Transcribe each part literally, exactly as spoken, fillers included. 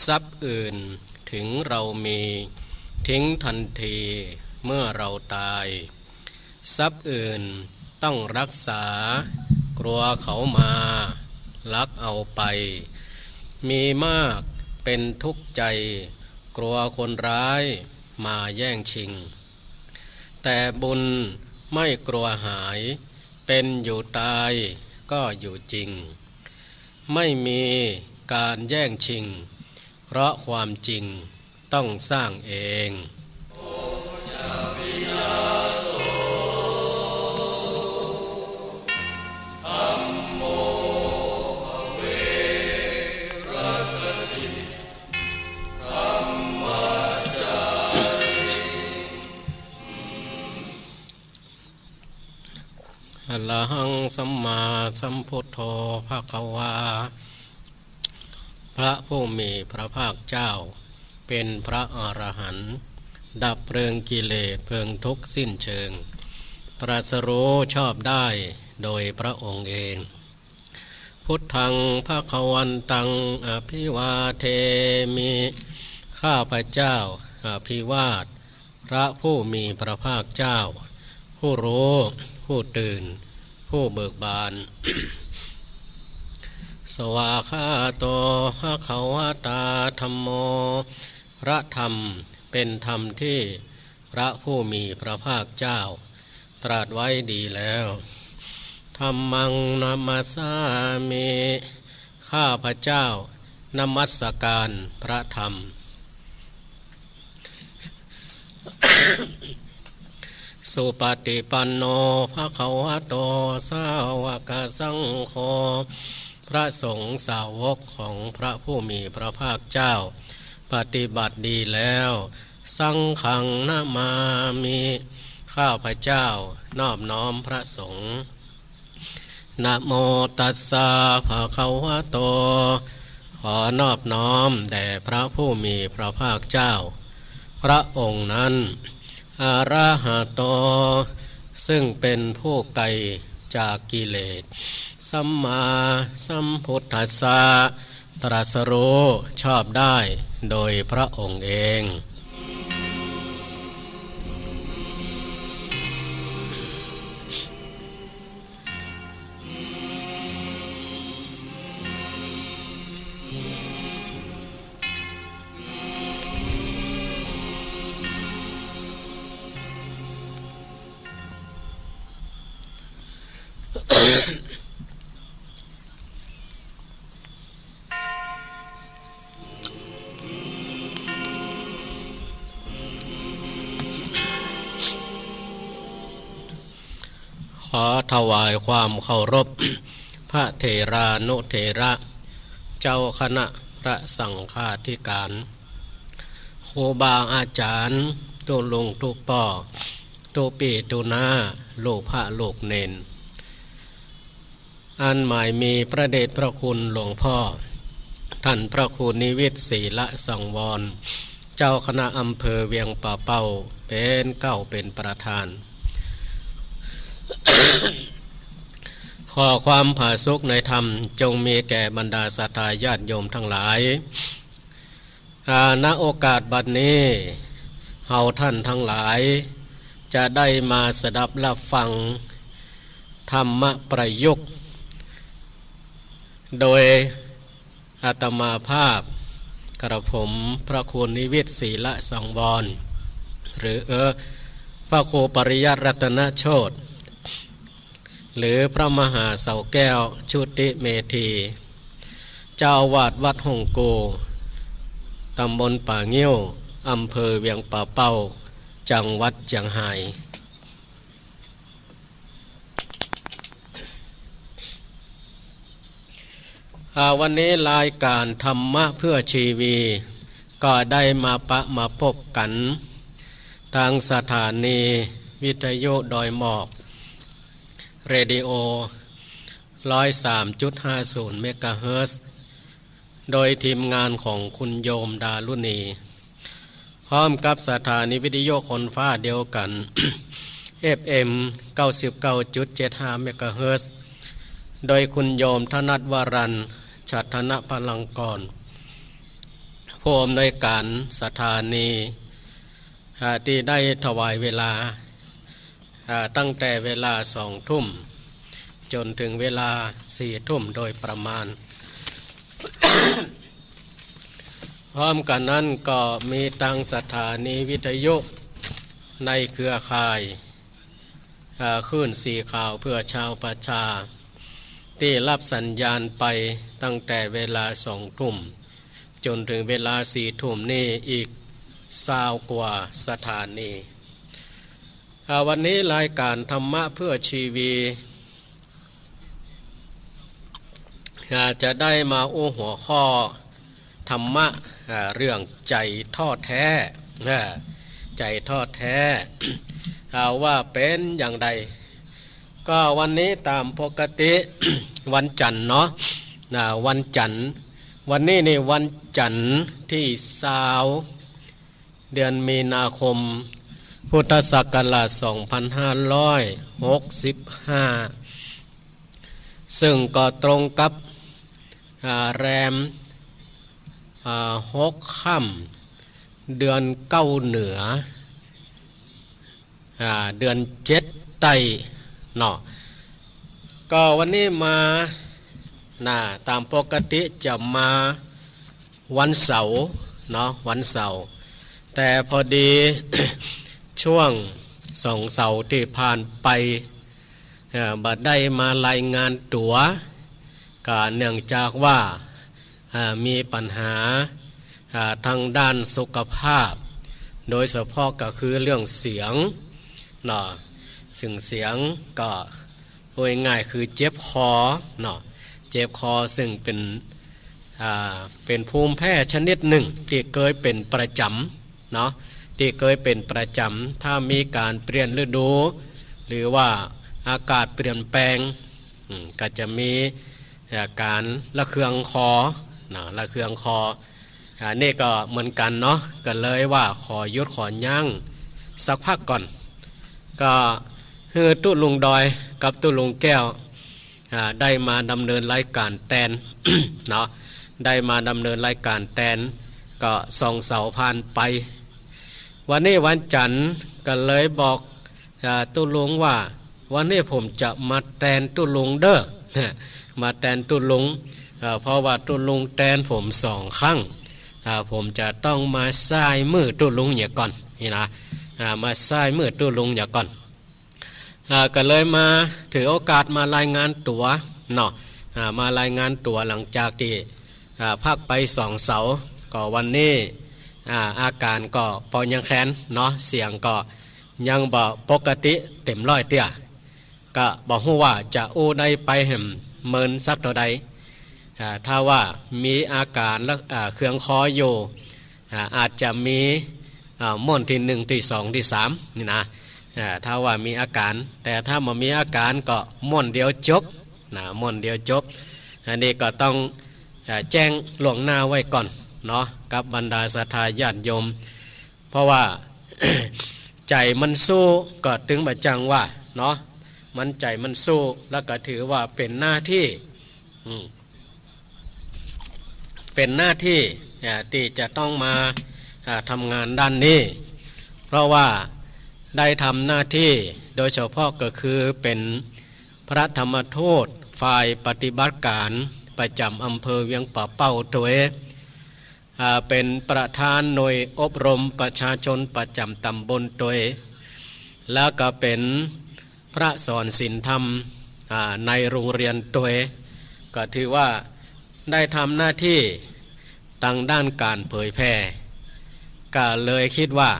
ทรัพย์อื่นถึงเรามี ทิ้งทันทีเมื่อเราตาย ทรัพย์อื่นต้องรักษา กลัวเขามาลักเอาไป มีมากเป็นทุกข์ใจ กลัวคนร้ายมาแย่งชิง แต่บุญไม่กลัวหาย เป็นอยู่ตายก็อยู่จริง ไม่มีการแย่งชิง เพราะความจริงต้องสร้างเอง อะระหังสัมมาสัมพุทโธภะคะวา พระผู้มีพระภาคเจ้า เป็นพระอรหันต์ ดับเพลิงกิเลสเพลิงทุกข์สิ้นเชิง ตรัสรู้ชอบได้โดยพระองค์เอง พุทธังภะคะวันตัง อะภิวาเทมิ ข้าพเจ้าอภิวาท พระผู้มีพระภาคเจ้า ผู้รู้ ผู้ตื่น ผู้เบิกบาน สวากขาโต ภะคะวะตา ธัมโม พระธรรมเป็นธรรมที่พระผู้มีพระภาคเจ้า ตรัสไว้ดีแล้ว ธัมมัง นะมัสสามิ ข้าพเจ้านมัสการพระธรรม สุปฏิปันโน ภะคะวะโต สาวกสังโฆ พระสงฆ์สาวกของพระผู้มีพระภาคเจ้า ปฏิบัติดีแล้ว สังฆัง นะมามิ ข้าพเจ้านอบน้อมพระสงฆ์ นะโมตัสสะ ภะคะวะโต ขอนอบน้อมแด่พระผู้มีพระภาคเจ้า พระองค์นั้น อะระหะโต ซึ่งเป็นผู้ไกลจากกิเลส สัมมาสัมพุทธัสสะ ตรัสรู้ชอบได้โดยพระองค์เอง ขอถวายความเคารพ พระเถรานุเถระ เจ้าคณะพระสังฆาธิการ ครูบาอาจ๋ารย์ ตุ๊ลุงตุ๊ป้อ ตุ๊ปี้ตุ๊น้า ลูกพระลูกเณร อันหมายมีพระเดชพระคุณหลวงพ่อ ท่านพระครูนิวิต ศรีละสังวร เจ้าคณะอำเภอเวียงป่าเป้า เป๋นเกล้าเป๋นประธาน ขอความผาสุกในธรรมจงมีแก่บรรดาศรัทธาญาติโยมทั้งหลาย อา ณ โอกาสบัดนี้ เฮาท่านทั้งหลาย จะได้มาสดับรับฟัง ธรรมประยุกต์ โดยอาตมาภาพ กระผมพระครูนิวิต ศรีละสังวร หรือ เออ พระครูปริยัติรัตนโชติ หรือพระมหาเสาแก้ว ชุติเมธี เจ้าอาวาสวัดฮ่องกู ตำบลป่างิ้ว อำเภอเวียงป่าเป้า จังหวัดเจียงฮาย อ่า วันนี้รายการธรรมะเพื่อชีวี ก็ได้มาปะมาปบกั๋น ตางสถานีวิทยุดอยหมอก เรดิโอ ร้อยสามจุดห้าศูนย์ เมกะเฮิรตซ์ โดยทีมงานของคุณโยมดารุณี พร้อมกับสถานีวิทยุคนฟ้าเดียวกั๋น เอฟเอ็ม เก้าสิบเก้าจุดเจ็ดห้า เมกะเฮิรตซ์ โดยคุณโยมธนัทวรัน ฉัตรธนพลังกร ผู้อำนวยการสถานี อ่า ตี้ได้ถวายเวลา อ่า ตั้งแต่เวลาสองทุ่ม จ๋นเถิงเวลาสี่ทุ่มโดยประมาณ พร้อมกั๋นนั้นก็มีตางสถานีวิทยุในเครือข่าย อ่า คลื่นสีขาวเพื่อชาวประชา ตี้ฮับสัญญาณไปตั้งแต่เวลาสองทุ่มจ๋นเถิงเวลาสี่ทุ่มนี้อีกซาวกว่าสถานี อ่า วันนี้รายการธรรมะเพื่อชีวี อ่า จะได้มาอู้หัวข้อธรรมะ อ่า เรื่องใจ๋ท้อแท้ อ่า ใจ๋ท้อแท้ อ่า ว่าเป๋นอย่างใด ก็วันนี้ต๋ามปกติ วันจั๋นทร์เนาะ อ่า วันจั๋นทร์ วันนี้นี่วันจั๋นทร์ตี้ซาว เดือนมีนาคม พุทธศักราชสองพันห้าร้อยหกสิบห้า ซึ่งก็ตรงกับ อ่า แรม อ่า หกค่ำ เดือนเก้าเหนือ อ่า เดือนเจ็ดใต้เนาะ ก็วันนี้มา น่ะ ต๋ามปกติจะมาวันเสาร์เนาะ วันเสาร์ แต่พอดี ช่วงสองเสาร์ตี้ผ่านไป เอ่อ บ่ได้มารายงานตั๋ว ก็เนื่องจากว่า อ่า มีปัญหา อ่า ตางด้านสุขภาพ โดยเฉพาะก็คือเรื่องเสียงเนาะ ซึ่งเสียงก็ พูดง่ายๆ คือเจ็บคอเนาะ เจ็บคอ ซึ่งเป๋น อ่า เป๋นภูมิแพ้ชนิดนึ่งตี้เกยเป๋นประจ๋ำเนาะ ตี้เกยเป๋นประจ๋ำ ถ้ามีก๋านเปลี่ยนฤดู หรือว่าอากาศเปลี่ยนแปลง อืม ก็จะมี อ่า ก๋านระเคืองคอเนาะ ระเคืองคอ อ่า นี่ก็เหมือนกั๋นเนาะ ก็เลยว่าขอหยุดขอยั้งสักพักก่อน ก็หื้อตุ๊ลุงดอยกับตุ๊ลุงแก้ว อ่า ได้มาดำเนินรายก๋านแตน เนาะ ได้มาดำเนินรายก๋านแตน ก็สองเสาร์ผ่านไป วันนี้วันจั๋นทร์ ก็เลยบอก อ่า ตุ๊ลุงว่า วันนี้ผมจะมาแตนตุ๊ลุงเด้อ มาแตนตุ๊ลุง อ่า เพราะว่าตุ๊ลุงแตนผมสองครั้ง อ่า ผมจะต้องมาใซ้มือตุ๊ลุงเหียก่อน นี่นะ อ่า มาใซ้มือตุ๊ลุงเหียก่อน อ่า ก็เลยมาถือโอกาสมารายงานตั๋วเนาะ อ่า มารายงานตั๋วหลังจากตี้ อ่า พักไปสองเสาร์ ก็วันนี้ อ่า อาก๋านก็ปอยังแคนเนาะ เสียงก็ยังบ่ปกติเต๋มร้อยเตื้อ ก็บ่ฮู้ว่าจะอู้ได้ไปแหมเมินสักเต้าใด อ่า ถ้าว่ามีอาก๋านละ อ่า เคืองคออยู่ อ่า อาจจะมี อ่า ม่วนตี้นึ่งตี้สองตี้สามนี่นะ อ่า ถ้าว่ามีอาก๋าน แต่ถ้าบ่มีอาก๋านก็ม่วนเดียวจบนะ ม่วนเดียวจบ อันนี้ก็ต้อง อ่า แจ้งล่วงหน้าไว้ก่อนเนาะ กับบรรดาศรัทธาญาติโยม เพราะว่า ใจ๋มันสู้ก็ตึงบ่จั่งว่าเนาะ มันใจ๋มันสู้ แล้วก็ถือว่าเป๋นหน้าตี้ อืม เป๋นหน้าตี้ อ่า ตี้จะต้องมา อ่า ทำงานด้านนี้ เพราะว่าได้ทำหน้าตี้ โดยเฉพาะก็คือเป๋นพระธรรมทูตฝ่ายปฏิบัติก๋านประจ๋ำอำเภอเวียงป่าเป้าตวย อ่า เป๋นประธานหน่วยอบรมประชาชนประจ๋ำต๋ำบลตวย แล้วก็เป๋นพระสอนศีลธรรม อ่า ในโรงเรียนตวย ก็ถือว่าได้ทำหน้าตี้ตางด้านก๋านเผยแผ่ ก็เลยกึ๊ดว่า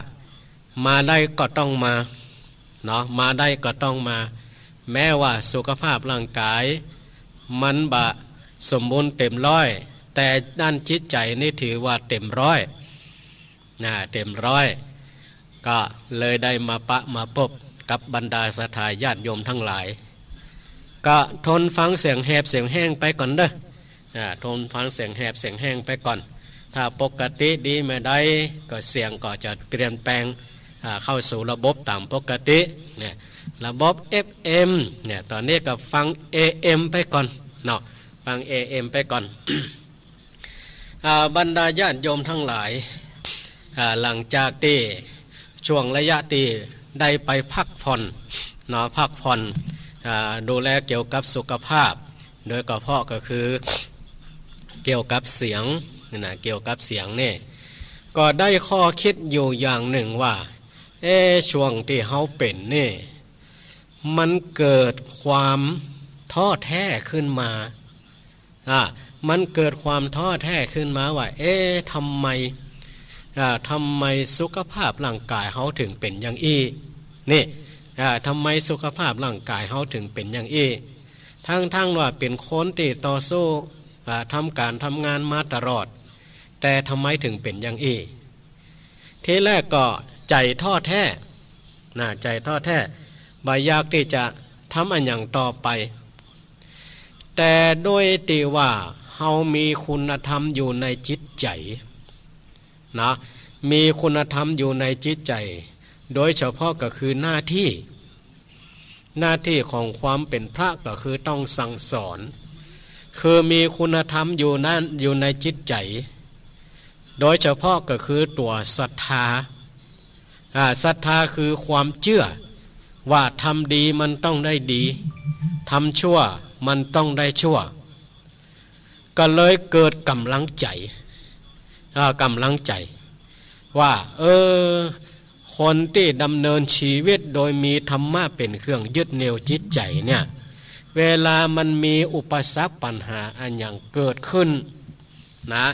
มาได้ก็ต้องมาเนาะ มาได้ก็ต้องมา แม้ว่าสุขภาพร่างกายมันบ่สมบูรณ์เต๋มร้อย แต่ด้านจิตใจ๋นี่ถือว่าเต๋มร้อยนะ เต๋มร้อย ก็เลยได้มาปะมาปบกับบรรดาศรัทธาญาติโยมตังหลาย ก็ทนฟังเสียงแหบเสียงแห้งไปก่อนเด้อ อ่า ทนฟังเสียงแหบเสียงแห้งไปก่อน ถ้าปกติดีเมื่อใดก็เสียงก็จะเปลี่ยนแปลง อ่า เข้าสู่ระบบต๋ามปกติเนี่ย ระบบ เอฟ เอ็ม เนี่ย ต๋อนนี้ก็ฟัง เอ เอ็ม ไปก่อนเนาะ ฟัง เอ เอ็ม ไปก่อน อ่า บรรดาญาติโยมทั้งหลาย อ่า หลังจากตี้ช่วงระยะตี้ได้ไปพักผ่อนเนาะ พักผ่อน อ่า ดูแลเกี่ยวกับสุขภาพ โดยเฉพาะก็คือเกี่ยวกับเสียงนี่นะ เกี่ยวกับเสียงนี่ ก็ได้ข้อคิดอยู่อย่างหนึ่งว่า เอ๊ะ ช่วงตี้เฮาเป๋นนี่ มันเกิดความท้อแท้ขึ้นมา อ่า มันเกิดความท้อแท้ขึ้นมาว่า เอ๊ะ ทำไม อ่า ทำไมสุขภาพร่างกายเฮาถึงเป๋นอย่างอี้ นี่ อ่า ทำไมสุขภาพร่างกายเฮาถึงเป๋นอย่างอี้ ทั้งๆ ว่าเป๋นคนตี้ต่อสู้ อ่า ทำก๋านทำงานมาตลอด แต่ทำไมถึงเป๋นอย่างอี้ ทีแรกก็ใจ๋ท้อแท้นะ ใจ๋ท้อแท้ บ่อยากตี้จะทำอะหยังต่อไป แต่โดยตี้ว่าเฮามีคุณธรรมอยู่ในจิตใจ๋นะ มีคุณธรรมอยู่ในจิตใจ๋ โดยเฉพาะก็คือหน้าตี้ หน้าตี้ของความเป๋นพระก็คือต้องสั่งสอน คือมีคุณธรรมอยู่นั้น อยู่ในจิตใจ๋ โดยเฉพาะก็คือตั๋วศรัทธา อ่า ศรัทธาคือความเจื้อว่าทำดีมันต้องได้ดี ทำชั่วมันต้องได้ชั่ว ก็เลยเกิดก๋ำลังใจ๋ อ่า ก๋ำลังใจ๋ ว่า เออ คนตี้ดำเนินชีวิตโดยมีธรรมะเป๋นเครื่องยึดเหนี่ยวจิตใจ๋เนี่ย เวลามันมีอุปสรรคปัญหาอะหยังเกิดขึ้นนะ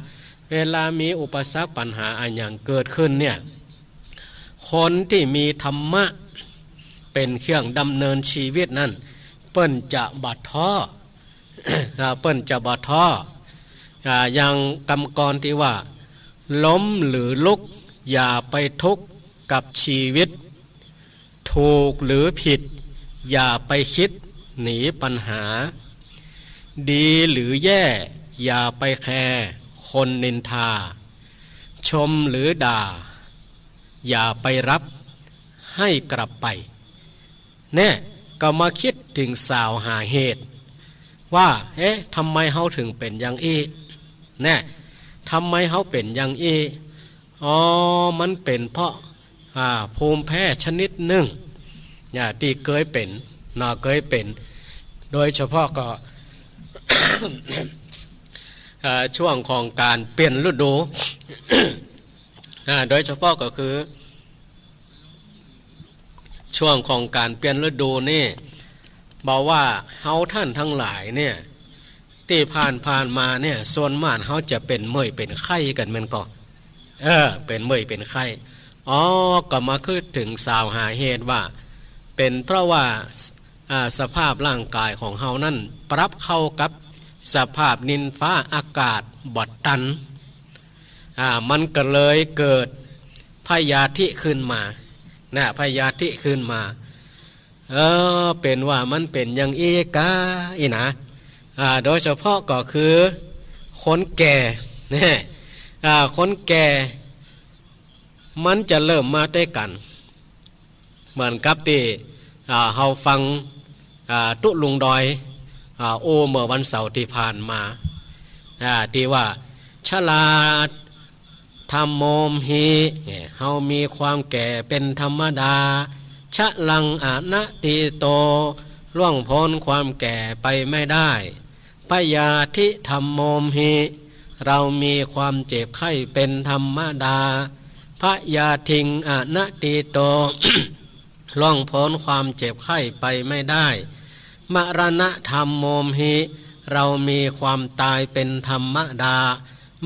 เวลามีอุปสรรคปัญหาอะหยังเกิดขึ้นเนี่ย คนตี้มีธรรมะเป๋นเครื่องดำเนินชีวิตนั้น เปิ้นจะบ่ท้อ อ่า เปิ้นจะบ่ท้อ อ่า อย่างกำกรตี้ว่า ล้มหรือลุก อย่าไปทุกข์กับชีวิต ถูกหรือผิด อย่าไปคิดหนีปัญหา ดีหรือแย่ อย่าไปแคร์คนนินทา ชมหรือด่า อย่าไปรับให้กลับไป เนี่ย ก็มาคิดเถิงสาวหาเหตุ ว่า เอ๊ะ ทำไมเฮาเถิงเป๋นอย่างอี้ เนี่ย ทำไมเฮาเป๋นอย่างอี้ อ๋อ มันเป๋นเพราะ อ่า ภูมิแพ้ชนิดนึ่ง เนี่ย ตี้เกยเป๋น เนาะ เกยเป๋น โดยเฉพาะก็ อ่า ช่วงของก๋านเปลี่ยนฤดู อ่า โดยเฉพาะก็คือ ช่วงของก๋านเปลี่ยนฤดูนี่ บ่าว่าเฮาท่านตังหลายเนี่ย ตี้ผ่านๆ มาเนี่ย ส่วนมากเฮาจะเป๋นเมื่อยเป๋นไข้กั๋นแม่นก่อ เออ เป๋นเมื่อยเป๋นไข้ อ๋อ ก็มาคิดเถิงสาวหาเหตุว่า เป๋นเพราะว่า อ่า สภาพร่างกายของเฮานั้นปรับเข้ากับสภาพดินฟ้าอากาศบ่ตัน อ่า มันก็เลยเกิดพยาธิขึ้นมา นะ พยาธิขึ้นมา เออ เป๋นว่ามันเป๋นอย่างอี้กาอี้นะ อ่า โดยเฉพาะก็คือคนแก่ เนี่ย อ่า คนแก่ มันจะเริ่มมาตวยกั๋น เหมือนกับตี้ อ่า เฮาฟัง อ่า ตุ๊ลุงดอย อ่า อู้เมื่อวันเสาร์ตี้ผ่านมา อ่า ตี้ว่า ชรา ธัมโมมหิ เนี่ย เฮามีความแก่เป๋นธรรมดา ชรังอนัตถิโต ล่วงป๊นความแก่ไปไม่ได้ พยาธิธัมโมมหิ เรามีความเจ็บไข้เป๋นธรรมดา พยาธิงอนัตถิโต ล่วงป๊นความเจ็บไข้ไปไม่ได้ มรณะธัมโมมหิ เรามีความตายเป๋นธรรมดา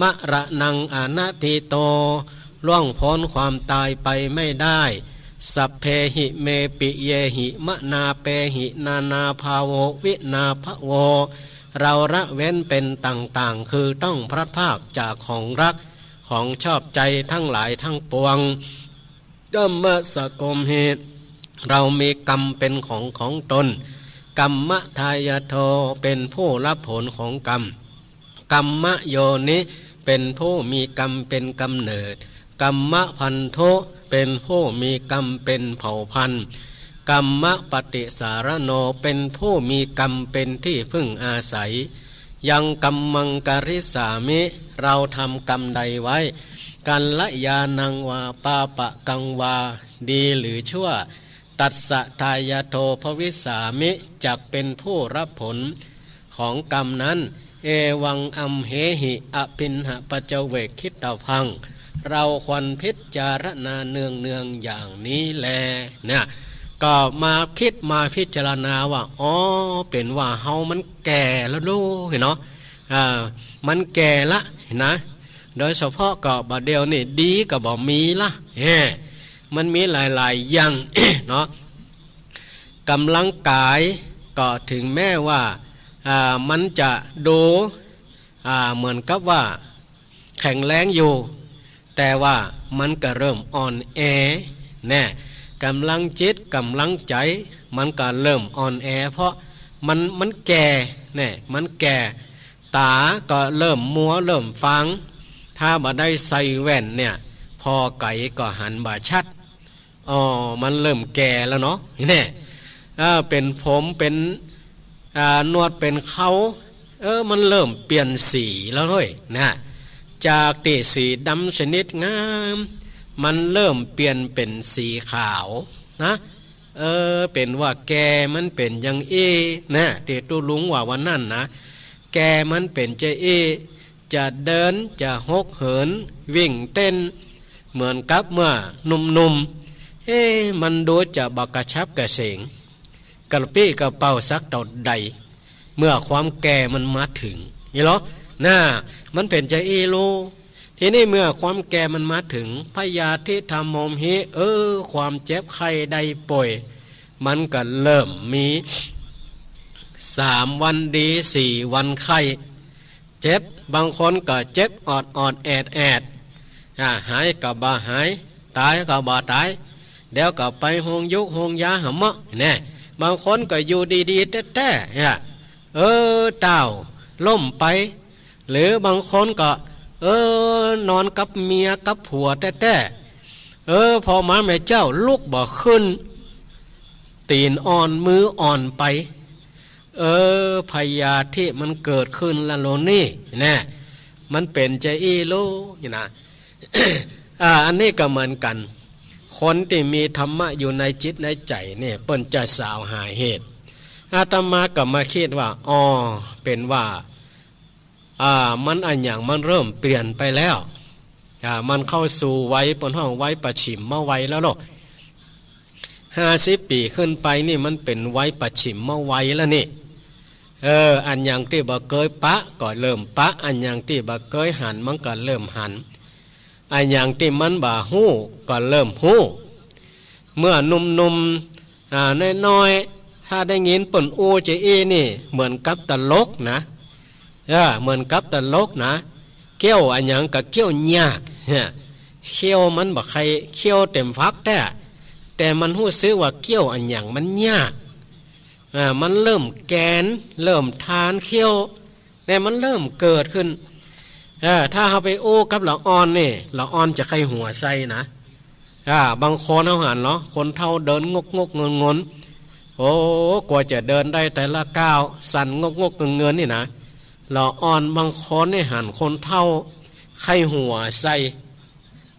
มรณังอนัตถิโต ล่วงป๊นความตายไปไม่ได้ สัพเพหิเมปิเยหิ มนาเปหิ นานาภาโว วินาภโว เราละเว้นเป๋นต่างๆ คือต้องพลัดพรากจากของฮัก ของชอบใจ๋ตังหลายตังปวง กัมมะสะโกมหิ เรามีกรรมเป๋นของของตน กัมมะทายาโท เป๋นผู้รับผลของกรรม กัมมะโยนิ เป๋นผู้มีกรรมเป๋นก๋ำเนิด กัมมะพันธุ เป๋นผู้มีกรรมเป๋นเผ่าพันธุ์ กัมมะปฏิสารโณ เป๋นผู้มีกรรมเป๋นตี้พึ่งอาศัย ยังกัมมังกะริสสามิ เราทำกรรมใดไว้ กัลยาณังวาปาปะกังวา ดีหรือชั่ว ตัสสะทายาโทภวิสสามิ จักเป็นผู้รับผลของกรรมนั้น เอวังอัมเหหิ อภิณหปัจจเวกขิตพัง เราควรพิจารณาเนืองๆ อย่างนี้แล เนี่ย ก็มาคิดมาพิจารณาว่า อ๋อ เป๋นว่าเฮามันแก่แล้วลูกเนาะ อ่า มันแก่ละนะ โดยเฉพาะก็บ่าเดี่ยวนี่ดีก็บ่มีละ แฮ่ มันมีหลายๆ อย่าง เนาะ กำลังกายก็ถึงแม้ว่า อ่า มันจะดู อ่า เหมือนกับว่าแข็งแรงอยู่ แต่ว่ามันก็เริ่มอ่อนแอ แน่ กำลังจิตกำลังใจ๋ มันก็เริ่มอ่อนแอ เพราะมัน มันแก่ แน่ มันแก่ ต๋าก็เริ่มมัวเริ่มฟาง ถ้าบ่ได้ใส่แว่นเนี่ย ผ่อไก๋ก็หันบ่ชัด อ๋อ มันเริ่มแก่แล้วเนาะ แน่ เออ เป๋นผม เป๋น อ่า หนวด เป๋นเค้า เออ มันเริ่มเปลี่ยนสีแล้วเฮ้ย นะ จากตี้สีดำสนิทงาม มันเริ่มเปลี่ยนเป๋นสีขาว นะ เออ เป๋นว่าแก่มันเป๋นอย่างอี้ นะ ตี้ตุ๊ลุงว่าวันนั้นนะ แก่มันเป๋นจะอี้ จะเดิน จะฮกเหิน วิ่งเต้น เหมือนกับเมื่อหนุ่มๆ เอ๊ะ มันดูจะบ่กระฉับกระเฉง กระปี้กระเป๋าสักเต้าใด เมื่อความแก่มันมาถึง นี่เหรอ น่า มันเป๋นจะอี้ลูก ทีนี้เมื่อความแก่มันมาถึง พยาธิธัมโมมหิ เออ ความเจ็บไข้ได้ป่วย มันก็เริ่มมี สามวันดี สี่วันไข้ เจ็บ บางคนก็เจ็บออดๆ แอดๆ อ่า หายก็บ่หาย ต๋ายก็บ่ต๋าย เดี๋ยวก็ไปโฮงยุกโฮงยาหาหมอ แน่ บางคนก็อยู่ดีๆ แต๊ๆ เนี่ย เออ เต้า ล้มไป หรือบางคนก็ เออ นอนกับเมียกับผัวแต๊ๆ เออ ผ่อมาแม่เจ้าลุกบ่ขึ้น ตี๋นอ่อนมืออ่อนไป เออ พยาธิมันเกิดขึ้นละโลนี่ แน่ มันเป๋นจะอี้ลูก นี่นะ อ่า อันนี้ก็เหมือนกั๋น คนตี้มีธรรมะอยู่ในจิตในใจ๋เนี่ย เปิ้นจะสาวหาเหตุ อาตมาก็มาคิดว่า อ๋อ เป๋นว่า อ่า มันอะหยังมันเริ่มเปลี่ยนไปแล้ว อ่า มันเข้าสู่วัย เปิ้นฮ้องวัยปะฉิมมะวัยแล้วเนาะ ห้าสิบปี๋ขึ้นไปนี่มันเป๋นวัยปะฉิมมะวัยแล้วนี่ เออ อะหยังตี้บ่เกยปะก็เริ่มปะ อะหยังตี้บ่เกยหันมันก็เริ่มหัน อะหยังตี้มันบ่ฮู้ก็เริ่มฮู้ เมื่อหนุ่มๆ อ่า น้อยๆ ถ้าได้ยินเปิ้นอู้จะอี้นี่ เหมือนกับตลกนะ เออ เหมือนกับตลกนะ เกี้ยวอะหยังก็เกี้ยวยาก เขี้ยวมันบ่ใค่เขี้ยวเต็มฟักแต๊ แต่มันฮู้สึกว่าเกี้ยวอะหยังมันยาก อ่า มันเริ่มแก๋น เริ่มทานเขี้ยว เนี่ยมันเริ่มเกิดขึ้น เออ ถ้าเฮาไปอู้กับละอ่อนนี่ ละอ่อนจะใค่หัวใส่นะ อ่า บางคนเฮาหันเนาะ คนเฒ่าเดินงกๆ เงินๆ โอ้ กว่าจะเดินได้แต่ละก้าว สั่นงกๆ เงินๆ นี่นะ ละอ่อนบางคนนี่หันคนเฒ่าใค่หัวใส่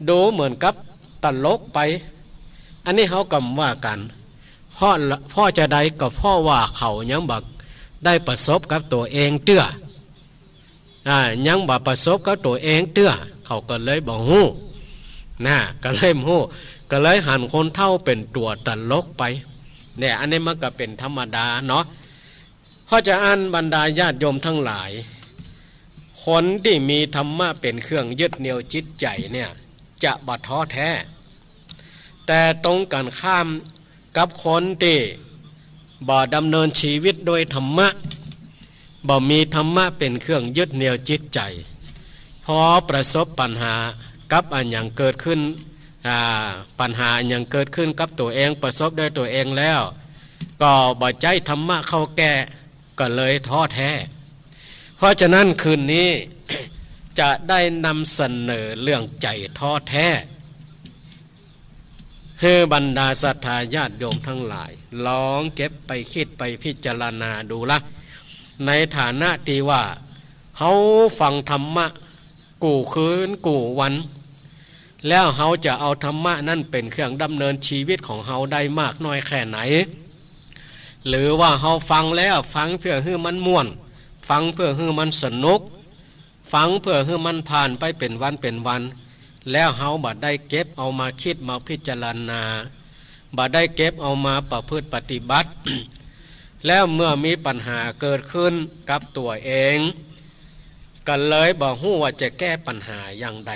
ดูเหมือนกับตลกไป อันนี้เฮาก็บ่ว่ากั๋น เพราะ เพราะจาใดก็เพราะว่าเขายังบ่ได้ประสบกับตั๋วเองเตื้อ อ่า ยังบ่ประสบกับตั๋วเองเตื้อ เขาก็เลยบ่ฮู้ นะ ก็เลยบ่ฮู้ ก็เลยหันคนเฒ่าเป๋นตั๋วตลกไป เนี่ย อันนี้มันก็เป๋นธรรมดาเนาะ เพราะจะอั้นบรรดาญาติโยมทั้งหลาย คนตี้มีธรรมะเป๋นเครื่องยึดเหนี่ยวจิตใจ๋เนี่ย จะบ่ท้อแท้ แต่ตรงกั๋นข้ามกับคนตี้บ่ดำเนินชีวิตโดยธรรมะ บ่มีธรรมะเป๋นเครื่องยึดเหนี่ยวจิตใจ๋ พอประสบปัญหากับอะหยังเกิดขึ้น อ่า ปัญหาอะหยังเกิดขึ้นกับตั๋วเอง ประสบด้วยตั๋วเองแล้ว ก็บ่ใจ๊ธรรมะเข้าแก้ ก็เลยท้อแท้ เพราะฉะนั้นคืนนี้ จะได้นำเสนอเรื่องใจ๋ท้อแท้ หื้อบรรดาศรัทธาญาติโยมทั้งหลาย ลองเก็บไปคิดไปพิจารณาดูละ ในฐานะตี้ว่า เฮาฟังธรรมะกู้คืนกู้วัน แล้วเฮาจะเอาธรรมะนั้นเป๋นเครื่องดำเนินชีวิตของเฮาได้มากน้อยแค่ไหน หรือว่าเฮาฟังแล้วฟังเพื่อหื้อมันม่วน ฟังเพื่อหื้อมันสนุก ฟังเพื่อหื้อมันผ่านไปเป๋นวันเป๋นวัน แล้วเฮาบ่ได้เก็บเอามากึ๊ดมาพิจารณา บ่ได้เก็บเอามาประพฤติปฏิบัติ แล้วเมื่อมีปัญหาเกิดขึ้นกับตั๋วเอง ก็เลยบ่ฮู้ว่าจะแก้ปัญหาอย่างใด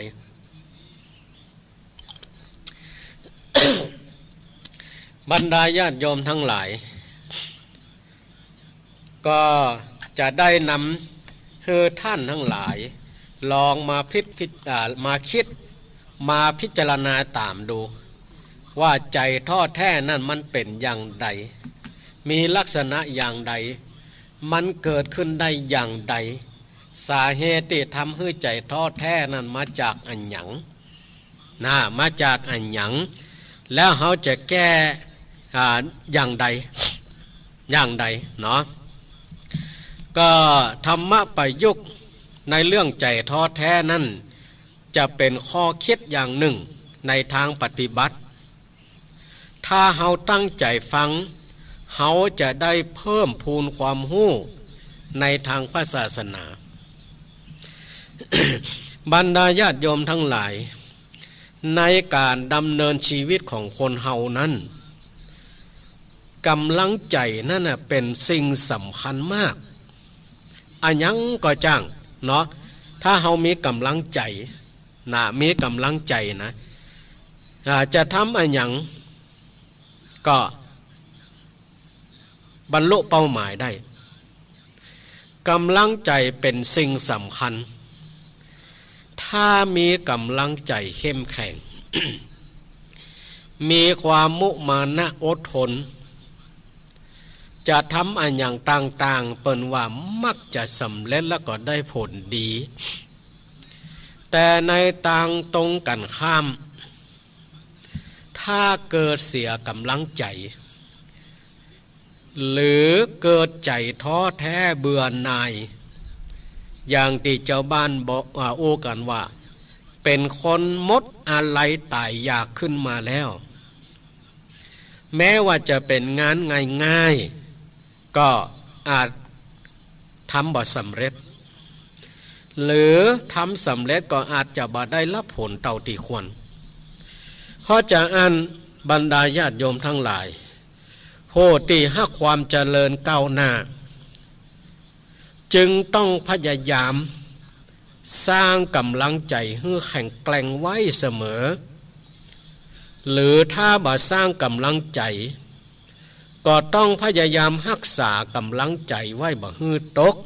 บรรดาญาติโยมทั้งหลาย ก็จะได้นำหื้อท่านทั้งหลาย ลองมาพิจ- พิจ- อ่า มากึ๊ด มาพิจารณาต๋ามดู ว่าใจ๋ท้อแท้นั้นมันเป๋นอย่างใด มีลักษณะอย่างใด มันเกิดขึ้นได้อย่างใด สาเหตุตี้ทำหื้อใจ๋ท้อแท้นั้นมาจากอะหยัง นะ มาจากอะหยัง แล้วเฮาจะแก้ อ่า อย่างใด อย่างใดเนาะ ก็ธรรมะประยุกต์ในเรื่องใจ๋ท้อแท้นั้น จะเป๋นข้อกึ๊ดอย่างหนึ่งในตางปฏิบัติ ถ้าเฮาตั้งใจ๋ฟัง เฮาจะได้เพิ่มพูนความฮู้ในตางพระศาสนา บรรดาญาติโยมทั้งหลาย ในก๋านดำเนินชีวิตของคนเฮานั้น ก๋ำลังใจ๋นั้นน่ะเป๋นสิ่งสำคัญมาก อะหยังก็จ้างเนาะ ถ้าเฮามีก๋ำลังใจ๋นะ มีก๋ำลังใจ๋นะ อ่า จะทำอะหยังก็บรรลุเป้าหมายได้ ก๋ำลังใจ๋เป๋นสิ่งสำคัญ ถ้ามีก๋ำลังใจ๋เข้มแข็ง มีความมุมานะอดทน จะทำอะหยังต่างๆ เปิ้นว่ามักจะสำเร็จแล้วก็ได้ผลดี แต่ในตางตรงกั๋นข้าม ถ้าเกิดเสียก๋ำลังใจ๋ หรือเกิดใจ๋ท้อแท้เบื่อหน่าย อย่างตี้จาวบ้านบอก อ่า อู้กั๋นว่า เป๋นคนหมดอาลัยต๋ายอยากขึ้นมาแล้ว แม้ว่าจะเป๋นงานง่ายๆ ก็อาจทำบ่สำเร็จ หรือทำสำเร็จก็อาจจะบ่ได้รับผลเต้าตี้ควร เพราะจะอั้นบรรดาญาติโยมทั้งหลาย ผู้ตี้ฮักความเจริญก้าวหน้า จึงต้องพยายามสร้างก๋ำลังใจ๋หื้อแข็งแกร่งไว้เสมอ หรือถ้าบ่สร้างก๋ำลังใจ๋ ก็ต้องพยายามฮักษาก๋ำลังใจ๋ไว้บ่หื้อตก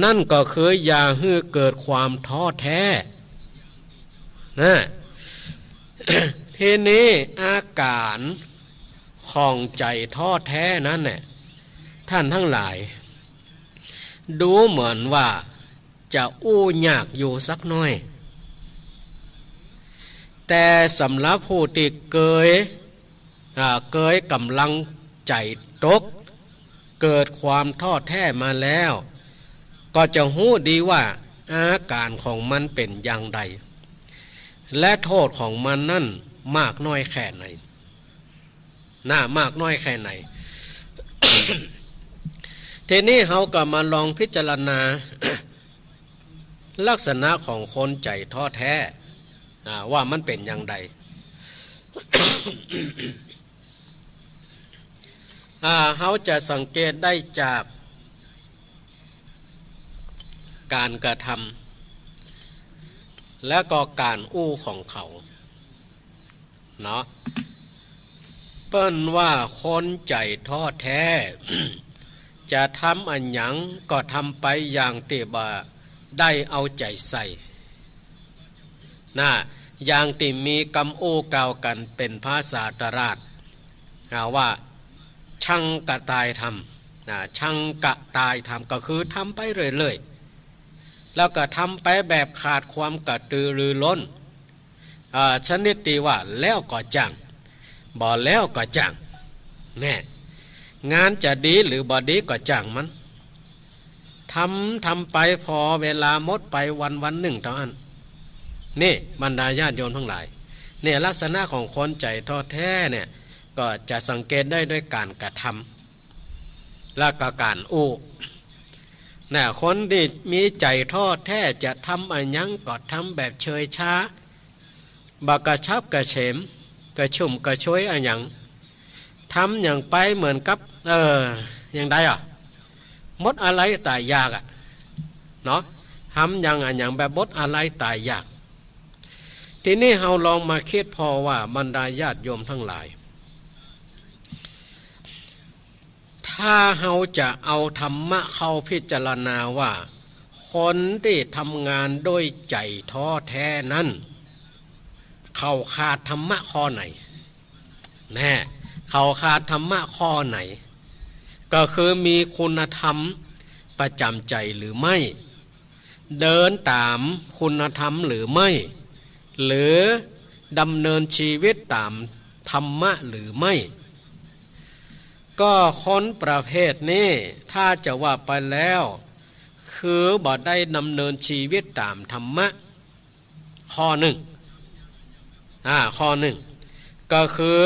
นั่นก็คืออย่าหื้อเกิดความท้อแท้นะ ทีนี้อาก๋านของใจ๋ท้อแท้นั้นเนี่ย ท่านทั้งหลาย ดูเหมือนว่าจะอู้ยากอยู่สักหน้อย แต่สำหรับผู้ตี้เกย อ่า เกยก๋ำลังใจ๋ตก เกิดความท้อแท้มาแล้ว ก็จะฮู้ดีว่าอาก๋านของมันเป๋นอย่างใด และโต้ษของมันนั้นมากน้อยแค่ไหน นะ มากน้อยแค่ไหน ทีนี้เฮาก็มาลองพิจารณา ลักษณะของคนใจ๋ท้อแท้ อ่า ว่ามันเป๋นอย่างใด อ่า เฮาจะสังเกตได้จากก๋านกระทำ และก็ก๋านอู้ของเขา เนาะ เปิ้นว่าคนใจ๋ท้อแท้ จะทำอะหยังก็ทำไปอย่างตี้บ่ได้เอาใจ๋ใส่ นะ อย่างตี้มีกำอู้กล่าวกั๋นเป๋นภาษาตลาด อ่า ว่า ชังกะตายทำ นะ ชังกะตายทำ ก็คือทำไปเรื่อยๆ แล้วก็ทำไปแบบขาดความกระตือรือร้น อ่า ชนิดตี้ว่าแล้วก็จ้าง บ่แล้วก็จ้าง แน่ งานจะดีหรือบ่ดีก็จ้างมัน ทำ ทำไป ผ่อเวลาหมดไปวันๆ นึ่งเต้าอั้น นี่บรรดาญาติโยมตังหลาย เนี่ยลักษณะของคนใจ๋ท้อแท้เนี่ย ก็จะสังเกตได้ด้วยก๋านกระทำ และก็ก๋านอู้ นะ คนตี้มีใจ๋ท้อแท้จะทำอะหยังก็ทำแบบเชยช้า บ่กระฉับกระเฉง กระชุ่มกระชวยอะหยัง ทำหยังไปเหมือนกับ เออ หยังใดอะ หมดอาลัยต๋ายอยากอะ เนาะ ทำหยังอะหยังแบบหมดอาลัยต๋ายอยาก ทีนี้เฮาลองมาคิดผ่อว่าบรรดาญาติโยมตังหลาย ถ้าเฮาจะเอาธรรมะเข้าพิจารณาว่า คนตี้ทำงานด้วยใจ๋ท้อแท้นั้น เขาขาดธรรมะข้อไหน แน่ เขาขาดธรรมะข้อไหน ก็คือมีคุณธรรมประจ๋ำใจ๋หรือไม่ เดินต๋ามคุณธรรมหรือไม่ หรือดำเนินชีวิตต๋ามธรรมะหรือไม่ ก็คนประเภทนี้ ถ้าจะว่าไปแล้ว คือบ่ได้ดำเนินชีวิตต๋ามธรรมะ ข้อนึ่ง อ่า ข้อนึ่ง ก็คือ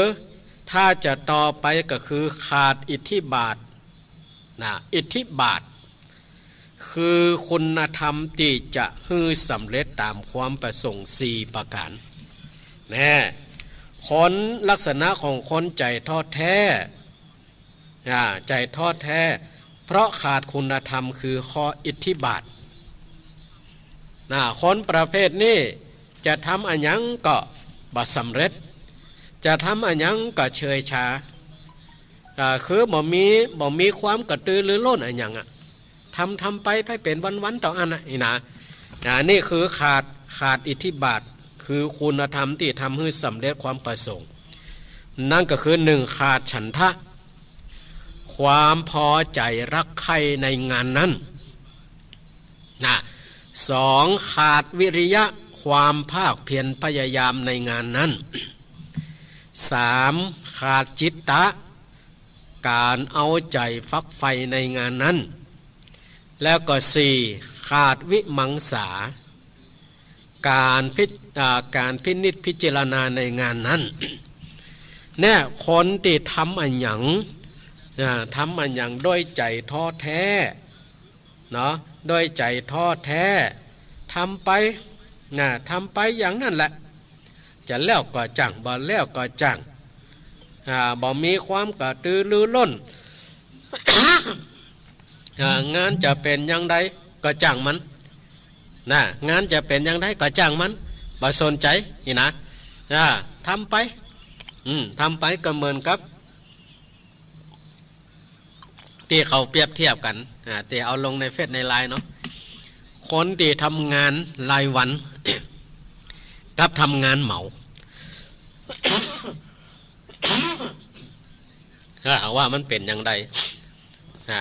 ถ้าจะต่อไปก็คือขาดอิทธิบาท นะ อิทธิบาท คือคุณธรรมตี้จะหื้อสำเร็จต๋ามความประสงค์สี่ประก๋าน แน่ คนลักษณะของคนใจ๋ท้อแท้ อ่า ใจ๋ท้อแท้ เพราะขาดคุณธรรมคือข้ออิทธิบาท นะ คนประเภทนี้จะทำอะหยังก็บ่สำเร็จ จะทำอะหยังก็เชยชา อ่า คือบ่มี บ่มีความกระตือรือร้นอะหยังอะ ทำ ทำไป ไปเป๋นวันๆ เต้าอั้นนะ นี่นะ อ่า นี่คือขาด ขาดอิทธิบาท คือคุณธรรมตี้ทำหื้อสำเร็จความประสงค์ นั่นก็คือ นึ่ง ขาดฉันทะ ความพอใจ๋รักใคร่ในงานนั้น นะ สอง ขาดวิริยะ ความภาคเพียรพยายามในงานนั้น สาม ขาดจิตตะ ก๋านเอาใจ๋ฝักใฝ่ในงานนั้น แล้วก็ สี่ ขาดวิมังสา ก๋านพิจ- อ่า ก๋านพินิจพิจารณาในงานนั้น เนี่ย คนตี้ทำอะหยัง อ่า ทำอะหยังด้วยใจ๋ท้อแท้ เนาะ ด้วยใจ๋ท้อแท้ ทำไป นะ ทำไปอย่างนั้นแหละ จะแล้วก็จ้าง บ่แล้วก็จ้าง อ่า บ่มีความกระตือรือร้น อ่า งานจะเป๋นอย่างใดก็จ้างมัน นะ งานจะเป๋นอย่างใดก็จ้างมัน บ่สนใจ๋ นี่นะ อ่า ทำไป อืม ทำไปก็เหมือนกับ ตี้เขาเปรียบเทียบกั๋น อ่า ตี้เอาลงในเฟซในไลน์เนาะ คนตี้ทำงานรายวัน กับทำงานเหมา อ่า ว่ามันเป๋นอย่างใด อ่า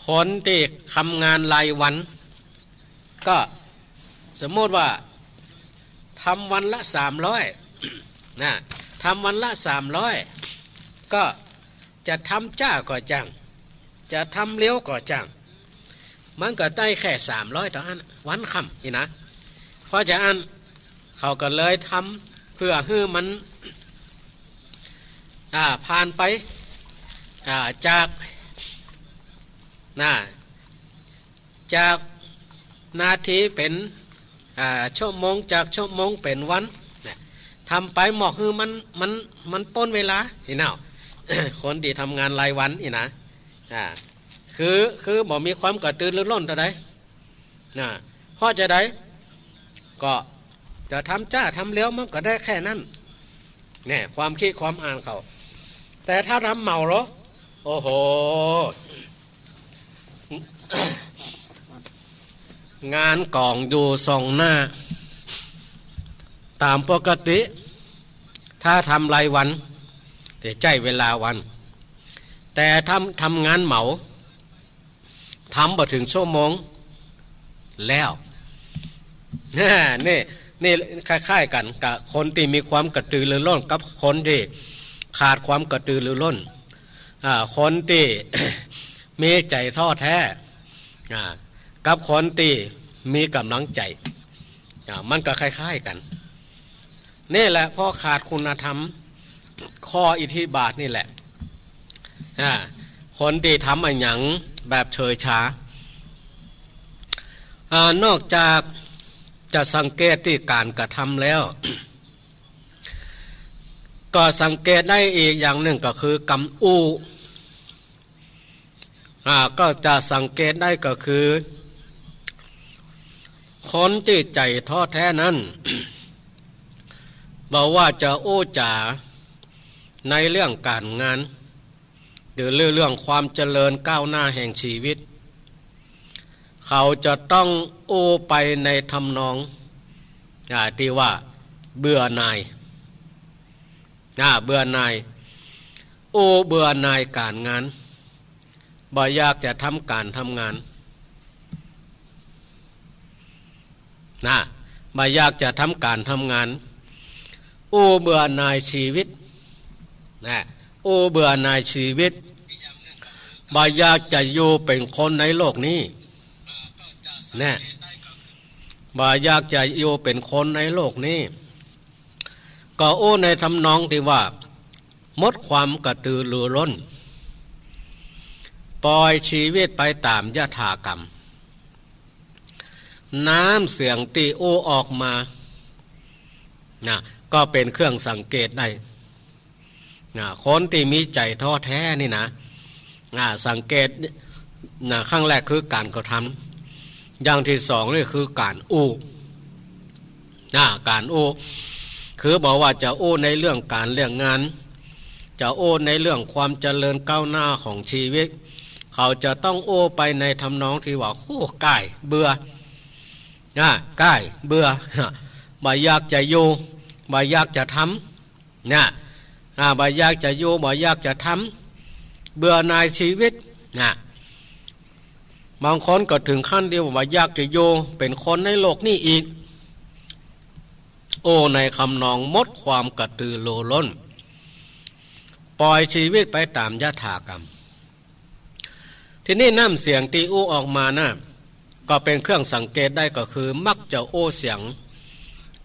คนตี้ทำงานรายวัน ก็สมมุติว่าทำวันละสามร้อย นะ ทำวันละสามร้อย ก็จะทำจ๊าก็จ้าง จะทำเร็วก็จ้าง มันก็ได้แค่สามร้อยเต้าอั้น วันค่ำ นี่นะ เพราะจะอั้น เขาก็เลยทำเพื่อหื้อมัน อ่า ผ่านไป อ่า จาก นะ จากนาทีเป๋น อ่า ชั่วโมง จากชั่วโมงเป๋นวัน เนี่ย ทำไปหมอกหื้อมัน มัน มันป๊นเวลา นี่เนาะ คนตี้ทำงานรายวัน นี่นะ อ่า คือ คือบ่มีความกระตือรือร้นเต้าใด นะ เพราะจะใด ก็จะทำจ๊าทำเร็วมันก็ได้แค่นั้น เนี่ย ความคิดความอ่านเขา แต่ถ้าทำเหมาเหรอ โอ้โห งานก๋องอยู่ส่องหน้า ต๋ามปกติ ถ้าทำรายวัน จะใจ๊เวลาวัน แต่ทำ ทำงานเหมา ทำบ่เถิงชั่วโมงแล้ว นี่ นี่คล้ายๆ กั๋นกับคนตี้มีความกระตือรือร้นกับคนตี้ขาดความกระตือรือร้น อ่า คนตี้ มีใจ๋ท้อแท้ อ่า กับคนตี้มีก๋ำลังใจ๋ อ่า มันก็คล้ายๆ กั๋น นี่แหละ เพราะขาดคุณธรรม ข้ออิทธิบาทนี่แหละ อ่า คนตี้ทำอะหยังแบบเฉยชา อ่า นอกจากจะสังเกตตี้ก๋านกระทำแล้ว ก็สังเกตได้อีกอย่างนึ่งก็คือกำอู้ อ่า ก็จะสังเกตได้ก็คือ คนตี้ใจ๋ท้อแท้นั้น บ่ว่าจะอู้จ๋าในเรื่องก๋านงาน หรือเรื่องความเจริญก้าวหน้าแห่งชีวิต เขาจะต้องอู้ไปในทำนอง อ่า ตี้ว่าเบื่อหน่าย อ่า เบื่อหน่าย อู้เบื่อหน่ายก๋านงาน บ่อยากจะทำก๋านทำงาน นะ บ่อยากจะทำก๋านทำงาน อู้เบื่อหน่ายชีวิต นะ อู้เบื่อหน่ายชีวิต บ่อยากจะอยู่เป๋นคนในโลกนี้ นะ บ่อยากจะอยู่เป๋นคนในโลกนี้ ก็อู้ในทำนองตี้ว่าหมดความกระตือรือร้น ปล่อยชีวิตไปต๋ามยถากรรม น้ำเสียงตี้อู้ออกมา นะ ก็เป๋นเครื่องสังเกตได้ นะ คนตี้มีใจ๋ท้อแท้นี่นะ อ่า สังเกต นะ ครั้งแรกคือก๋านกระทำ อย่างตี้สองนี่คือก๋านอู้ อ่า ก๋านอู้ คือบอกว่าจะอู้ในเรื่องก๋านเรื่องงาน จะอู้ในเรื่องความเจริญก้าวหน้าของชีวิต เขาจะต้องอู้ไปในทำนองตี้ว่า โอ้ ก้าย เบื่อ อ่า ก้าย เบื่อ บ่อยากจะอยู่ บ่อยากจะทำ นะ อ่า บ่อยากจะอยู่ บ่อยากจะทำ เบื่อหน่ายชีวิต นะ บางคนก็เถิงขั้นตี้ว่าบ่อยากจะอยู่เป๋นคนในโลกนี้อีก โอ้ ในทำนองหมดความกระตือรือร้น ปล่อยชีวิตไปต๋ามยถากรรม ทีนี้น้ำเสียงตี้อู้ออกมานะ ก็เป๋นเครื่องสังเกตได้ก็คือมักจะอู้เสียง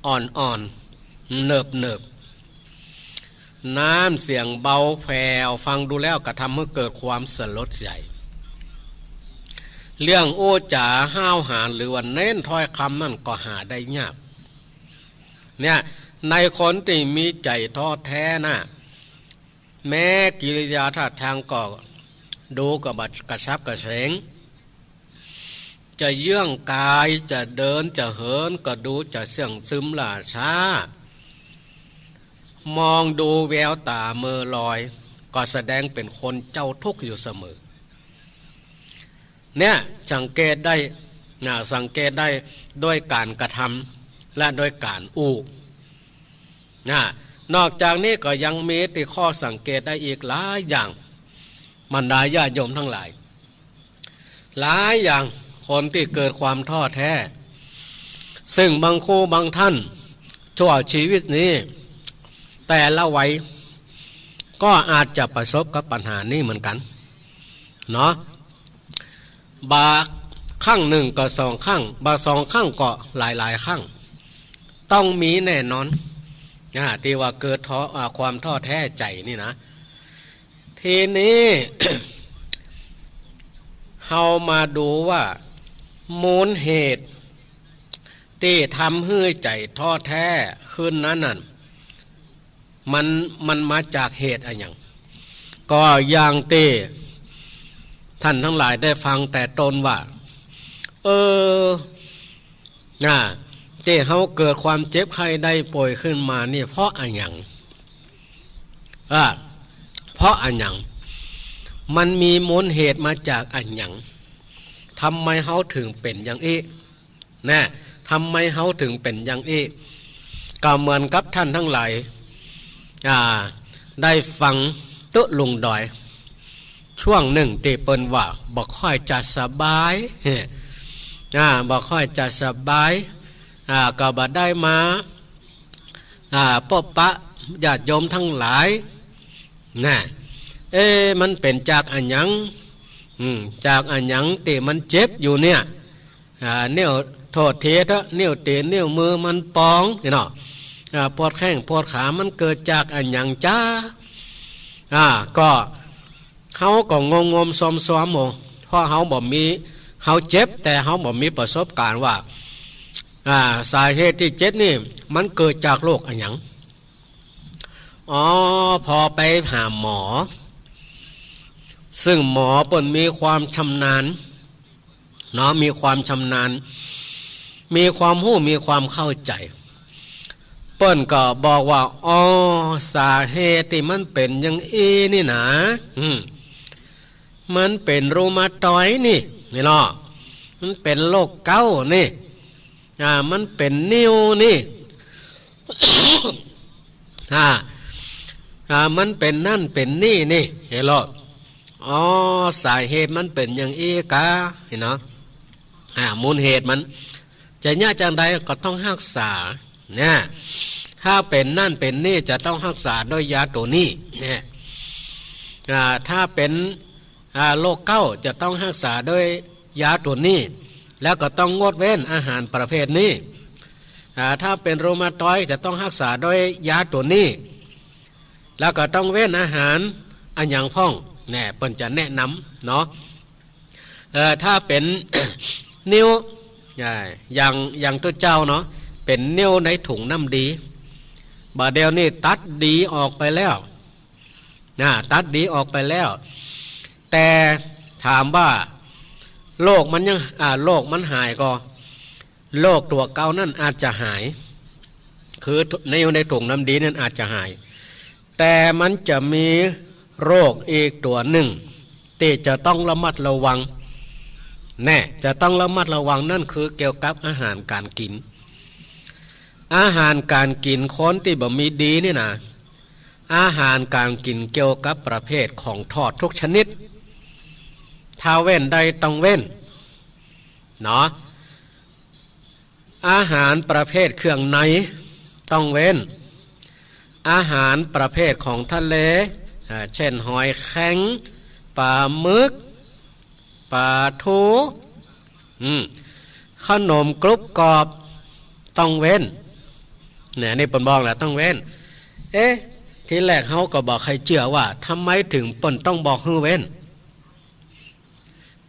อ่อนๆ เนิบๆ น้ำเสียงเบาแผ่ว ฟังดูแล้วก็ทำหื้อเกิดความสลดใจ๋ เรื่องอู้จ๋าห้าวหาญหรือว่าเน้นถ้อยกำนั้นก็หาได้ยาก เนี่ย ในคนตี้มีใจ๋ท้อแท้นะ แม้กิริยาท่าตางก็ดูก็บ่กระฉับกระเฉง จะเยื้องกาย จะเดิน จะเหิน ก็ดูจะเสื่องซึมล่าช้า มองดูแววต๋าเมอลอย ก็แสดงเป๋นคนเจ้าทุกข์อยู่เสมอ เนี่ย สังเกตได้ นะ สังเกตได้โดยก๋านกระทำ และโดยก๋านอู้ นะ นอกจากนี้ก็ยังมีตี้ข้อสังเกตได้อีกหลายอย่าง บรรดาญาติโยมตังหลาย หลายอย่าง คนตี้เกิดความท้อแท้ ซึ่งบางคู่บางท่าน ชั่วชีวิตนี้ แต่ละวัย ก็อาจจะประสบกับปัญหานี้เหมือนกั๋น เนาะ บ่าครั้งนึ่งก็สองครั้ง บ่าสองครั้งก็หลายๆ ครั้ง ต้องมีแน่นอน อ่า ตี้ว่าเกิดท้อ อ่า ความท้อแท้ใจ๋นี่นะ ทีนี้ เฮามาดูว่า มูลเหตุตี้ทำหื้อใจ๋ท้อแท้ขึ้นนั้นน่ะ มัน มันมาจากเหตุอะหยัง ก็อย่างตี้ท่านตังหลายได้ฟังแต่ต้นว่า เออ นะ ตี้เฮาเกิดความเจ็บไข้ได้ป่วยขึ้นมานี่เพราะอะหยัง อ่า เพราะอะหยัง มันมีมูลเหตุมาจากอะหยัง ทำไมเฮาเถิงเป๋นอย่างอี้ นะ ทำไมเฮาเถิงเป๋นอย่างอี้ ก็เหมือนกับท่านตังหลาย อ่า ได้ฟังตุ๊ลุงดอย ช่วงนึ่งตี้เปิ้นว่าบ่ค่อยจะสบาย อ่า บ่ค่อยจะสบาย อ่า ก็บ่ได้มา อ่า ปะปะญาติโยมตังหลาย นะ เอ๊ะ มันเป๋นจากอะหยัง อืม จากอะหยังตี้มันเจ็บอยู่เนี่ย อ่า นิ้ว โทษทีเต๊อะ นิ้วตี๋น นิ้วมือมันปอง นี่เนาะ อ่า ปวดแข้งปวดขา มันเกิดจากอะหยังจ๊ะ อ่า ก็เฮาก็งมๆซอมๆ โอ้ เพราะเฮาบ่มี เฮาเจ็บ แต่เฮาบ่มีประสบการณ์ว่า อ่า สาเหตุตี้เจ็บนี่ มันเกิดจากโรคอะหยัง อ๋อ ผ่อไปหาหมอ ซึ่งหมอเปิ้นมีความชำนาญเนาะ มีความชำนาญ มีความฮู้ มีความเข้าใจ๋ เปิ้นก็บอกว่า อ๋อ สาเหตุตี้มันเป๋นอย่างอี้นี่นา อืม มันเป๋นรูมาตอยด์นี่ นี่เนาะ มันเป๋นโรคเก๊านี่ อ่า มันเป๋นนิ่วนี่ อ่า อ่า มันเป๋นนั่นเป๋นนี่นี่ หันก่อ อ๋อ สาเหตุมันเป๋นอย่างอี้กา หันก่อ อ่า มูลเหตุมัน จะเยียะจังใดก็ต้องฮักษา เนี่ย ถ้าเป๋นนั่นเป๋นนี่จะต้องฮักษาด้วยยาตั๋วนี้ เนี่ย อ่า ถ้าเป๋น อ่า โรคเก๊าจะต้องฮักษาด้วยยาตั๋วนี้ แล้วก็ต้องงดเว้นอาหารประเภทนี้ อ่า ถ้าเป๋นรูมาตอยด์จะต้องฮักษาด้วยยาตั๋วนี้ แล้วก็ต้องเว้นอาหารอะหยังพ่อง แน่ เปิ้นจะแนะนำเนาะ เอ่อ ถ้าเป๋น นิ่ว อ่า อย่าง อย่างตุ๊เจ้าเนาะ เป๋นนิ่วในถุงน้ำดี บ่าเดี่ยวนี้ตัดดีออกไปแล้ว นะ ตัดดีออกไปแล้ว แต่ถามว่าโรคมันยัง อ่า โรคมันหายก่อ โรคตั๋วเก๊านั่นอาจจะหาย คือใน ในถุงน้ำดีนั่นอาจจะหาย แต่มันจะมีโรคอีกตั๋วนึ่งตี้จะต้องระมัดระวัง แน่ จะต้องระมัดระวัง นั่นคือเกี่ยวกับอาหารก๋านกิ๋น อาหารก๋านกิ๋นคนตี้บ่มีดีนี่นา อาหารก๋านกิ๋นเกี่ยวกับประเภทของทอดทุกชนิด ถ้าเว้นได้ต้องเว้น เนาะ อาหารประเภทเครื่องในต้องเว้น อาหารประเภทของทะเล อ่า เช่น หอยแครง ปลาหมึก ปลาทู อืม ขนมกรุบกรอบต้องเว้น เนี่ย นี่เปิ้นบอกแล้วต้องเว้น เอ๊ะ ทีแรกเฮาก็บ่ใค่เจื้อว่า ทำไมเถิงเปิ้นต้องบอกหื้อเว้น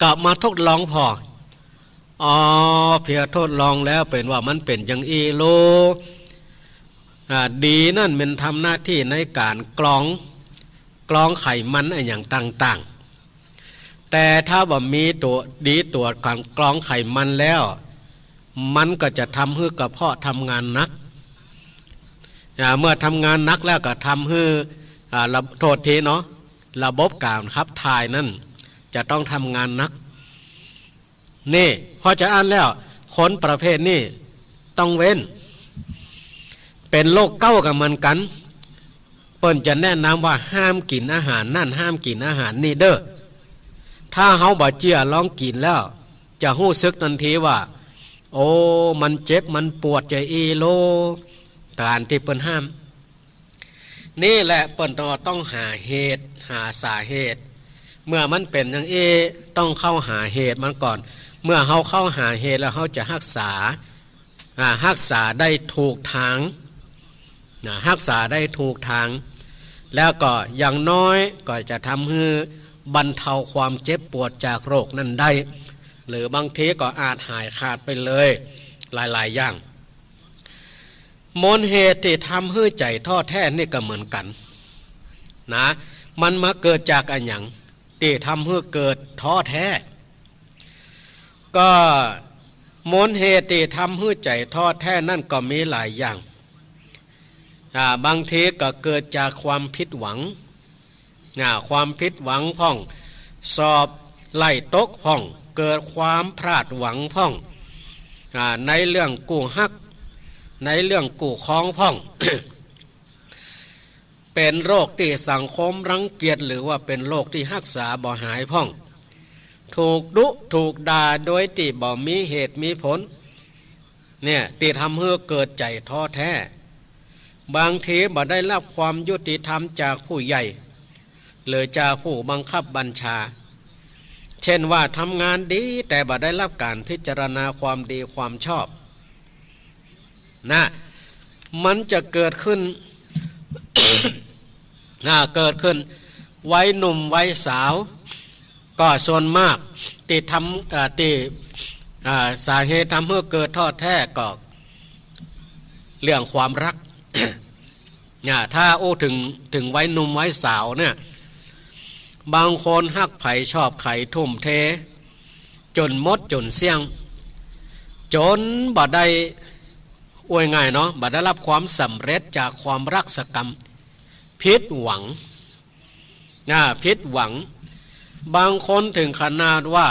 ก็มาทดลองผ่อ อ๋อ เพียงทดลองแล้วเป๋นว่ามันเป๋นอย่างอี้โล อ่า ดีนั่นมันทำหน้าตี้ในก๋านกรอง กรองไขมันอะหยังต่างๆ แต่ถ้าบ่มีตั๋วดีตั๋วก๋านกรองไขมันแล้ว มันก็จะทำหื้อกระเพาะทำงานหนัก อ่า เมื่อทำงานหนักแล้วก็ทำหื้อ อ่า ระ โทษทีเนาะ ระบบก๋านขับถ่ายนั่นจะต้องทำงานหนัก นี่ เพราะฉะนั้นแล้ว คนประเภทนี้ต้องเว้น เป๋นโรคเก๊าก็เหมือนกั๋น เปิ้นจะแนะนำว่าห้ามกิ๋นอาหารนั่น ห้ามกิ๋นอาหารนี่เด้อ ถ้าเฮาบ่เจื้อลองกิ๋นแล้ว จะฮู้สึกตันทีว่า โอ้ มันเจ็บ มันปวดจะอี้โล ก๋านตี้เปิ้นห้าม นี่แหละเปิ้นต้อง ต้องหาเหตุ หาสาเหตุ เมื่อมันเป๋นอย่างอี้ ต้องเข้าหาเหตุมันก่อน เมื่อเฮาเข้าหาเหตุแล้ว เฮาจะฮักษา อ่า ฮักษาได้ถูกตาง นะ ฮักษาได้ถูกตาง แล้วก็อย่างน้อยก็จะทำหื้อบรรเทาความเจ็บปวดจากโรคนั้นได้ หรือบางทีก็อาจหายขาดไปเลย หลายๆ อย่าง มูลเหตุตี้ทำหื้อใจ๋ท้อแท้นี่ก็เหมือนกั๋น นะ มันมาเกิดจากอะหยัง ตี้ทำหื้อเกิดท้อแท้ ก็มูลเหตุตี้ทำหื้อใจ๋ท้อแท้นั่นก็มีหลายอย่าง อ่า บางทีก็เกิดจากความผิดหวัง อ่า ความผิดหวังพ่อง สอบไล่ตกพ่อง เกิดความพลาดหวังพ่อง อ่า ในเรื่องกู้ฮัก ในเรื่องกู้ครองพ่อง เป๋นโรคตี้สังคมรังเกียจ หรือว่าเป๋นโรคตี้ฮักษาบ่หายพ่อง ถูกดุถูกด่าโดยตี้บ่มีเหตุมีผล เนี่ย ตี้ทำหื้อเกิดใจ๋ท้อแท้ บางทีบ่ได้รับความยุติธรรมจากผู้ใหญ่ หรือจากผู้บังคับบัญชา เช่นว่าทำงานดีแต่บ่ได้รับการพิจารณาความดีความชอบ นะ มันจะเกิดขึ้น นะ เกิดขึ้นวัยหนุ่มวัยสาว ก็ส่วนมากตี้ทำ เอ่อ ตี้ อ่า สาเหตุทำหื้อเกิดท้อแท้ก็เรื่องความฮัก อ่า ถ้าอู้เถิง เถิงวัยหนุ่มวัยสาวเนี่ย บางคนฮักใผชอบใผทุ่มเทจ๋นหมดจ๋นเสี้ยง จ๋นบ่ได้ อู้ง่ายๆ เนาะ บ่ได้รับความสำเร็จจากความฮักสักกำ ผิดหวัง อ่า ผิดหวัง บางคนเถิงขนาดว่า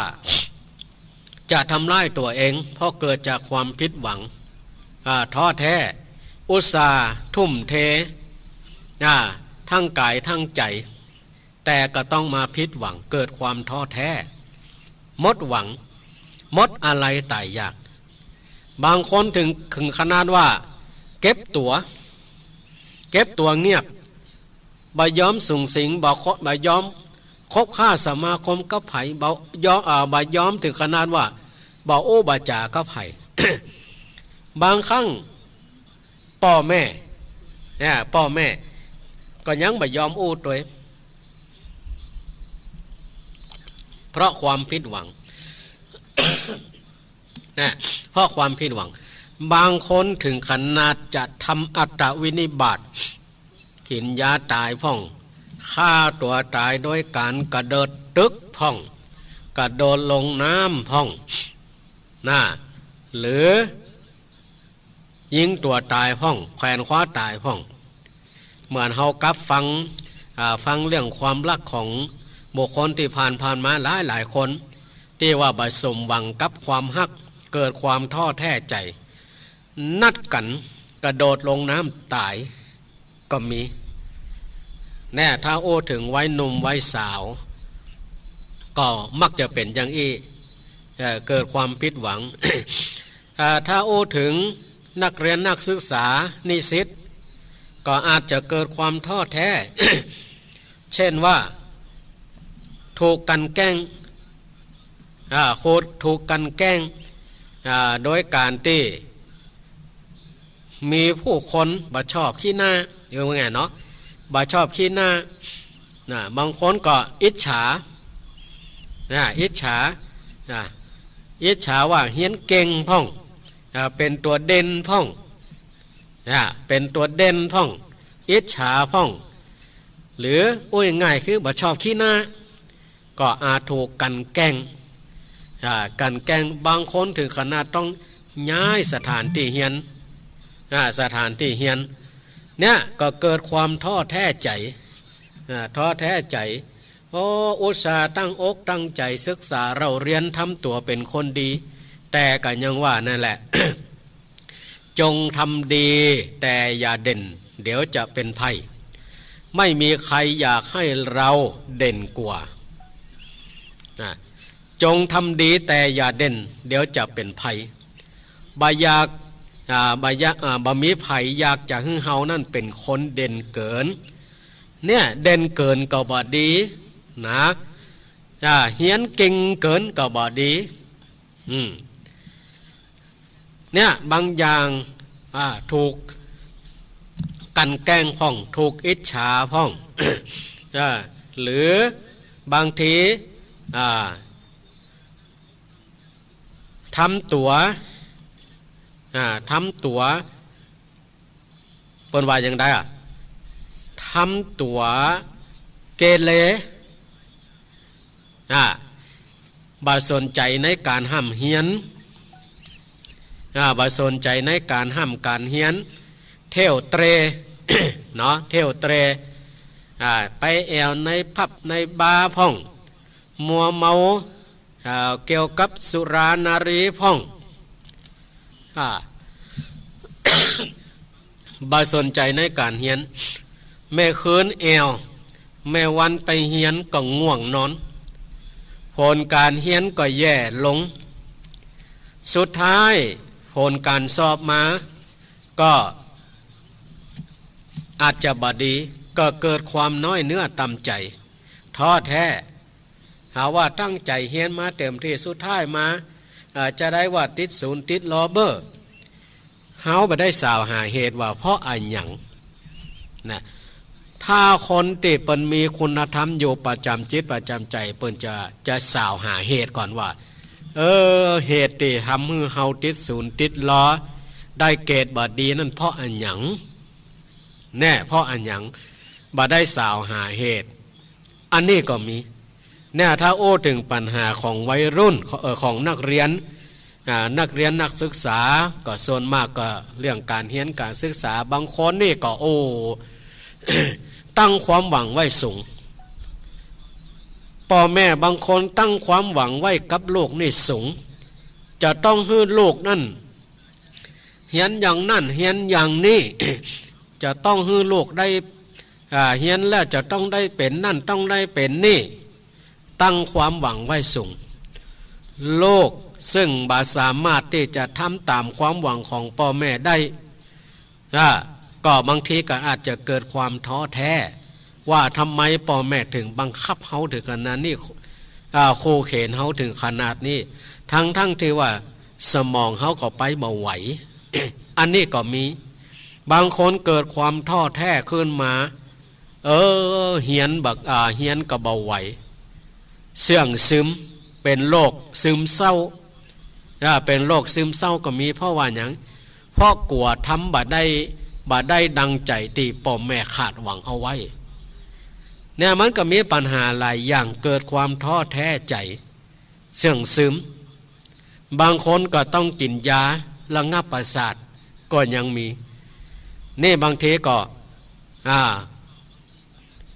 จะทำร้ายตั๋วเอง เพราะเกิดจากความผิดหวัง อ่า ท้อแท้ อุตส่าห์ทุ่มเท อ่า ทั้งกายทั้งใจ๋ แต่ก็ต้องมาผิดหวัง เกิดความท้อแท้ หมดหวัง หมดอาลัยต๋ายอยาก บางคนเถิง เถิงขนาดว่าเก็บตั๋ว เก็บตั๋วเงียบ บ่ยอมสุงสิง บ่ค- บ่ยอมคบค้าสมาคมกับใผ บ่ยอม อ่า บ่ยอมเถิงขนาดว่าบ่อู้บ่จ๋ากับใผ บางครั้งป้อแม่ เนี่ย ป้อแม่ก็ยังบ่ยอมอู้ตวย เพราะความผิดหวัง นะ เพราะความผิดหวัง บางคนเถิงขนาดจะทำอัตตวินิบาต กิ๋นยาต๋ายพ่อง ฆ่าตั๋วต๋ายโดยก๋านกระเดิดตึกพ่อง กระโดดลงน้ำพ่อง นะ หรือ ยิงตั๋วต๋ายพ่อง แขวนคว้าต๋ายพ่อง เหมือนเฮากับฟัง อ่า ฟังเรื่องความฮักของบุคคลตี้ผ่านๆ มาหลายๆ คน ตี้ว่าบ่สมหวังกับความฮัก เกิดความท้อแท้ใจ๋ นัดกั๋นกระโดดลงน้ำต๋ายก็มี แน่ ถ้าอู้เถิงวัยหนุ่มวัยสาว ก็มักจะเป๋นอย่างอี้ เอ่อ เกิดความผิดหวัง อ่า ถ้าอู้เถิงนักเรียนนักศึกษานิสิต ก็อาจจะเกิดความท้อแท้ เช่นว่า ถูกกลั่นแกล้ง อ่า ถูกกลั่นแกล้ง อ่า โดยก๋านตี้มีผู้คนบ่ชอบขี้หน้า เรียกว่าไงเนาะ บ่ชอบขี้หน้า นะ บางคนก็อิจฉา นะ อิจฉา นะ อิจฉาว่าเฮียนเก่งพ่อง อ่า เป๋นตั๋วเด่นพ่อง นะ เป๋นตั๋วเด่นพ่อง อิจฉาพ่อง หรืออู้ง่ายๆ คือบ่ชอบขี้หน้า ก็อาจถูกกลั่นแกล้ง อ่า กลั่นแกล้ง บางคนเถิงขนาดต้องย้ายสถานตี้เฮียน อ่า สถานตี้เฮียน เนี่ย ก็เกิดความท้อแท้ใจ๋ อ่า ท้อแท้ใจ๋ โอ้ อุตส่าห์ตั้งอกตั้งใจ๋ศึกษาเล่าเรียน ทำตั๋วเป๋นคนดี แต่ก็ยังว่านั่นแหละ จงทำดีแต่อย่าเด่น เดี๋ยวจะเป็นภัย ไม่มีใครอยากให้เราเด่นกว่า นะ จงทำดีแต่อย่าเด่น เดี๋ยวจะเป็นภัย บ่อยาก อ่า บ่อยาก อ่า บ่มีใผอยากจะหื้อเฮานั้นเป๋นคนเด่นเกิน เนี่ย เด่นเกินก็บ่ดี นะ อ่า เฮียนเก่งเกินก็บ่ดี อืม เนี่ย บางอย่าง อ่า ถูกกลั่นแกล้งพ่อง ถูกอิจฉาพ่อง อ่า หรือบางที อ่า ทำตั๋ว อ่า ทำตั๋ว เปิ้นว่าอย่างใดอะ ทำตั๋วเกเร อ่า บ่สนใจ๋ในก๋านฮ่ำเฮียน อ่า บ่สนใจ๋ในก๋านฮ่ำก๋านเฮียน เที่ยวเตร่ เนาะ เที่ยวเตร่ อ่า ไปแอ่วในผับในบาร์พ่อง มัวเมา อ่า เกี่ยวกับสุรานารีพ่อง อ่า บ่สนใจ๋ในก๋านเฮียน แม้คืนแอ่ว แม้วันไปเฮียนก็ง่วงนอน ผลก๋านเฮียนก็แย่ลง สุดท้ายผลก๋านสอบมาก็อาจจะบ่ดี ก็เกิดความน้อยเนื้อต่ำใจ๋ ท้อแท้ หาว่าตั้งใจ๋เฮียนมาเต๋มตี้ สุดท้ายมา อ่า จะได้ว่าติดศูนย์ติดลอเบ้อ เฮาบ่ได้สาวหาเหตุว่าเพราะอะหยังนะ ถ้าคนตี้เปิ้นมีคุณธรรมอยู่ประจ๋ำจิตประจ๋ำใจ๋ เปิ้นจะ จะสาวหาเหตุก่อนว่า เออ เหตุตี้ทำหื้อเฮาติดศูนย์ติดลอ ได้เกรดบ่ดีนั่นเพราะอะหยัง แน่ เพราะอะหยัง บ่ได้สาวหาเหตุ อันนี้ก็มี เนี่ย ถ้าอู้เถิงปัญหาของวัยรุ่น เอ่อ ของนักเรียน อ่า นักเรียนนักศึกษา ก็ส่วนมากก็เรื่องก๋านเฮียนก๋านศึกษา บางคนนี่ก็ โอ้ ตั้งความหวังไว้สูง ป้อแม่บางคนตั้งความหวังไว้กับลูกนี่สูง จะต้องหื้อลูกนั่น เฮียนอย่างนั้น เฮียนอย่างนี้ จะต้องหื้อลูกได้ อ่า เฮียนแล้วจะต้องได้เป๋นนั่น ต้องได้เป๋นนี่ ตั้งความหวังไว้สูง ลูกซึ่งบ่สามารถตี้จะทำต๋ามความหวังของป้อแม่ได้ อ่า ก็บางทีก็อาจจะเกิดความท้อแท้ ว่าทำไมป้อแม่เถิงบังคับเฮาเถิงขนาดนี้ อ่า ขู่เข็ญเฮาเถิงขนาดนี้ ทั้งๆ ตี้ว่าสมองเฮาก็ไปบ่ไหว อันนี้ก็มี บางคนเกิดความท้อแท้ขึ้นมา เออ เฮียนบ่ อ่า เฮียนก็บ่ไหว เสื่องซึม เป๋นโรคซึมเศร้า อ่า เป๋นโรคซึมเศร้าก็มี เพราะว่าหยัง เพราะกั๋วทำบ่ได้ บ่ได้ดังใจ๋ตี้ป้อแม่คาดหวังเอาไว้ เนี่ย มันก็มีปัญหาหลายอย่าง เกิดความท้อแท้ใจ๋ เสื่องซึม บางคนก็ต้องกิ๋นยาระงับประสาทก็ยังมี นี่บางทีก็ อ่า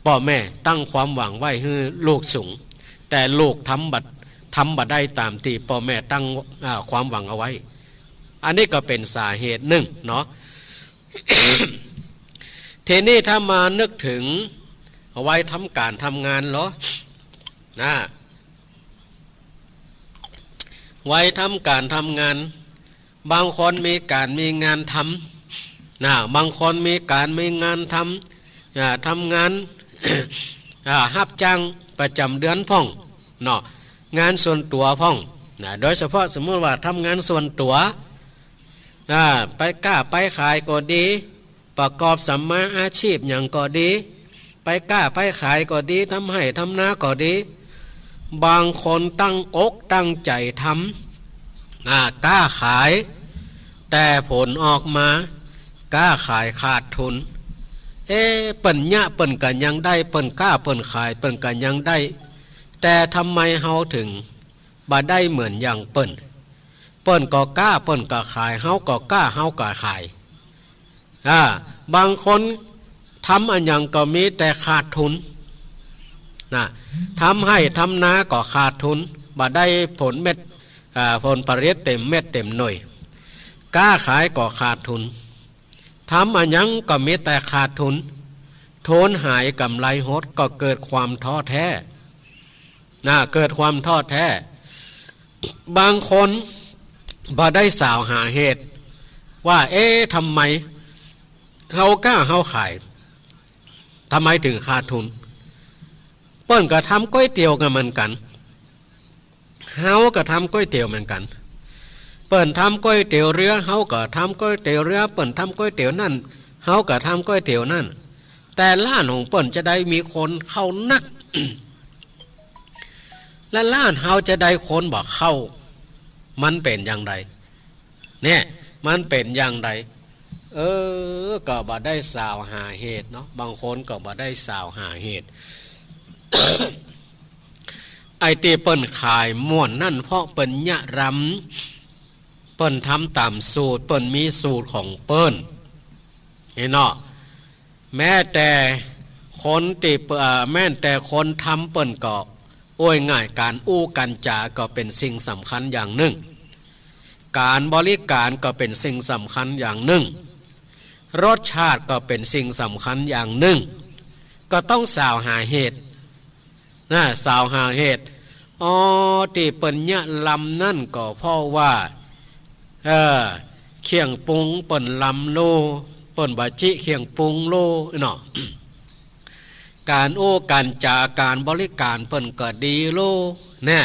ป้อแม่ตั้งความหวังไว้หื้อลูกสูง แต่ลูกทำบ่ ทำบ่ได้ต๋ามตี้ป้อแม่ตั้ง อ่า ความหวังเอาไว้ อันนี้ก็เป๋นสาเหตุนึ่งเนาะ ทีนี้ถ้ามานึกเถิงวัยทำก๋านทำงานเหรอ นะ วัยทำก๋านทำงาน บางคนมีก๋านมีงานทำ นะ บางคนมีก๋านมีงานทำ อ่า ทำงาน อ่า ฮับจ้างประจ๋ำเดือนพ่องเนาะ งานส่วนตั๋วพ่อง นะ โดยเฉพาะสมมุติว่าทำงานส่วนตั๋ว อ่า ไปก้าไปขายก็ดี ประกอบสัมมาอาชีพหยังก็ดี ไปก้าไปขายก็ดี ทำไฮ่ทำนาก็ดี บางคนตั้งอกตั้งใจ๋ทำ อ่า ก้าขาย แต่ผลออกมา ก้าขายขาดทุน เอ๊ะ เปิ้นเยียะเปิ้นก็ยังได้ เปิ้นก้าเปิ้นขายเปิ้นก็ยังได้ แต่ทำไมเฮาเถิงบ่ได้เหมือนอย่างเปิ้น เปิ้นก็ก้าเปิ้นก็ขาย เฮาก็ก้าเฮาก็ขาย อ่า บางคนทำอะหยังก็มีแต่ขาดทุน นะ ทำไฮ่ทำนาก็ขาดทุน บ่ได้ผลเม็ด อ่า ผลผลิตเต๋มเม็ดเต๋มหน่วย ก้าขายก็ขาดทุน ทำอะหยังก็มีแต่ขาดทุน ทุนหายก๋ำไรหด ก็เกิดความท้อแท้ นะ เกิดความท้อแท้ บางคนบ่ได้สาวหาเหตุว่า เอ๊ะ ทำไมเฮาก้าเฮาขาย ทำไมเถิงขาดทุน เปิ้นก็ทำก๋วยเตี๋ยวกั๋นเหมือนกั๋น เฮาก็ทำก๋วยเตี๋ยวเหมือนกั๋น เปิ้นทำก๋วยเตี๋ยวเรือ เฮาก็ทำก๋วยเตี๋ยวเรือ เปิ้นทำก๋วยเตี๋ยวนั่น เฮาก็ทำก๋วยเตี๋ยวนั่น แต่ร้านของเปิ้นจะได้มีคนเข้านัก และร้านเฮาจะได้คนบ่เข้า มันเป๋นอย่างใด เนี่ย มันเป๋นอย่างใด เออ ก็บ่ได้สาวหาเหตุเนาะ บางคนก็บ่ได้สาวหาเหตุ ไอ้ตี้เปิ้นขายม่วนนั่น เพราะเปิ้นเยียะรำ เปิ้นทำต๋ามสูตร เปิ้นมีสูตรของเปิ้น นี่เนาะ แม้แต่คนตี้ เอ่อ แม้แต่คนทำเปิ้นก็ โอ้ย ง่าย ก๋านอู้ก๋านจาก็เป๋นสิ่งสำคัญอย่างนึ่ง ก๋านบริก๋ารก็เป๋นสิ่งสำคัญอย่างนึ่ง รสชาติก็เป๋นสิ่งสำคัญอย่างนึ่ง ก็ต้องสาวหาเหตุ นะ สาวหาเหตุ อ๋อ ตี้เปิ้นเยียะรำนั่นก็เพราะว่า เออ เครื่องปรุงเปิ้นรำโล เปิ้นบ่จิเครื่องปรุงโลเนาะ ก๋านอู้ก๋านจ๋าก๋านบริก๋านเปิ้นก็ดีโล แน่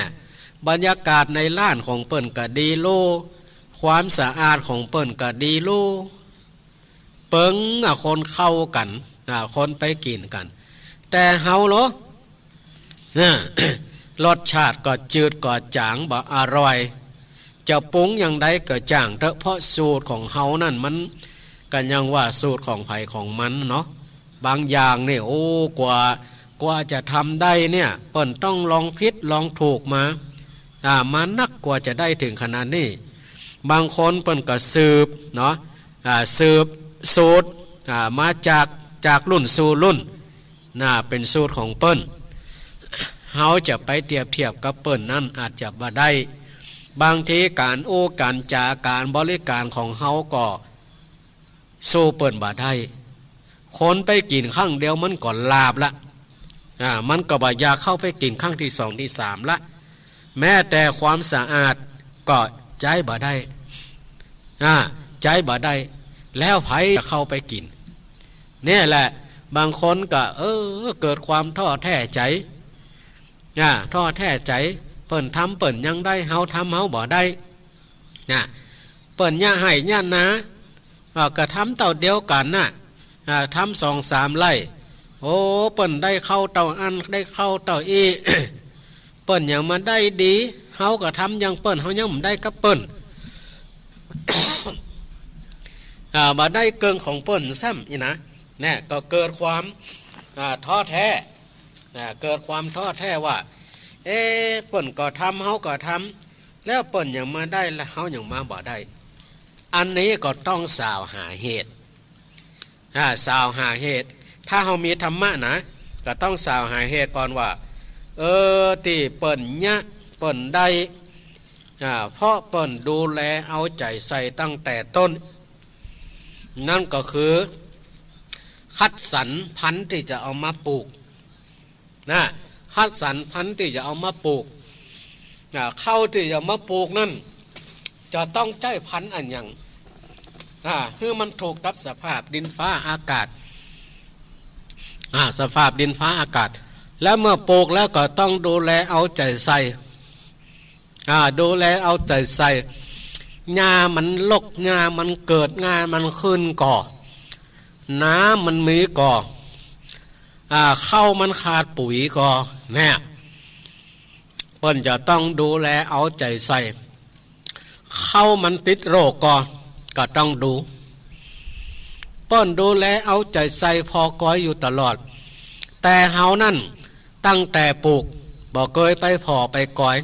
บรรยากาศในร้านของเปิ้นก็ดีโล ความสะอาดของเปิ้นก็ดีโล เปิงอะคนเข้ากั๋น อะคนไปกิ๋นกั๋น แต่เฮาโล นะ รสชาติก็จืดก็จ๋างบ่อร่อย จะปรุงอย่างใดก็จ้างเต๊อะ เพราะสูตรของเฮานั่นมันก็ยังว่าสูตรของใผของมันเนาะ บางอย่างนี่ โอ้ กว่า กว่าจะทำได้เนี่ย เปิ้นต้องลองผิดลองถูกมา อ่า มานักกว่าจะได้เถิงขนาดนี้ บางคนเปิ้นก็สืบเนาะ อ่า สืบสูตร อ่า มาจาก จากรุ่นสู่รุ่น น่าเป๋นสูตรของเปิ้น เฮาจะไปเตียบเทียบกับเปิ้นนั้นอาจจะบ่ได้ บางทีก๋านอู้ก๋านจ๋าก๋านบริก๋านของเฮาก็สู้เปิ้นบ่ได้ คนไปกิ๋นครั้งเดียวมันก็หลาบละ อ่า มันก็บ่อยากเข้าไปกิ๋นครั้งตี้สองตี้สามละ แม้แต่ความสะอาดก็ใจ๊บ่ได้ อ่า ใจ๊บ่ได้ แล้วใผจะเข้าไปกิ๋น เนี่ยแหละ บางคนก็ เออ เกิดความท้อแท้ใจ๋ อ่า ท้อแท้ใจ๋ เปิ้นทำเปิ้นยังได้ เฮาทำเฮาบ่ได้ นะ เปิ้นเยียะไฮ่เยียะนา อ่า ก็ทำเต้าเดียวกั๋นน่ะ อ่า ทำสองสามไฮ่ โอ้ เปิ้นได้ข้าวเต้าอั้น ได้ข้าวเต้าอี้ เปิ้นยังมาได้ดี เฮาก็ทำอย่างเปิ้น เฮายังบ่ได้กับเปิ้น อ่า บ่ได้เกิ่งของเปิ้นซ้ำอี้นะ เนี่ย ก็เกิดความ อ่า ท้อแท้ อ่า เกิดความท้อแท้ว่า เอ๊ะ เปิ้นก็ทำ เฮาก็ทำ แล้วเปิ้นยังมาได้ แล้วเฮายังมาบ่ได้ อันนี้ก็ต้องส่าวหาเหตุ อ่า ส่าวหาเหตุ ถ้าเฮามีธรรมะนะ ก็ต้องส่าวหาเหตุก่อนว่า เออ ตี้เปิ้นเยียะ เปิ้นได้ อ่า เพราะเปิ้นดูแลเอาใจ๋ใส่ตั้งแต่ต้น นั่นก็คือ คัดสรรพันธุ์ตี้จะเอามาปลูก นะ คัดสรรพันธุ์ตี้จะเอามาปลูก อ่า ข้าวตี้จะมาปลูกนั้น จะต้องใจ๊พันธุ์อะหยัง อ่า หื้อมันถูกกับสภาพดินฟ้าอากาศ อ่า สภาพดินฟ้าอากาศ แล้วเมื่อปลูกแล้วก็ต้องดูแลเอาใจ๋ใส่ อ่า ดูแลเอาใจ๋ใส่ หญ้ามันรก หญ้ามันเกิด หญ้ามันขึ้นก่อ น้ำมันมีก่อ อ่า ข้าวมันขาดปุ๋ยก่อ เนี่ย เปิ้นจะต้องดูแลเอาใจ๋ใส่ ข้าวมันติดโรคก่อ ก็ต้องดู เปิ้นดูแลเอาใจ๋ใส่ผ่อกอยอยู่ตลอด แต่เฮานั้น ตั้งแต่ปลูก บ่เกยไปผ่อไปกอย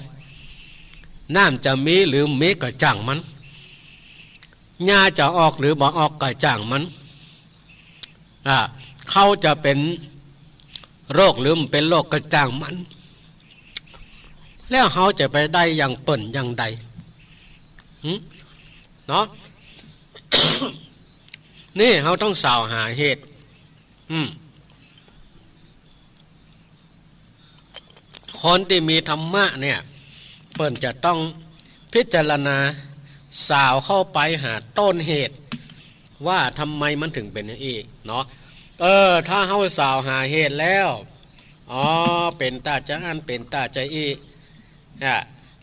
น้ำจะมีหรือบ่มีก็จ้างมัน หญ้าจะออกหรือบ่ออกก็จ้างมัน อ่า ข้าวจะเป๋นโรคหรือบ่เป๋นโรคก็จ้างมัน แล้วเฮาจะไปได้อย่างเปิ้นอย่างใด หึ เนาะ นี่เฮาต้องส่าวหาเหตุ อืม คนตี้มีธรรมะเนี่ย เปิ้นจะต้องพิจารณาส่าวเข้าไปหาต้นเหตุ ว่าทำไมมันถึงเป๋นอย่างอี้เนาะ เออ ถ้าเฮาส่าวหาเหตุแล้ว อ๋อ เป๋นตาจะอั้น เป๋นตาจะอี้ อ่ะ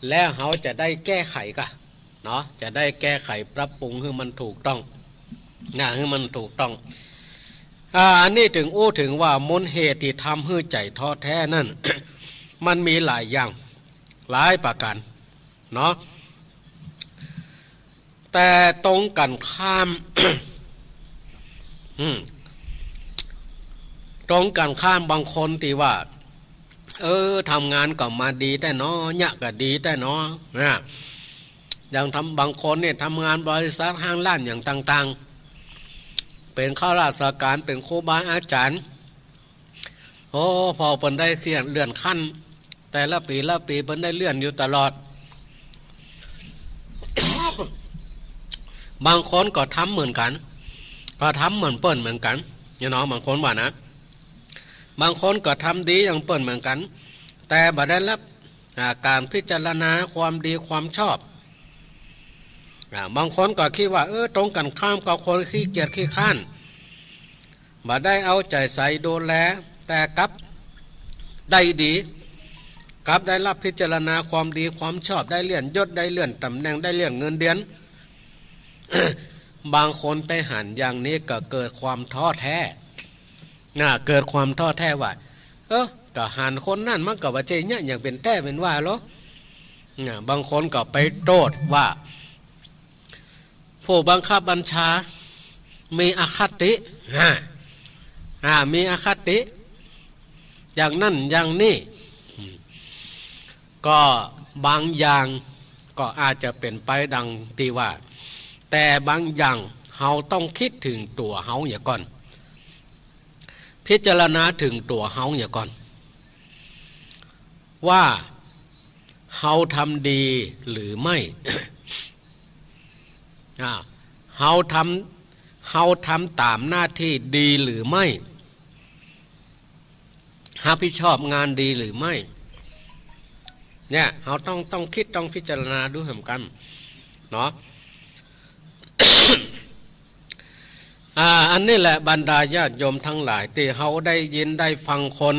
แล้วเฮาจะได้แก้ไขก่ะ เนาะ จะได้แก้ไขปรับปรุงหื้อมันถูกต้อง นะ หื้อมันถูกต้อง อ่า อันนี้เถิงอู้เถิงว่ามูลเหตุตี้ทำหื้อใจ๋ท้อแท้นั้น มันมีหลายอย่าง หลายประก๋าน เนาะ แต่ตรงกั๋นข้าม อืม ตรงกั๋นข้ามบางคนตี้ว่า เออ ทำงานก็มาดีแต๊เนาะ เยียะก็ดีแต๊เนาะ นะ อย่างทำ บางคนเนี่ยทำงานบริษัทห้างร้านอย่างต่างๆ เป๋นข้าราชก๋าน เป๋นครูบาอาจ๋ารย์ โอ้ ผ่อเปิ้นได้เลื่อนขั้น แต่ละปี๋ละปี๋เปิ้นได้เลื่อนอยู่ตลอด บางคนก็ทำเหมือนกั๋น ก็ทำเหมือนเปิ้นเหมือนกั๋น เนี่ยเนาะ บางคนว่านะ บางคนก็ทำดีอย่างเปิ้นเหมือนกั๋น แต่บ่ได้รับ อ่า ก๋านพิจารณาความดีความชอบ อ่า บางคนก็กึ๊ดว่า เออ ตรงกั๋นข้ามกับคนขี้เกียจขี้คร้าน บ่ได้เอาใจ๋ใส่ดูแล แต่กลับได้ดี กลับได้รับพิจารณาความดีความชอบ ได้เลื่อนยศ ได้เลื่อนต๋ำแหน่ง ได้เลื่อนเงินเดือน บางคนไปหันอย่างนี้ก็เกิดความท้อแท้ นะ เกิดความท้อแท้ว่า เออ ก็หันคนนั้นมันก็บ่ใจ้เยียะหยังเป๋นแต๊เป๋นว่าลอ นะ บางคนก็ไปโต้ษว่า ผู้บังคับบัญชามีอคติ อ่า อ่า มีอคติ อย่างนั้นอย่างนี้ อืม ก็บางอย่างก็อาจจะเป๋นไปดังตี้ว่า แต่บางอย่างเฮาต้องกึ๊ดเถิงตั๋วเฮาเหียก่อน พิจารณาเถิงตั๋วเฮาเหียก่อน ว่าเฮาทำดีหรือไม่ อ่า เฮาทำ เฮาทำต๋ามหน้าตี้ดีหรือไม่ ฮับผิดชอบงานดีหรือไม่ เนี่ย เฮาต้อง ต้องกึ๊ด ต้องพิจารณาดูเหมือนกั๋น เนาะ อ่า อันนี้แหละบรรดาญาติโยมตังหลาย ตี้เฮาได้ยินได้ฟังคน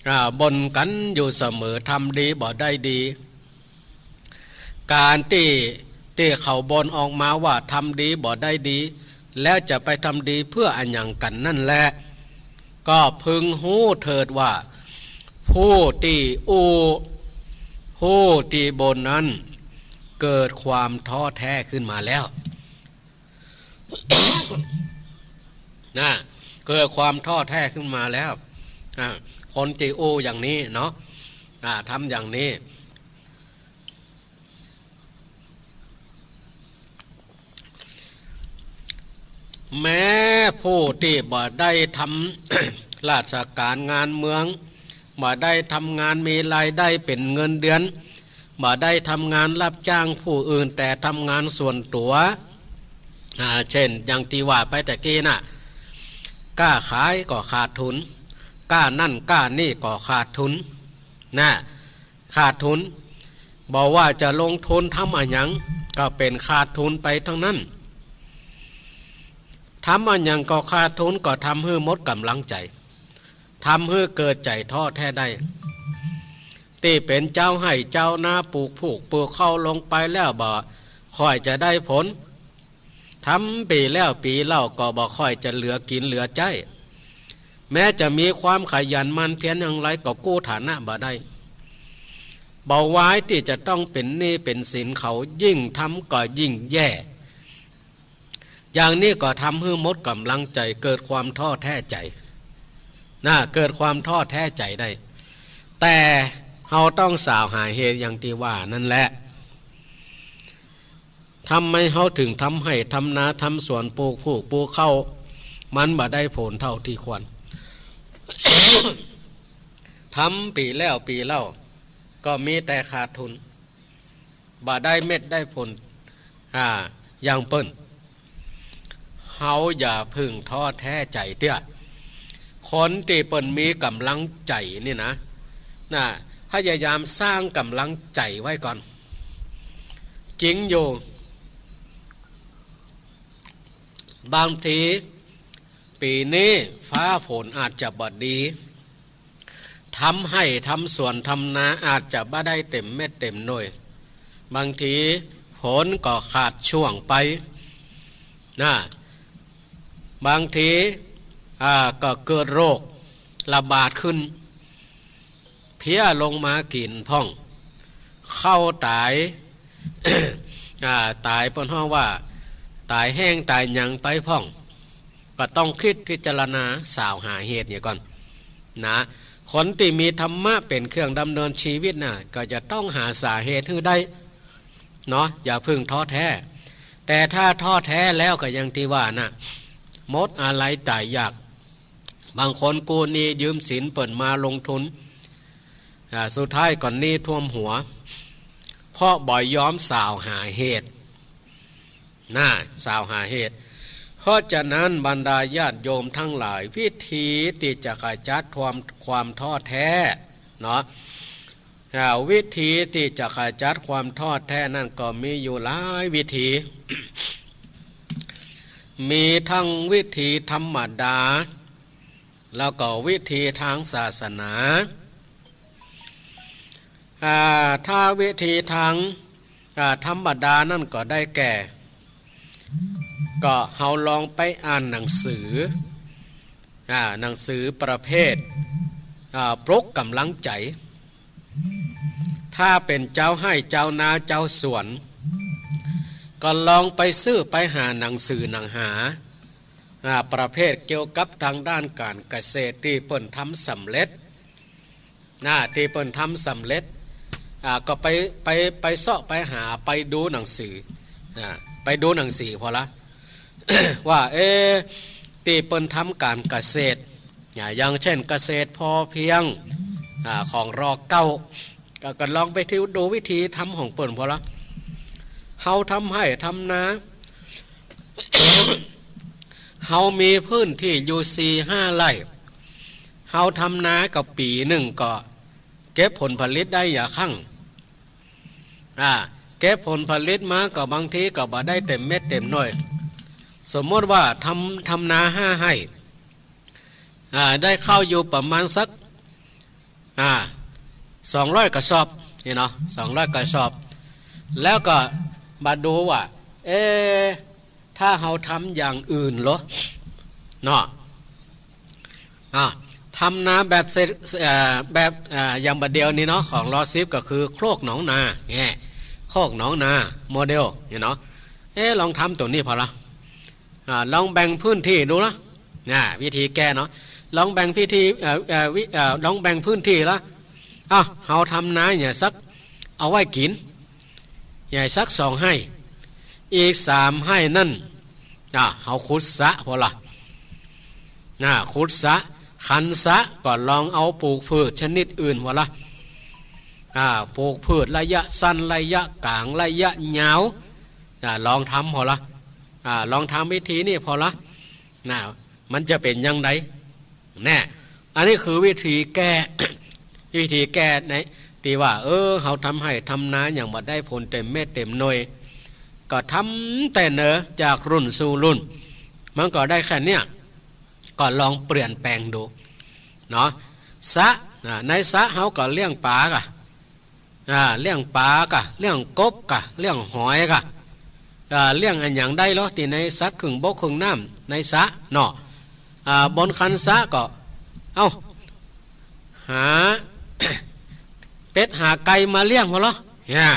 อ่า บ่นกั๋นอยู่เสมอ ทำดีบ่ได้ดี ก๋านตี้ ตี้เขาบ่นออกมาว่าทำดีบ่ได้ดี แล้วจะไปทำดีเปื้ออะหยังกั๋นนั่นแหละ ก็พึงฮู้เถิดว่า ผู้ตี้อู้ ผู้ตี้บ่นนั้น เกิดความท้อแท้ขึ้นมาแล้ว นะ เกิดความท้อแท้ขึ้นมาแล้ว อ่า คนตี้อู้อย่างนี้เนาะ อ่า ทำอย่างนี้ แม้ผู้ตี้บ่ได้ทำ ราชก๋านงานเมือง บ่ได้ทำงานมีรายได้เป๋นเงินเดือน บ่ได้ทำงานรับจ้างผู้อื่น แต่ทำงานส่วนตั๋ว อ่า เช่น อย่างตี้ว่าไปตะกี้น่ะ ก้าขายก็ขาดทุน ก้านั่นก้านี่ก็ขาดทุน นะ ขาดทุน บ่ว่าจะลงทุนทำอะหยัง ก็เป๋นขาดทุนไปตังนั้น ทำอะหยังก็ขาดทุน ก็ทำหื้อหมดก๋ำลังใจ๋ ทำหื้อเกิดใจ๋ท้อแท้ได้ ตี้เป๋นจาวไฮ่จาวนา ปลูกผูกปลูกข้าวลงไปแล้วบ่ค่อยจะได้ผล ทำปี๋แล้วปี๋เล่าก็บ่ค่อยจะเหลือกิ๋นเหลือใจ๊ แม้จะมีความขยันหมั่นเพียรอย่างไรก็กู้ฐานะบ่ได้ บ่วายตี้จะต้องเป๋นหนี้เป๋นสินเขา ยิ่งทำก็ยิ่งแย่ อย่างนี้ก็ทำหื้อหมดก๋ำลังใจ๋ เกิดความท้อแท้ใจ๋ นะ เกิดความท้อแท้ใจ๋ได้ แต่เฮาต้องสาวหาเหตุอย่างตี้ว่านั่นแหละ ทำไมเฮาเถิงทำไฮ่ทำนาทำสวนปลูกผูกปลูกข้าว มันบ่ได้ผลเต้าตี้ควร ทำปี๋แล้วปี๋เล่า ก็มีแต่ขาดทุน บ่ได้เม็ดได้ผล อ่า อย่างเปิ้น เฮาอย่าเพิ่งท้อแท้ใจ๋เตื้อ คนตี้เปิ้นมีก๋ำลังใจ๋นี่นะ นะ พยายามสร้างก๋ำลังใจ๋ไว้ก่อน จริงอยู่ บางทีปี๋นี้ฟ้าฝนอาจจะบ่ดี ทำไฮ่ทำสวนทำนาอาจจะบ่ได้เต๋มเม็ดเต๋มหน่วย บางทีฝนก็ขาดช่วงไป นะ บางที อ่า ก็เกิดโรคระบาดขึ้น เพี้ยลงมากิ๋นพ่อง ข้าวต๋าย อ่า ต๋ายเปิ้นฮ้องว่า ต๋ายแห้งต๋ายหยังไปพ่อง ก็ต้องกึ๊ดพิจารณาสาวหาเหตุเหียก่อน นะ คนตี้มีธรรมะเป๋นเครื่องดำเนินชีวิตน่ะ ก็จะต้องหาสาเหตุหื้อได้ เนาะ อย่าเพิ่งท้อแท้ แต่ถ้าท้อแท้แล้วก็อย่างตี้ว่าน่ะ หมดอาลัยต๋ายอยาก บางคนกู้หนี้ยืมสินเปิ้นมาลงทุน อ่า สุดท้ายก็หนี้ท่วมหัว เพราะบ่ยอมสาวหาเหตุ นะ สาวหาเหตุ เพราะฉะนั้นบรรดาญาติโยมตังหลาย วิธีตี้จะขจัดความ ความท้อแท้ เนาะ อ่า วิธีตี้จะขจัดความท้อแท้นั่นก็มีอยู่หลายวิธี มีตังวิธีธรรมดา แล้วก็วิธีตางศาสนา อ่า ถ้าวิธีตาง อ่า ธรรมดานั้นก็ได้แก่ ก็เฮาลองไปอ่านหนังสือ อ่า หนังสือประเภท อ่า ปลุกก๋ำลังใจ๋ ถ้าเป๋นจาวไฮ่จาวนาจาวสวน ก็ลองไปซื้อไปหาหนังสือหนังหา อ่า ประเภทเกี่ยวกับตางด้านก๋านเกษตรตี้เปิ้นทำสำเร็จ นะ ตี้เปิ้นทำสำเร็จ อ่า ก็ไป ไป ไปเซาะไปหา ไปดูหนังสือ อ่า ไปดูหนังสือผ่อละ ว่า เอ๊ะ ตี้เปิ้นทำก๋านเกษตร อ่า อย่างเช่นเกษตรพอเพียง อ่า ของ ร.เก้า ก็ ก็ลองไปดูวิธีทำของเปิ้นผ่อละ เฮาทำไฮ่ทำนา เฮามีพื้นตี้อยู่สี่ห้าไร่ เฮาทำนาก็ปี๋นึ่งก็เก็บผลผลิตได้หยาบคั้ง อ่า เก็บผลผลิตมาก็บางทีก็บ่ได้เต็มเม็ดเต็มหน่วย สมมติว่าทำ ทำนาห้าไฮ่ อ่า ได้ข้าวอยู่ประมาณสัก อ่า สองร้อยกระสอบ นี่เนาะ สองร้อยกระสอบ แล้วก็มาดูว่า เอ๊ะ ถ้าเฮาทำอย่างอื่นเหรอ เนาะ อ่า ทำนาแบบเศรษฐ- เอ่อ แบบ อ่า อย่างบ่าเดี่ยวนี้เนาะ ของ ร.สิบ ก็คือโคกหนองนา เนี่ย โคกหนองนา โมเดล เนี่ยเนาะ เอ๊ะ ลองทำตั๋วนี้ผ่อละ อ่า ลองแบ่งพื้นตี้ดูละ นะ วิธีแก้เนาะ ลองแบ่งพื้นตี้ เอ่อ เอ่อ วิ- เอ่อ ลองแบ่งพื้นตี้ละ อ้าว เฮาทำนาเนี่ยสัก เอาไว้กิ๋น เนี่ยสักสองไฮ่ อีกสามไฮ่นั้น อ่า เฮาขุดสระผ่อละ อ่า ขุดสระ คันสระ ก็ลองเอาปลูกพืชชนิดอื่นผ่อละ อ่า ปลูกพืชระยะสั้น ระยะก๋าง ระยะยาว อ่า ลองทำผ่อละ อ่า ลองทำวิธีนี้ผ่อละ นะ มันจะเป๋นอย่างใด แน่ อันนี้คือวิธีแก้ วิธีแก้ในตี้ว่า เออ เฮาทำไฮ่ทำนาอย่างบ่ได้ผลเต็มเม็ดเต็มหน่วย ก็ทำแต่เนิ่นจากรุ่นสู่รุ่น มันก็ได้แค่เนี้ย ก็ลองเปลี่ยนแปลงดู เนาะ สระ อ่า ในสระเฮาก็เลี้ยงป๋าก่ะ อ่า เลี้ยงป๋าก่ะ เลี้ยงกบก่ะ เลี้ยงหอยก่ะ อ่า เลี้ยงอะหยังได้ลอ ตี้ในสัตว์ครึ่งบกครึ่งน้ำในสระเนาะ อ่า บนคันสระก็ เอ้า หา เป็ดหาไก่มาเลี้ยงผ่อละ เนี่ย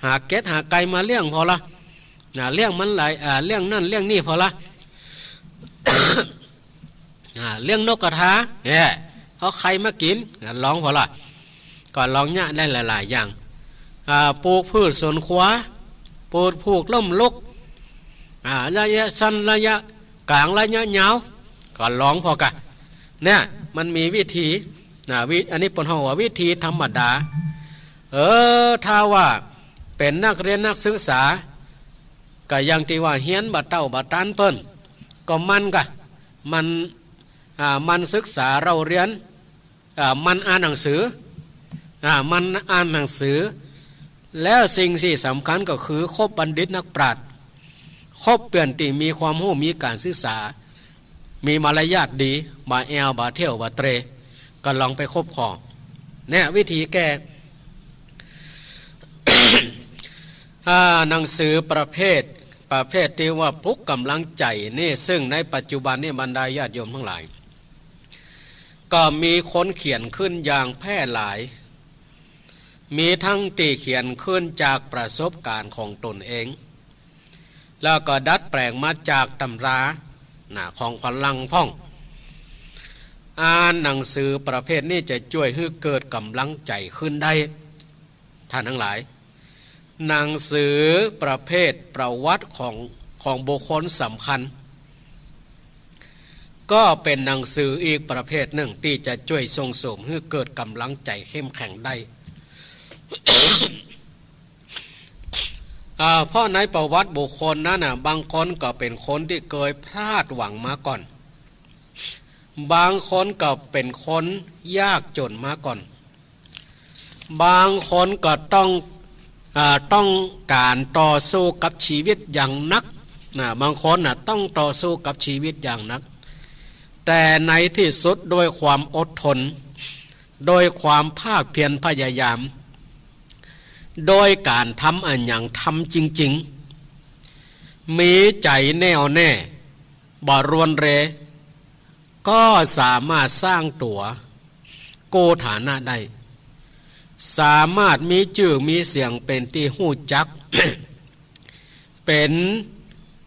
หาเป็ดหาไก่มาเลี้ยงผ่อละ นะ เลี้ยงมันหลาย อ่า เลี้ยงนั่นเลี้ยงนี่ผ่อละ อ่า เลี้ยงนกกระทา เนี่ย เอาไข่มากิ๋น อ่า ลองผ่อละ ก็ลองเยียะได้หลายๆ อย่าง อ่า ปลูกพืชสวนครัว ปลูก ปลูกล้มลุก อ่า ระยะสั้น ระยะก๋าง ระยะยาว ก็ลองผ่อก่ะ เนี่ย มันมีวิธี นะ วิ- อันนี้เปิ้นฮ้องว่าวิธีธรรมดา เออ ถ้าว่าเป๋นนักเฮียนนักศึกษา ก็อย่างตี้ว่าเฮียนบ่เต้าบ่ตานเปิ้น ก็หมั่นก่ะ หมั่น อ่า หมั่นศึกษาเล่าเฮียน อ่า หมั่นอ่านหนังสือ อ่า หมั่นอ่านหนังสือ แล้วสิ่งตี้สำคัญก็คือคบบัณฑิตนักปราชญ์ คบเปื้อนตี้มีความฮู้ มีก๋านศึกษา มีมารยาทดี บ่าแอ่ว บ่าเที่ยว บ่าเตร่ ก็ลองไปคบผ่อ เนี่ย วิธีแก้ อ่า หนังสือประเภท ประเภทตี้ว่าปลุกก๋ำลังใจ๋นี่ ซึ่งในปัจจุบันนี่บรรดาญาติโยมตังหลาย ก็มีคนเขียนขึ้นอย่างแพร่หลาย มีตึงตี้เขียนขึ้นจากประสบก๋ารณ์ของตนเอง แล้วก็ดัดแปลงมาจากตำรา นะ ของฝรั่งพ่อง อ่านหนังสือประเภทนี้จะจ้วยหื้อเกิดก๋ำลังใจ๋ขึ้นได้ ต้านตังหลาย หนังสือประเภทประวัติของ ของบุคคลสำคัญ ก็เป๋นหนังสืออีกประเภทนึ่งตี้จะจ้วยส่งเสริมหื้อเกิดก๋ำลังใจ๋เข้มแข็งได้ อ่า เพราะในประวัติบุคคลนั้นน่ะ บางคนก็เป๋นคนตี้เกยพลาดหวังมาก่อน บางคนก็เป๋นคนยากจ๋นมาก่อน บางคนก็ต้อง อ่า ต้องก๋านต่อสู้กับชีวิตอย่างหนัก นะ บางคนน่ะต้องต่อสู้กับชีวิตอย่างหนัก แต่ในตี้สุดโดยความอดทน โดยความภาคเพียรพยายาม โดยก๋านทำอะหยังทำจริงๆ มีใจ๋แน่วแน่ บ่รวนเร ก็สามารถสร้างตั๋วกู้ฐานะได้ สามารถมีจื้อมีเสียงเป๋นตี้ฮู้จัก เป๋น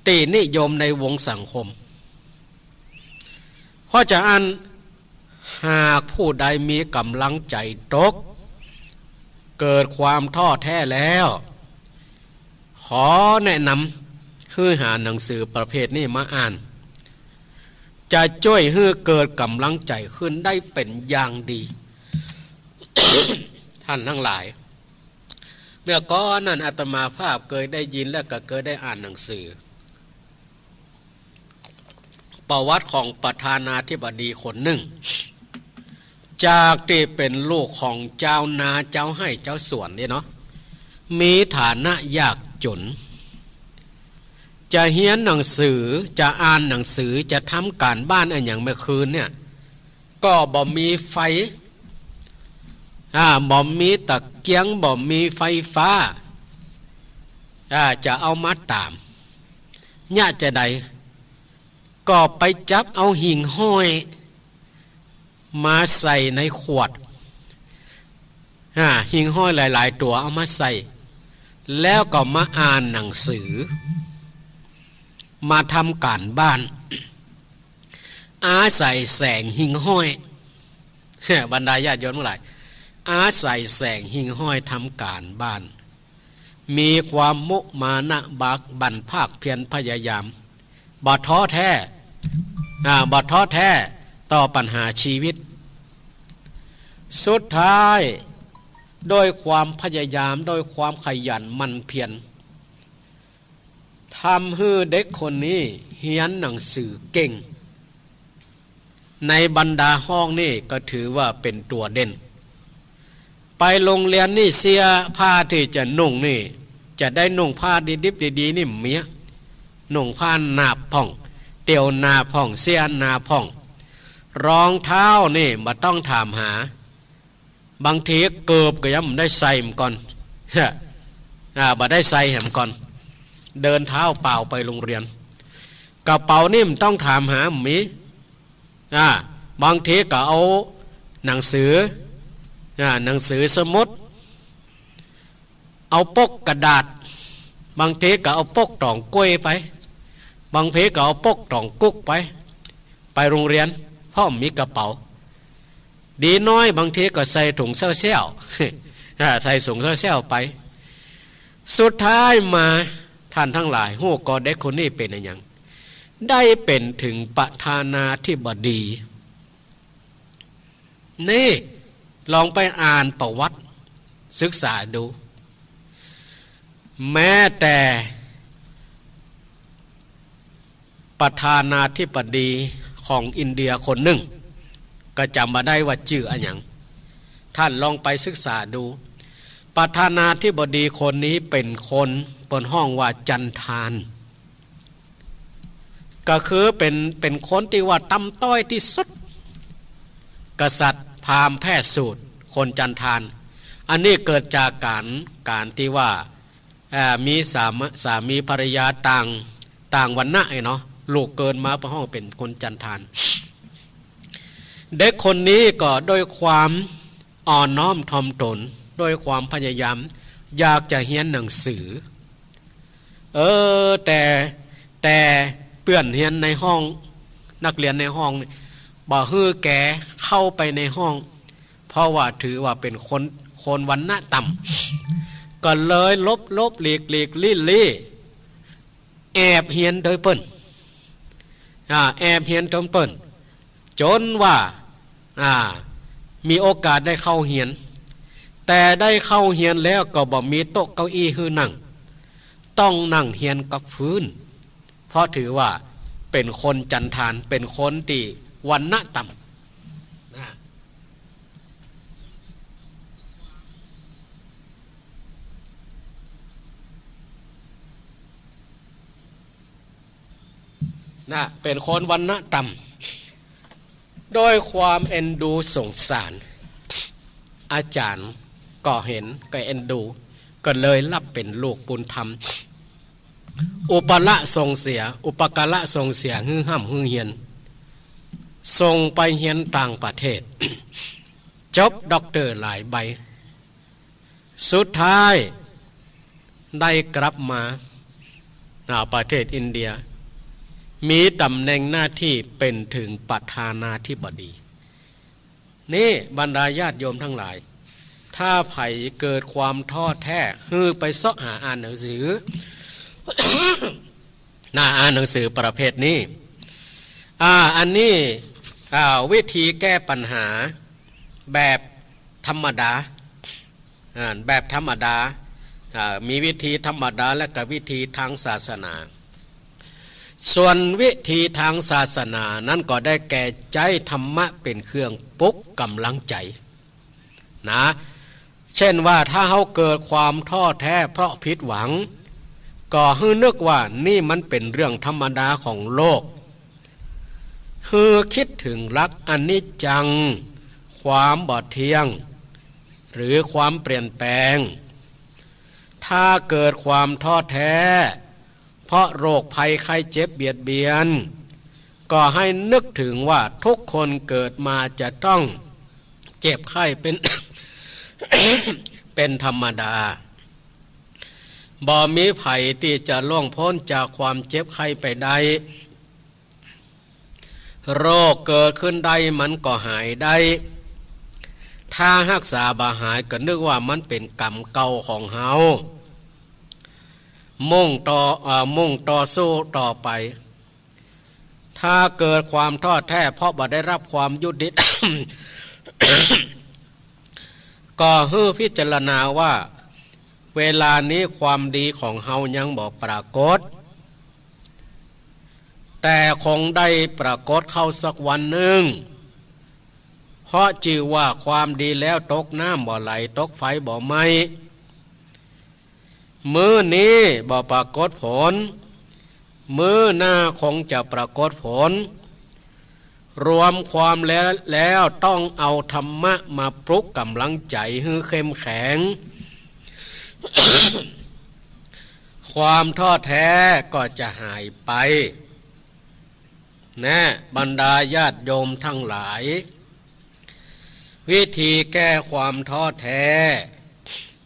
ตี้นิยมในวงสังคม เพราะฉะนั้น หากผู้ใดมีก๋ำลังใจ๋ตก เกิดความท้อแท้แล้ว ขอแนะนำหื้อหาหนังสือประเภทนี้มาอ่าน จะจ้วยหื้อเกิดก๋ำลังใจ๋ขึ้นได้เป๋นอย่างดี ท่านทั้งหลาย เมื่อก่อนนั้นอาตมาภาพเกยได้ยินและก็เกยได้อ่านหนังสือ ประวัติของประธานาธิบดีคนนึ่ง จากตี้เป๋นลูกของจาวนา จาวไฮ่ จาวสวนนี่เนาะ มีฐานะยากจ๋น จะเฮียนหนังสือ จะอ่านหนังสือ จะทำก๋านบ้านอะหยังเมื่อคืนเนี่ย ก็บ่มีไฟ อ่า บ่มีตะเกียง บ่มีไฟฟ้า อ่า จะเอามาต๋าม เยียะจาใด ก็ไปจับเอาหิ่งห้อยมาใส่ในขวด อ่า หิ่งห้อยหลายๆ ตั๋วเอามาใส่ แล้วก็มาอ่านหนังสือ มาทำก๋านบ้าน อาศัยแสงหิ่งห้อย บรรดาญาติโยมทั้งหลาย อาศัยแสงหิ่งห้อยทำก๋านบ้าน มีความมุมานะบากบั่นภาคเพียรพยายาม บ่ท้อแท้ อ่า บ่ท้อแท้ต่อปัญหาชีวิต สุดท้าย ด้วยความพยายาม ด้วยความขยันหมั่นเพียร ทำหื้อเด็กคนนี้เฮียนหนังสือเก่ง ในบรรดาห้องนี่ก็ถือว่าเป๋นตั๋วเด่น ไปโฮงเฮียนนี่เสื้อผ้าตี้จะนุ่งนี่ จะได้นุ่งผ้าดิบๆ ดีๆ นี่บ่มี นุ่งผ้าหนาบพ่อง เตียวหนาบพ่อง เสื้อหนาบพ่อง รองเท้านี่บ่ต้องถามหา บางทีเกิบก็ยังบ่ได้ใส่เหมือนกั๋น อ่า บ่ได้ใส่เหมือนกั๋น เดินเท้าเปล่าไปโฮงเฮียน กระเป๋านี่บ่ต้องถามหา บ่มี อ่า บางทีก็เอาหนังสือ อ่า หนังสือสมุด เอาปกกระดาษ บางทีก็เอาปกต๋องก๊วยไป บางทีก็เอาปกต๋องกุ๊กไป ไปโฮงเฮียน เพราะบ่มีกระเป๋า ดีน้อยบางทีก็ใส่ถุงเซ้วๆ อ่า ใส่ถุงเซ้วๆ ไป สุดท้ายมา ท่านทั้งหลาย ฮู้ก่อเด็กคนนี้เป๋นอะหยัง ได้เป๋นเถิงประธานาธิบดี นี่ ลองไปอ่านประวัติศึกษาดู แม้แต่ประธานาธิบดีของอินเดียคนนึ่ง ก็จ๋ำบ่ได้ว่าจื้ออะหยัง ท่านลองไปศึกษาดู ประธานาธิบดีคนนี้เป๋นคน เปิ้นฮ้องว่าจันทาน ก็คือเป๋น เป๋นคนตี้ว่าต่ำต้อยตี้สุด กษัตริย์พราหมณ์แพทย์สูตร คนจันทาน อันนี้เกิดจากก๋าน ก๋านตี้ว่า อ่า มีสาม สามีภรรยาต่าง ต่างวรรณะไอ้เนาะ ลูกเกิดมาเปิ้นฮ้องเป๋นคนจันทาน เด็กคนนี้ก็ด้วยความอ่อนน้อมถ่อมตน ด้วยความพยายามอยากจะเฮียนหนังสือ เออ แต่ แต่เปื้อนเฮียนในห้อง นักเฮียนในห้องนี่ บ่หื้อแกเข้าไปในห้อง เพราะว่าถือว่าเป๋นคน คนวรรณะต่ำ ก็เลยหลบๆ หลีกๆ ลี้ๆ แอบเฮียนโตยเปิ้น อ่า แอบเฮียนโตยเปิ้น จ๋นว่า อ่า มีโอกาสได้เข้าเฮียน แต่ได้เข้าเฮียนแล้วก็บ่มีโต๊ะเก้าอี้หื้อนั่ง ต้องนั่งเฮียนกับพื้น เพราะถือว่าเป๋นคนจันทาน เป๋นคนตี้วรรณะต่ำ นะ นะ เป๋นคนวรรณะต่ำ ด้วยความเอ็นดูสงสาร อาจ๋ารย์ก็หันก็เอ็นดู ก็เลยฮับเป๋นลูกบุญธรรม อุปละส่งเสีย อุปการะส่งเสียหื้อฮ่ำหื้อเฮียน ส่งไปเฮียนต่างประเทศ จบด็อกเตอร์หลายใบ สุดท้ายได้กลับมา อ่า ประเทศอินเดีย มีต๋ำแหน่งหน้าตี้เป๋นเถิงประธานาธิบดี นี่บรรดาญาติโยมทั้งหลาย ถ้าใผเกิดความท้อแท้ หื้อไปเซาะหาอ่านหนังสือ น่าอ่านหนังสือประเภทนี้ อ่า อันนี้ อ่า วิธีแก้ปัญหาแบบธรรมดา อ่า แบบธรรมดา อ่า มีวิธีธรรมดาและก็วิธีตางศาสนา ส่วนวิธีตางศาสนานั้นก็ได้แก่ใจ๊ธรรมะเป๋นเครื่องปลุกก๋ำลังใจ๋ นะ เช่นว่าถ้าเฮาเกิดความท้อแท้เพราะผิดหวัง ก็หื้อนึกว่านี่มันเป๋นเรื่องธรรมดาของโลก หื้อคิดเถิงหลักอนิจจัง ความบ่เที่ยง หรือความเปลี่ยนแปลง ถ้าเกิดความท้อแท้ เพราะโรคภัยไข้เจ็บเบียดเบียน ก็ให้นึกเถิงว่าทุกคนเกิดมาจะต้องเจ็บไข้เป๋น เป๋นธรรมดา บ่มีใผตี้จะล่วงป๊นจากความเจ็บไข้ไปได้ โรคเกิดขึ้นได้มันก็หายได้ ถ้าฮักษาบ่หายก็นึกว่ามันเป๋นกรรมเก่าของเฮา มุ่งต่อ เอ่อ มุ่งต่อสู้ต่อไป ถ้าเกิดความท้อแท้เพราะบ่ได้ฮับความยุติธรรม ก็หื้อพิจารณาว่า เวลานี้ความดีของเฮายังบ่ปรากฏ แต่คงได้ปรากฏเข้าสักวันนึ่ง เพราะจื้อว่าความดีแล้วตกน้ำบ่ไหล ตกไฟบ่ไหม้ มื้อนี้บ่ปรากฏผล มื้อหน้าคงจะปรากฏผล รวมความแล้ว แล้วต้องเอาธรรมะมาปลุกก๋ำลังใจ๋หื้อเข้มแข็ง ความท้อแท้ก็จะหายไป แน่ บรรดาญาติโยมทั้งหลาย วิธีแก้ความท้อแท้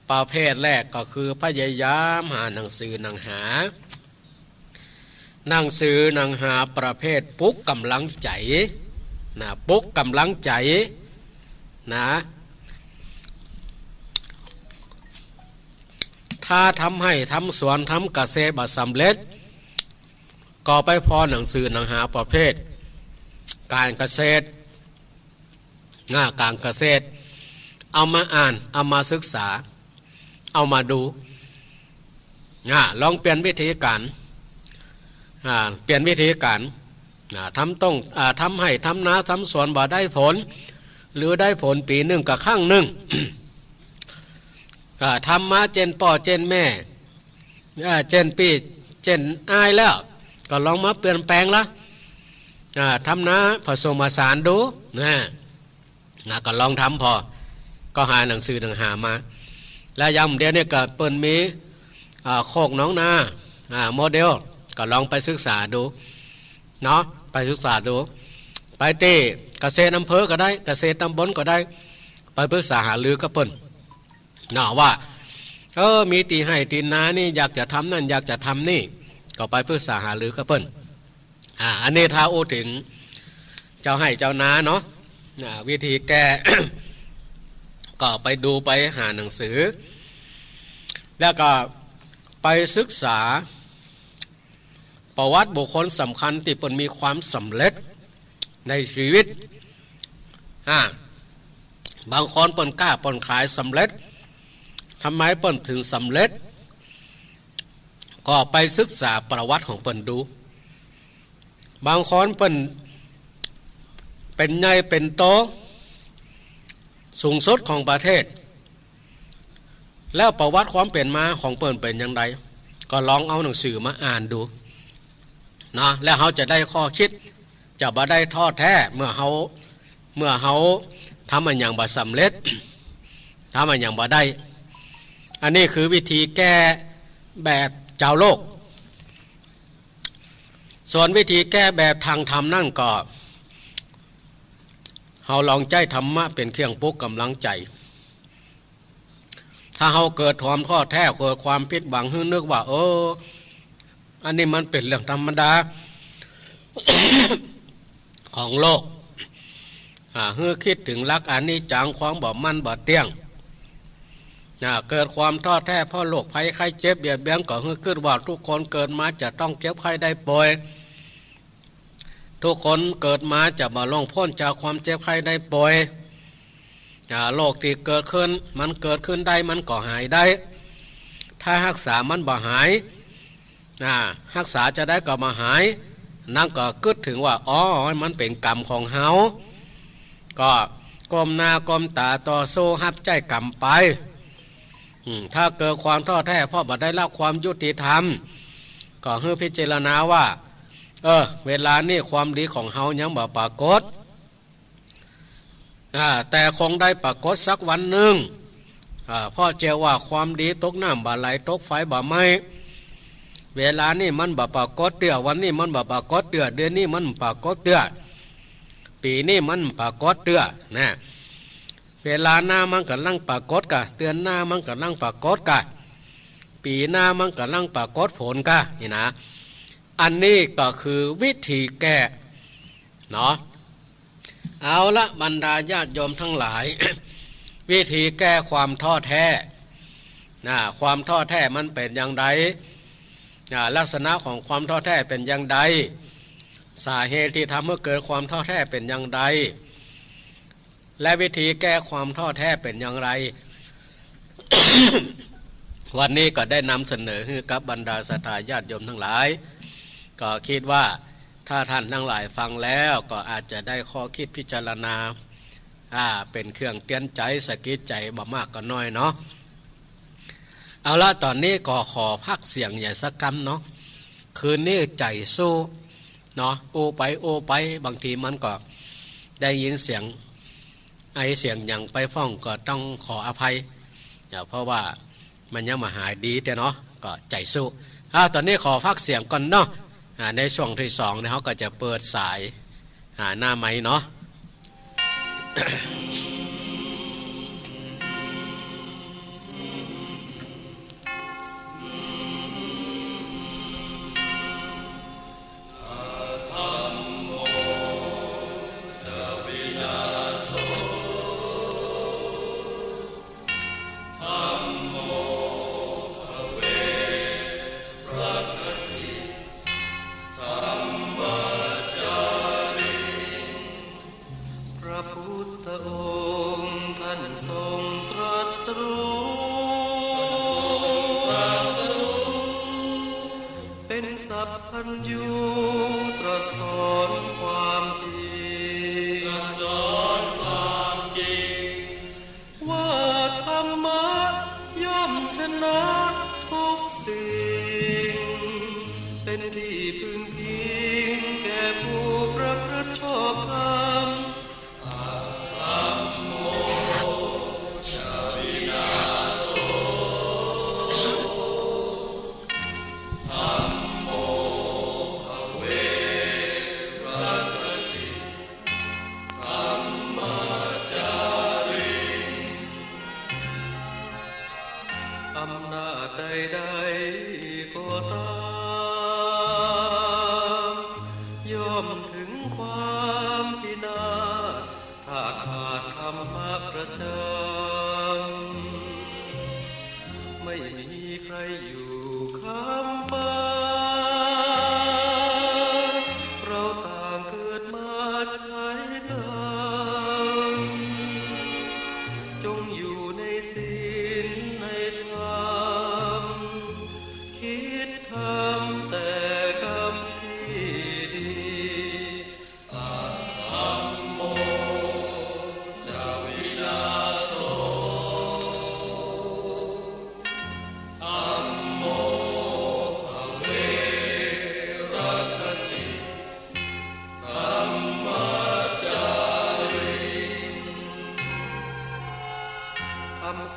ประเภทแรกก็คือพยายามหาหนังสือหนังหา หนังสือหนังหาประเภทปลุกก๋ำลังใจ๋ นะ ปลุกก๋ำลังใจ๋ นะ ถ้าทำไฮ่ทำสวนทำเกษตรบ่สำเร็จ ก็ไปผ่อหนังสือหนังหาประเภทก๋านเกษตร อ่า ก๋านเกษตร เอามาอ่าน เอามาศึกษา เอามาดู อ่า ลองเปลี่ยนวิธีก๋าน อ่า เปลี่ยนวิธีก๋าน อ่า ทำต้อง อ่า ทำไฮ่ทำนาทำสวนบ่ได้ผล หรือได้ผลปี๋นึ่งก็ครั้งนึ่ง อ่า ทำมาเจ้นป้อเจ้นแม่ อ่า เจ้นปี้เจ้นอ้ายแล้ว ก็ลองมาเปลี่ยนแปลงละ อ่า ทำนาผสมผสานดู นะ นะ ก็ลองทำผ่อ ก็หาหนังสือหนังหามา และยามเดี๋ยวนี้ก็เปิ้นมี อ่า โคกหนองนา อ่า โมเดล ก็ลองไปศึกษาดู เนาะ ไปศึกษาดู ไปตี้เกษตรอำเภอก็ได้ เกษตรตำบลก็ได้ ไปปรึกษาหารือกับเปิ้น เนาะ ว่า เออ มีตี้ไฮ่ตี้นานี่ อยากจะทำนั่น อยากจะทำนี่ ก็ไปปรึกษาหารือกับเปิ้น อ่า อันนี้ถ้าอู้เถิงเจ้าไฮ่เจ้านาเนาะ อ่า วิธีแก้ ก็ไปดูไปหาหนังสือ แล้วก็ไปศึกษา ประวัติบุคคลสำคัญตี้เปิ้นมีความสำเร็จในชีวิต อ่า บางคนเปิ้นก้าเปิ้นขายสำเร็จ ทำไมเปิ้นเถิงสำเร็จ ก็ไปศึกษาประวัติของเปิ้นดู บางคนเปิ้นเป๋นใหญ่เป๋นโต สูงสุดของประเทศ แล้วประวัติความเป๋นมาของเปิ้นเป๋นอย่างใด ก็ลองเอาหนังสือมาอ่านดู เนาะ แล้วเฮาจะได้ข้อคิด จะบ่ได้ท้อแท้เมื่อเฮา เมื่อเฮาทำอะหยังบ่สำเร็จ ทำอะหยังบ่ได้ อันนี้คือวิธีแก้แบบจาวโลก ส่วนวิธีแก้แบบตางธรรมนั้นก็ เฮาลองใจ๊ธรรมะเป๋นเครื่องปลุกก๋ำลังใจ๋ ถ้าเฮาเกิดความท้อแท้ เกิดความผิดหวัง หื้อนึกว่า เออ อันนี้มันเป๋นเรื่องธรรมดา ของโลก อ่า หื้อคิดเถิงหลักอนิจจัง ความบ่มั่นบ่เตี้ยง อ่า เกิดความท้อแท้เพราะโรคภัยไข้เจ็บเบียดเบียน ก็หื้อกึ๊ดว่าทุกคนเกิดมาจะต้องเจ็บไข้ได้ป่วย ทุกคนเกิดมาจะบ่ล่วงป๊นจากความเจ็บไข้ได้ป่วย อ่า โรคตี้เกิดขึ้น มันเกิดขึ้นได้ มันก็หายได้ ถ้าฮักษามันบ่หาย อ่า ฮักษาจาใดก็บ่หาย นั้นก็กึ๊ดเถิงว่า อ๋อ มันเป๋นกรรมของเฮา ก็ก้มหน้าก้มต๋าต่อสู้ฮับใจ๊กรรมไป อืม ถ้าเกิดความท้อแท้เพราะบ่ได้รับความยุติธรรม ก็หื้อพิจารณาว่า เออ เวลานี้ความดีของเฮายังบ่ปรากฏ อ่า แต่คงได้ปรากฏสักวันนึ่ง อ่า เพราะเจื้อว่าความดีตกน้ำบ่ไหล ตกไฟบ่ไหม้ เวลานี้มันบ่ปรากฏเตื้อ วันนี้มันบ่ปรากฏเตื้อ เดือนนี้มันบ่ปรากฏเตื้อ ปี๋นี้มันบ่ปรากฏเตื้อ นะ เวลาหน้ามันก่ำลังปรากฏก่ะ เดือนหน้ามันก่ำลังปรากฏก่ะ ปี๋หน้ามันก่ำลังปรากฏผลก่ะ นี่นะ อันนี้ก็คือวิธีแก้ เนาะ เอาละ บรรดาญาติโยมตังหลาย วิธีแก้ความท้อแท้ นะ ความท้อแท้มันเป๋นอย่างใด อ่า ลักษณะของความท้อแท้เป๋นอย่างใด สาเหตุตี้ทำหื้อเกิดความท้อแท้เป๋นอย่างใด และวิธีแก้ความท้อแท้เป๋นอย่างไร วันนี้ก็ได้นำเสนอหื้อกับบรรดาศรัทธาญาติโยมตังหลาย ก็กึ๊ดว่าถ้าต้านตังหลายฟังแล้วก็อาจจะได้ข้อคิดพิจารณา อ่า เป๋นเครื่องเตื๋อนใจ๋สะกิดใจ๋บ่มากก็น้อยเนาะ เอาละ ต๋อนนี้ก็ขอพักเสียงหน่อยสักกำเนาะ คืนนี้ใจ๋สู้เนาะ อู้ไปอู้ไป บางทีมันก็ได้ยินเสียงไอเสียงหยังไปพ่องก็ต้องขออภัย เนาะ เพราะว่ามันยังบ่หายดีเตื้อเนาะ ก็ใจ๋สู้ อ่า ต๋อนนี้ขอพักเสียงก่อนเนาะ อ่า ในช่วงตี้สองเนี่ย เฮาก็จะเปิดสาย หาหน้าไมค์เนาะ พระพุทธองค์ท่านทรงตรัสรู้ เป็นสัพพัญญูตรัสสอนความจริง ตรัสสอนความจริง ว่าธรรมะย่อมชนะทุกสิ่ง เป็นที่พึ่งพิงแก่ผู้ประพฤติชอบธรรม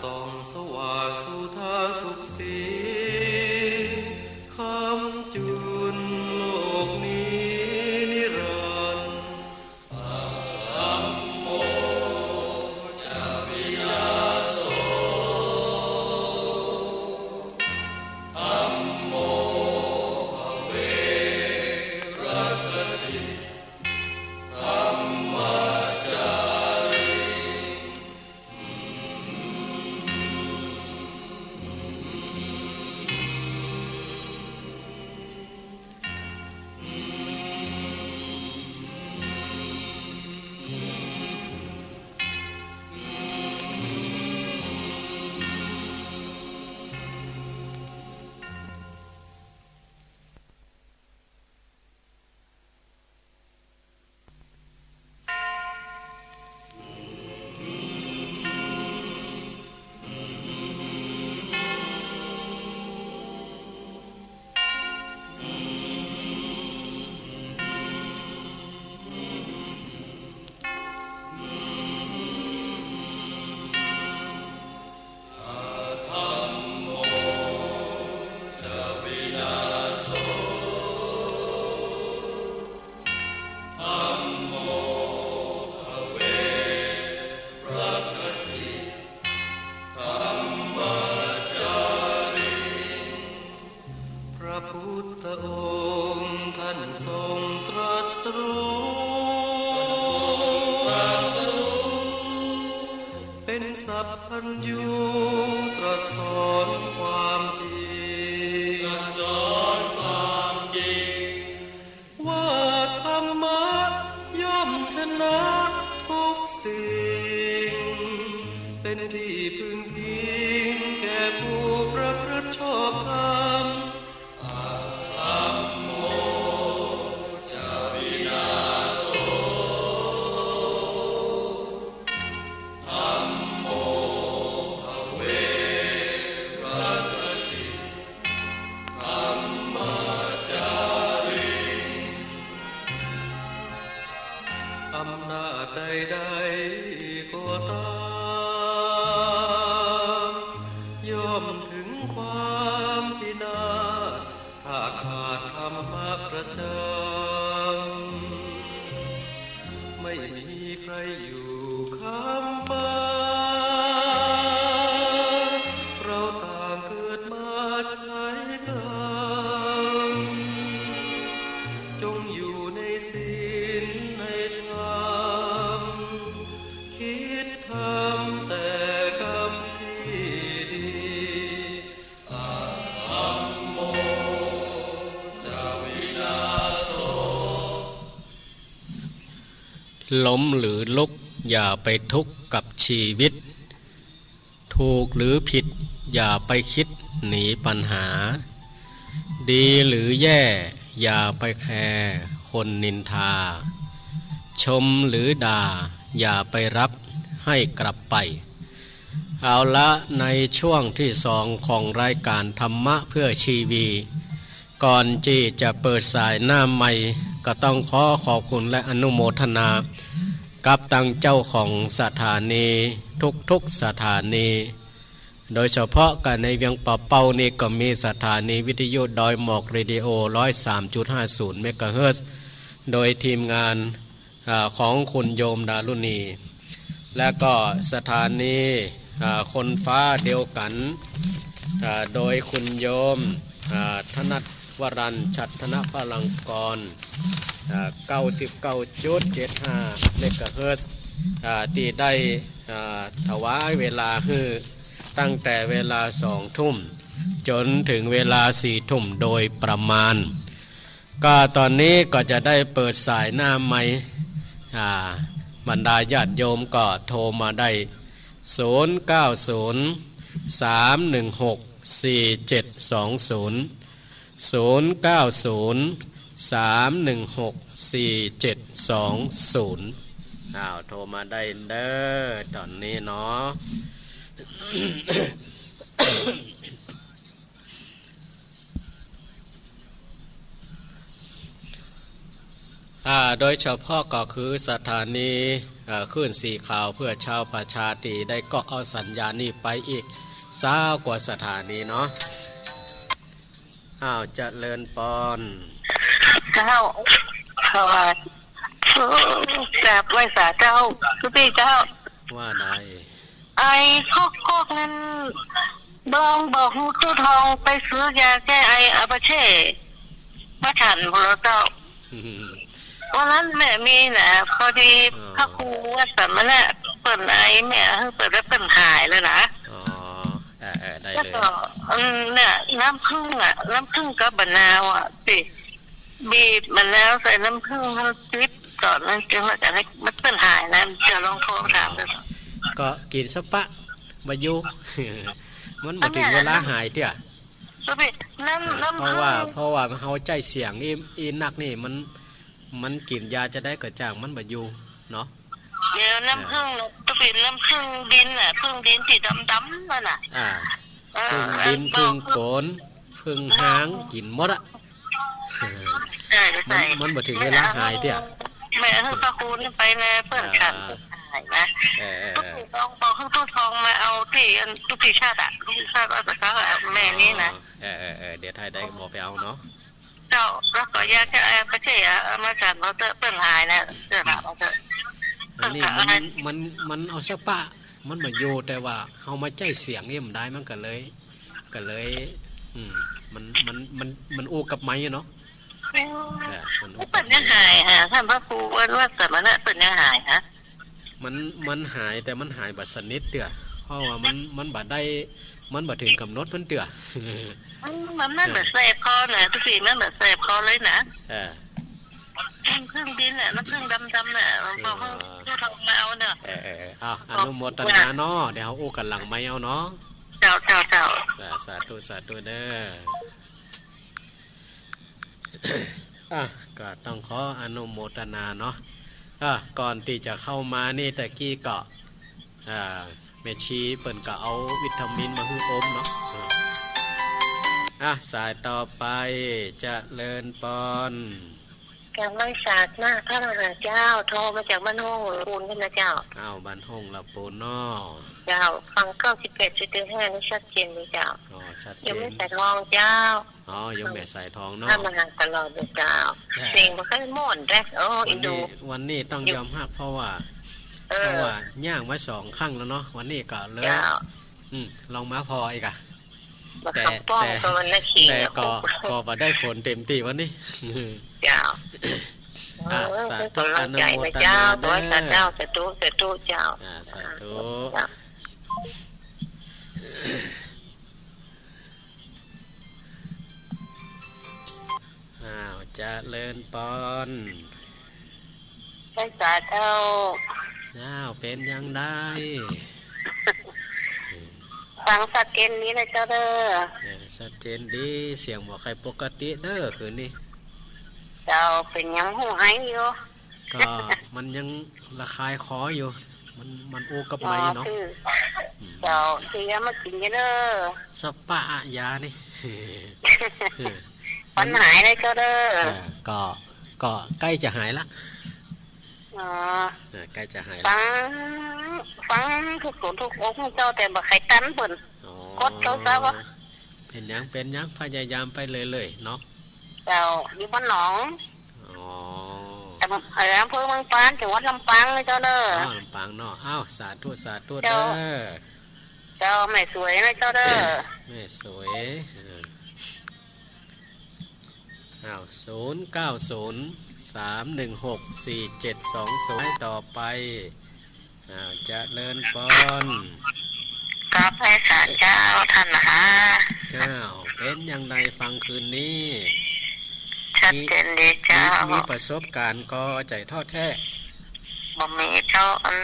ส่องสว่างสุธาสุขสี ค้ำจุนโลกนี้นิรันดร์ ธัมโม จาวินาโส ธัมโม ภเว รักขติ ธัมมาจาริ ธัมโม จาวินาโส ธัมโม ภเว รักขติ ธัมมาจาริ พระพุทธองค์ท่านทรงตรัสรู้ เป็นสัพพัญญูตรัสสอนความจริง ตรัสสอนความจริง ว่าธรรมะย่อมชนะทุกสิ่ง เป็นที่พึ่งพิงแก่ผู้ประพฤติชอบธรรม ธัมโม จาวินาโส ธัมโม ภเว รักขติ ธัมมาจาริ อำนาจใดๆ ก็ตาม ย่อมถึงความพินาศ ถ้าขาดธรรมะประจำ ไม่มีใครอยู่ค้ำฟ้า เราต่างเกิดมาใช้กรรม จงอยู่ในศีลในธรรม คิดทำแต่กรรมที่ดี ธัมโม จาวินาโส ล้มหรือลุก อย่าไปทุกข์กับชีวิต ถูกหรือผิด อย่าไปคิดหนีปัญหา ดีหรือแย่ อย่าไปแคร์คนนินทา ชมหรือด่า อย่าไปรับให้กลับไป เอาละ ในช่วงที่สองของรายการธรรมะเพื่อชีวี ก่อนที่จะเปิดสายหน้าไมค์ ก็ต้องขอขอบคุณและอนุโมทนากับตังเจ้าของสถานีทุกๆสถานี โดยเฉพาะกั๋นในเวียงป่าเป้านี่ก็มีสถานีวิทยุดอยหมอกเรดิโอ ร้อยสามจุดห้าศูนย์เมกะเฮิรตซ์ โดยทีมงาน อ่า ของคุณโยมดารุณี และก็สถานี อ่า คนฟ้าเดียวกั๋น อ่า โดยคุณโยม อ่า ธนัทวรัญ ฉัตรธนพลังกร อ่า เก้าสิบเก้าจุดเจ็ดห้าเมกะเฮิรตซ์ อ่า ตี้ได้ อ่า ถวายเวลาหื้อตั้งแต่เวลาสองทุ่มจ๋นถึงเวลาสี่ทุ่มโดยประมาณ ก็ตอนนี้ก็จะได้เปิดสายหน้าไมค์ อ่า บรรดาญาติโยมก็โทรมาได้ ศูนย์เก้าศูนย์ สามหนึ่งหก สี่เจ็ดสองศูนย์ ศูนย์เก้าศูนย์ สามหนึ่งหก สี่เจ็ดสองศูนย์ อ้าว โทรมาได้เด้อ ตอนนี้เนาะ อ่า โดยเฉพาะก็คือสถานี เอ่อ คลื่นสีขาวเพื่อชาวประชา ตี้ได้เกาะเอาสัญญาณนี้ไปอีกซาวกว่าสถานีเนาะ อ้าว เจริญปอน เจ้า สวัสดี กราบไหว้สาเจ้า ตุ๊ปี้เจ้า ว่าได ไอก๊อกๆ นั้น ลองบอกฮู้ตู้ทองไปซื้อยาแก้ไออาปาเช่มาฉันพุ้นแหละเจ้า วันนั้นแม่มีนะ พอดี อ๋อ พระครูวัดสมณะเปิ้นไอ แม่หื้อเปิ้นแล้วเปิ้นหายเลยนะ อ๋อ เออ เออ ได้เลย แล้วก็ อืม เนี่ย น้ำผึ้งอะ น้ำผึ้งกับมะนาวอะ สิ บีบมะนาวใส่น้ำผึ้งหื้อจิบ ต๋อนนั้นจึงว่าจะหื้อมันเปิ้นหายนะ จะลองโทรถามดู อ๋อ ก็กิ๋นซะปะ บ่อยู่ มันบ่เถิงเวลาหายเตื้อ ก็เป็นน้ำ เออ น้ำผึ้ง เพราะว่า เพราะว่าเฮาใจ๊เสียงอี้ อี้นักนี่ มัน มันกิ๋นยาจาใดก็จ้าง มันบ่อยู่เนาะ เดี๋ยวน้ำผึ้ง เออ น่ะ ก็เป็นน้ำผึ้งดินน่ะ ผึ้งดินตี้ดำๆ นั่นน่ะ อ่า เออ ผึ้งดิน เออ ผึ้งโกน ผึ้งฮ้าง กิ๋นหมดอะ ใช่ ใช่ มัน มันบ่เถิงเวลาหายเตื้อ แม่เอาหื้อพระครูนี่ไปนะ เปิ้นฉัน อ่า หายนะ เออ เออ เออ ตุ๊ปี้ทอง บอกหื้อตุ๊ปี้ทองมาเอาตี้อันตุ๊ปี้ชาติอะ ตุ๊ปี้ชาติว่าจะเขาอะ แม่นี่นะ อ๋อ เออ เออ เออ เดี๋ยวถ้าได้บอกไปเอาเนาะ เจ้า แล้วก็ยาแก้ไออาปาเช่อะ เอามาฉันเอาเต๊อะ เปิ้นหายแล้ว เปิ้นหายแล้วเต๊อะ อันนี้มัน เปิ้นหาย มัน มันเอาซะปะ มันบ่อยู่ แต่ว่าเฮามาใจ๊เสียงอี้บ่ได้ มันก็เลย ก็เลย อืม มัน มัน มัน มันอู้กับไมค์อะเนาะ อืม เออ มันอู้กับไมค์ เปิ้นยังหายฮะ ต้านพระครูวัด วัดสมณะเปิ้นยังหายฮะ มัน มันหาย แต่มันหายบ่สนิทเตื้อ เพราะว่ามัน มันบ่ได้ มันบ่เถิงก๋ำหนดมันเตื้อ มัน มัน มันบ่แสบคอนะ ตุ๊ปี้ มันบ่แสบคอเลยนะ เออ น้ำผึ้งดินน่ะ น้ำผึ้งดำๆ น่ะ บอกหื้อ เออ ตุ๊ปี้ทองมาเอาเนาะ เออ เออ เออ เอา อนุโมทนาเนาะ เดี๋ยวเฮาอู้กั๋นหลังไมค์เอาเนาะ เจ้า เจ้า เจ้า สา สาธุ สาธุเด้อ อ่ะ ก็ต้องขออนุโมทนาเนาะ อ่ะ ก่อนตี้จะเข้ามานี่ตะกี้ก็ อ่า แม่ชีเปิ้นก็เอาวิตามินมาหื้ออมเนาะ อ่ะ สายต่อไป เจริญปอน กราบไหว้สาหน้าพระมหาเจ้า โทรมาจากบ้านห้องละปูนนะเจ้า อ้าว บ้านห้องละปูนเนาะ เจ้า ฟังเก้าสิบแปดจุดห้านี่ชัดเจนเลยเจ้า อ๋อ ชัดเจน โยมแม่สายทองเจ้า อ๋อ โยมแม่สายทองเนาะ พระมหาตลอดเลยเจ้า เสียงบ่ค่อยม่วนเด้อ โอ้ วันนี้ อีดู วันนี้ต้องยอมฮับ เพราะว่า เออ เพราะว่าย่างมาสองครั้งแล้วเนาะ วันนี้ก็เลย เจ้า อืม ลองมาผ่ออีกอะ แต่ แต่ แต่ก็ ก็บ่ได้ฝนเต็มตี้วันนี้ เจ้า อ่า เออ สาธุ เปิ้นกำลังใจ๋นะเจ้า อนุโมทนาเด้อ สาธุ สาธุเจ้า อ่า สาธุ เจ้า อ้าว เจริญปอน ไหว้สาเจ้า อ้าว เป๋นอย่างใด ฟังชัดเจนดีนะเจ้าเด้อ เออ ชัดเจนดี เสียงบ่ใค่ปกติเด้อ คืนนี้ เจ้า เป๋นหยังหูไห้อยู่ ก็มันยังระคายคออยู่ มัน มันอู้กับไมค์เนาะ อ๋อ คือ อืม เจ้า ซื้อยามากิ๋นอยู่เด้อ สปะอะยานี่ มันหายแล้วเจ้าเด้อ เออ ก็ ก็ใก้จะหายละ อ๋อ เออ ใก้จะหายละ ฟัง ฟังกู้คนกู้องค์เจ้า แต่บ่ใค่ตันเปิ้น อ๋อ กดโทรศัพท์อะ เป๋นหยัง เป๋นหยัง พยายามไปเรื่อยๆ เนาะ เจ้า อยู่บ้านหนอง อ๋อ อำ เอ่อ อำเภอเมืองปาน จังหวัดลำปางเลยเจ้าเด้อ อ๋อ ลำปางเนาะ อ้าว สาธุ สาธุ เจ้า เด้อ เจ้า แม่สวยนะเจ้าเด้อ แม่สวย เออ อ้าว ศูนย์เก้าศูนย์ สามหนึ่งหก สี่เจ็ดสองศูนย์ ต่อไป อ้าว เจริญปอน กราบไหว้สาเจ้าต้านมหา อ้าว เป๋นอย่างใดฟังคืนนี้ ชัดเจนดีเจ้า มี มี มีประสบการณ์ก่อใจ๋ท้อแท้ บ่มีเจ้า อัน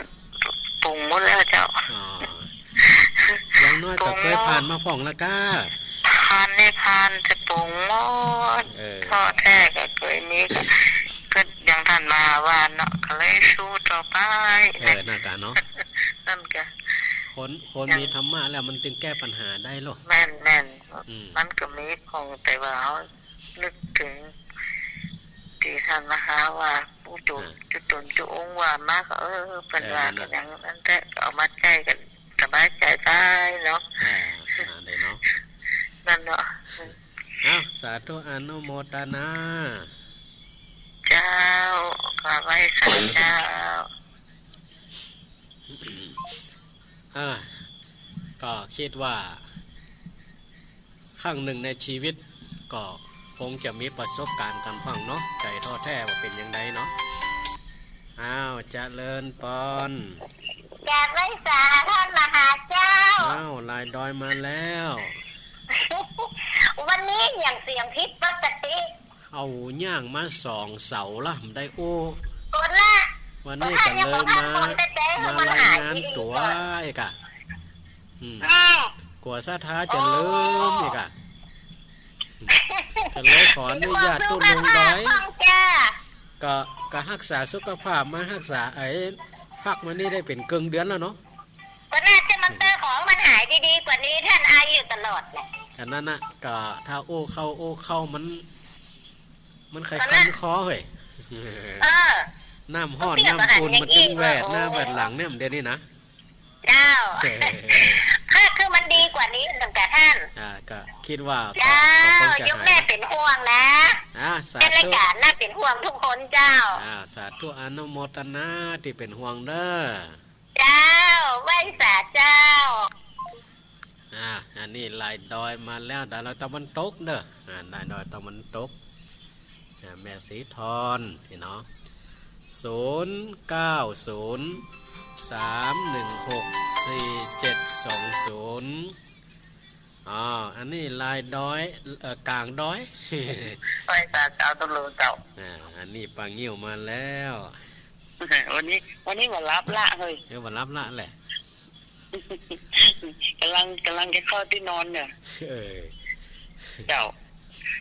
ปลงหมดแล้วเจ้า อ๋อ อย่างน้อยก็เกยผ่านมาพ่องละก้า ผ่านนี่ผ่านจะปลงหมด เออ ท้อแท้ก็เกยมี ก็ ก็อย่างต้านมหาว่าเนาะ ก็เลยสู้ต่อไป เออ นั่นกะเนาะ นั่นกะ คน คนมีธรรมะแล้วมันจึงแก้ปัญหาได้โลด แม่น แม่น อืม มันก็มีพ่อง แต่ว่าเฮานึกเถิง แก ตี้หันมาหาว่า ปู่ตุ๊น อ่า ตุ๊นตุ๊นตุ๊องค์ว่ามาก็ เออ เปิ้นว่า เออ นั่นน่ะ ก็อย่างนั้นแต๊ ก็เอามาใจ๊กั๋น สบายใจ๋ไปเนาะ อ่า นั่นแหละเนาะ นั่นเนาะ เอ้า สาธุอนุโมทนา เจ้า ขอไหว้สาเจ้า อ่า ก็กึ๊ดว่า ครั้งนึ่งในจีวิตก็คงจะมีประสบก๋ารณ์กั๋นบ้างเนาะ ใจ๋ท้อแท้ว่าเป๋นอย่างใดเนาะ อ้าว เจริญปอน กราบไหว้สาต้านมหาเจ้า อ้าว ลายดอยมาแล้ว วันนี้อย่างเสียงผิดปกติ เอาย่างมาสองเสาละ บ่ได้อู้ ก่อนละ วันนี้ก็เลยมา ก่อนละ มารายงานตั๋ว มันหายดีๆ ก่อน เอกอะ อืม อืม กั๋วศรัทธาจะลืม อ๋อ เอกอะ ก็เลยขออนุญาตตุ๊ลุงดอย จ้า ก็ ก็ฮักษาสุขภาพมา ฮักษาไอ้ พักมานี่ได้เป๋นเกิ่งเดือนแล้วเนาะ ก็น่าจะมันเตอของมันหายดีๆ กว่านี้ ต้านอายอยู่ตลอดแหละ อันนั้นน่ะ ก็ถ้าอู้เข้าอู้เข้ามัน มันใค่คันคอเฮ้ย เออ น้ำฮ้อนน้ำอุ่นมันตึงแวดหน้าแวดหลังเนี่ย เดี๋ยวนี้นะ เจ้า เออ ก็คือมันดีกว่านี้ตั้งแต่ต้าน อ่า ก็กึ๊ดว่า เจ้า ก็ ก็คงจะหาย ยกแม่เป๋นห่วงนะ อ่า สาธุ เป๋นรายก๋านน่าเป๋นห่วงทุกคนเจ้า อ่า สาธุอนุโมทนาตี้เป๋นห่วงเน้อ เจ้า ไหว้สาเจ้า อ่า อันนี้ลายดอยมาแล้ว ลายดอยตะวันตกเน้อ อ่า ลายดอยตะวันตก อ่า แม่ศรีทอน ตี้เนาะ ศูนย์เก้าศูนย์ สามหนึ่งหก สี่เจ็ดสองศูนย์ อ๋อ อันนี้ลายดอย เอ่อ ก๋างดอย ไหว้สาเจ้าตุ๊ลุงเจ้า อ่า อันนี้ป้างิ้วมาแล้ว วันนี้ วันนี้บ่หลับละเฮ้ย เออ บ่หลับละแหละ ก่ำลัง ก่ำลังจะเข้าตี้นอนเนี่ย เออ เจ้า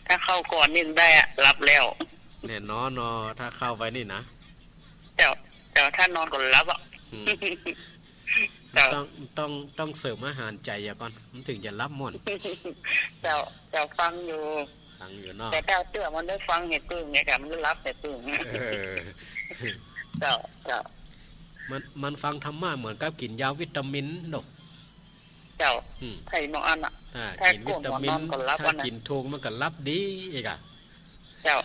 ถ้าเข้าก่อนนี่ได้อะ หลับแล้ว แน่นอนเนาะ ถ้าเข้าไปนี่นะ เจ้า เจ้า ถ้านอนก็หลับอะ อืม เจ้า ต้อง ต้อง ต้องเสริมอาหารใจ๋อะก่อน มันถึงจะหลับม่วน เจ้า เจ้าฟังอยู่ ฟังอยู่เนาะ แต่ถ้าเตื้อมันได้ฟังเนี่ย กึ่งเนี่ย ก็มันได้หลับเนี่ย กึ่ง เออ เจ้า เจ้า มัน มันฟังธรรมะเหมือนกับกิ๋นยาวิตามินเนาะ เจ้า อืม ใค่หมออั้นอะ อ่า ถ้ากิ๋นวิตามิน ถ้ากิ๋นถูกมันก็หลับดีเอกอะ เจ้า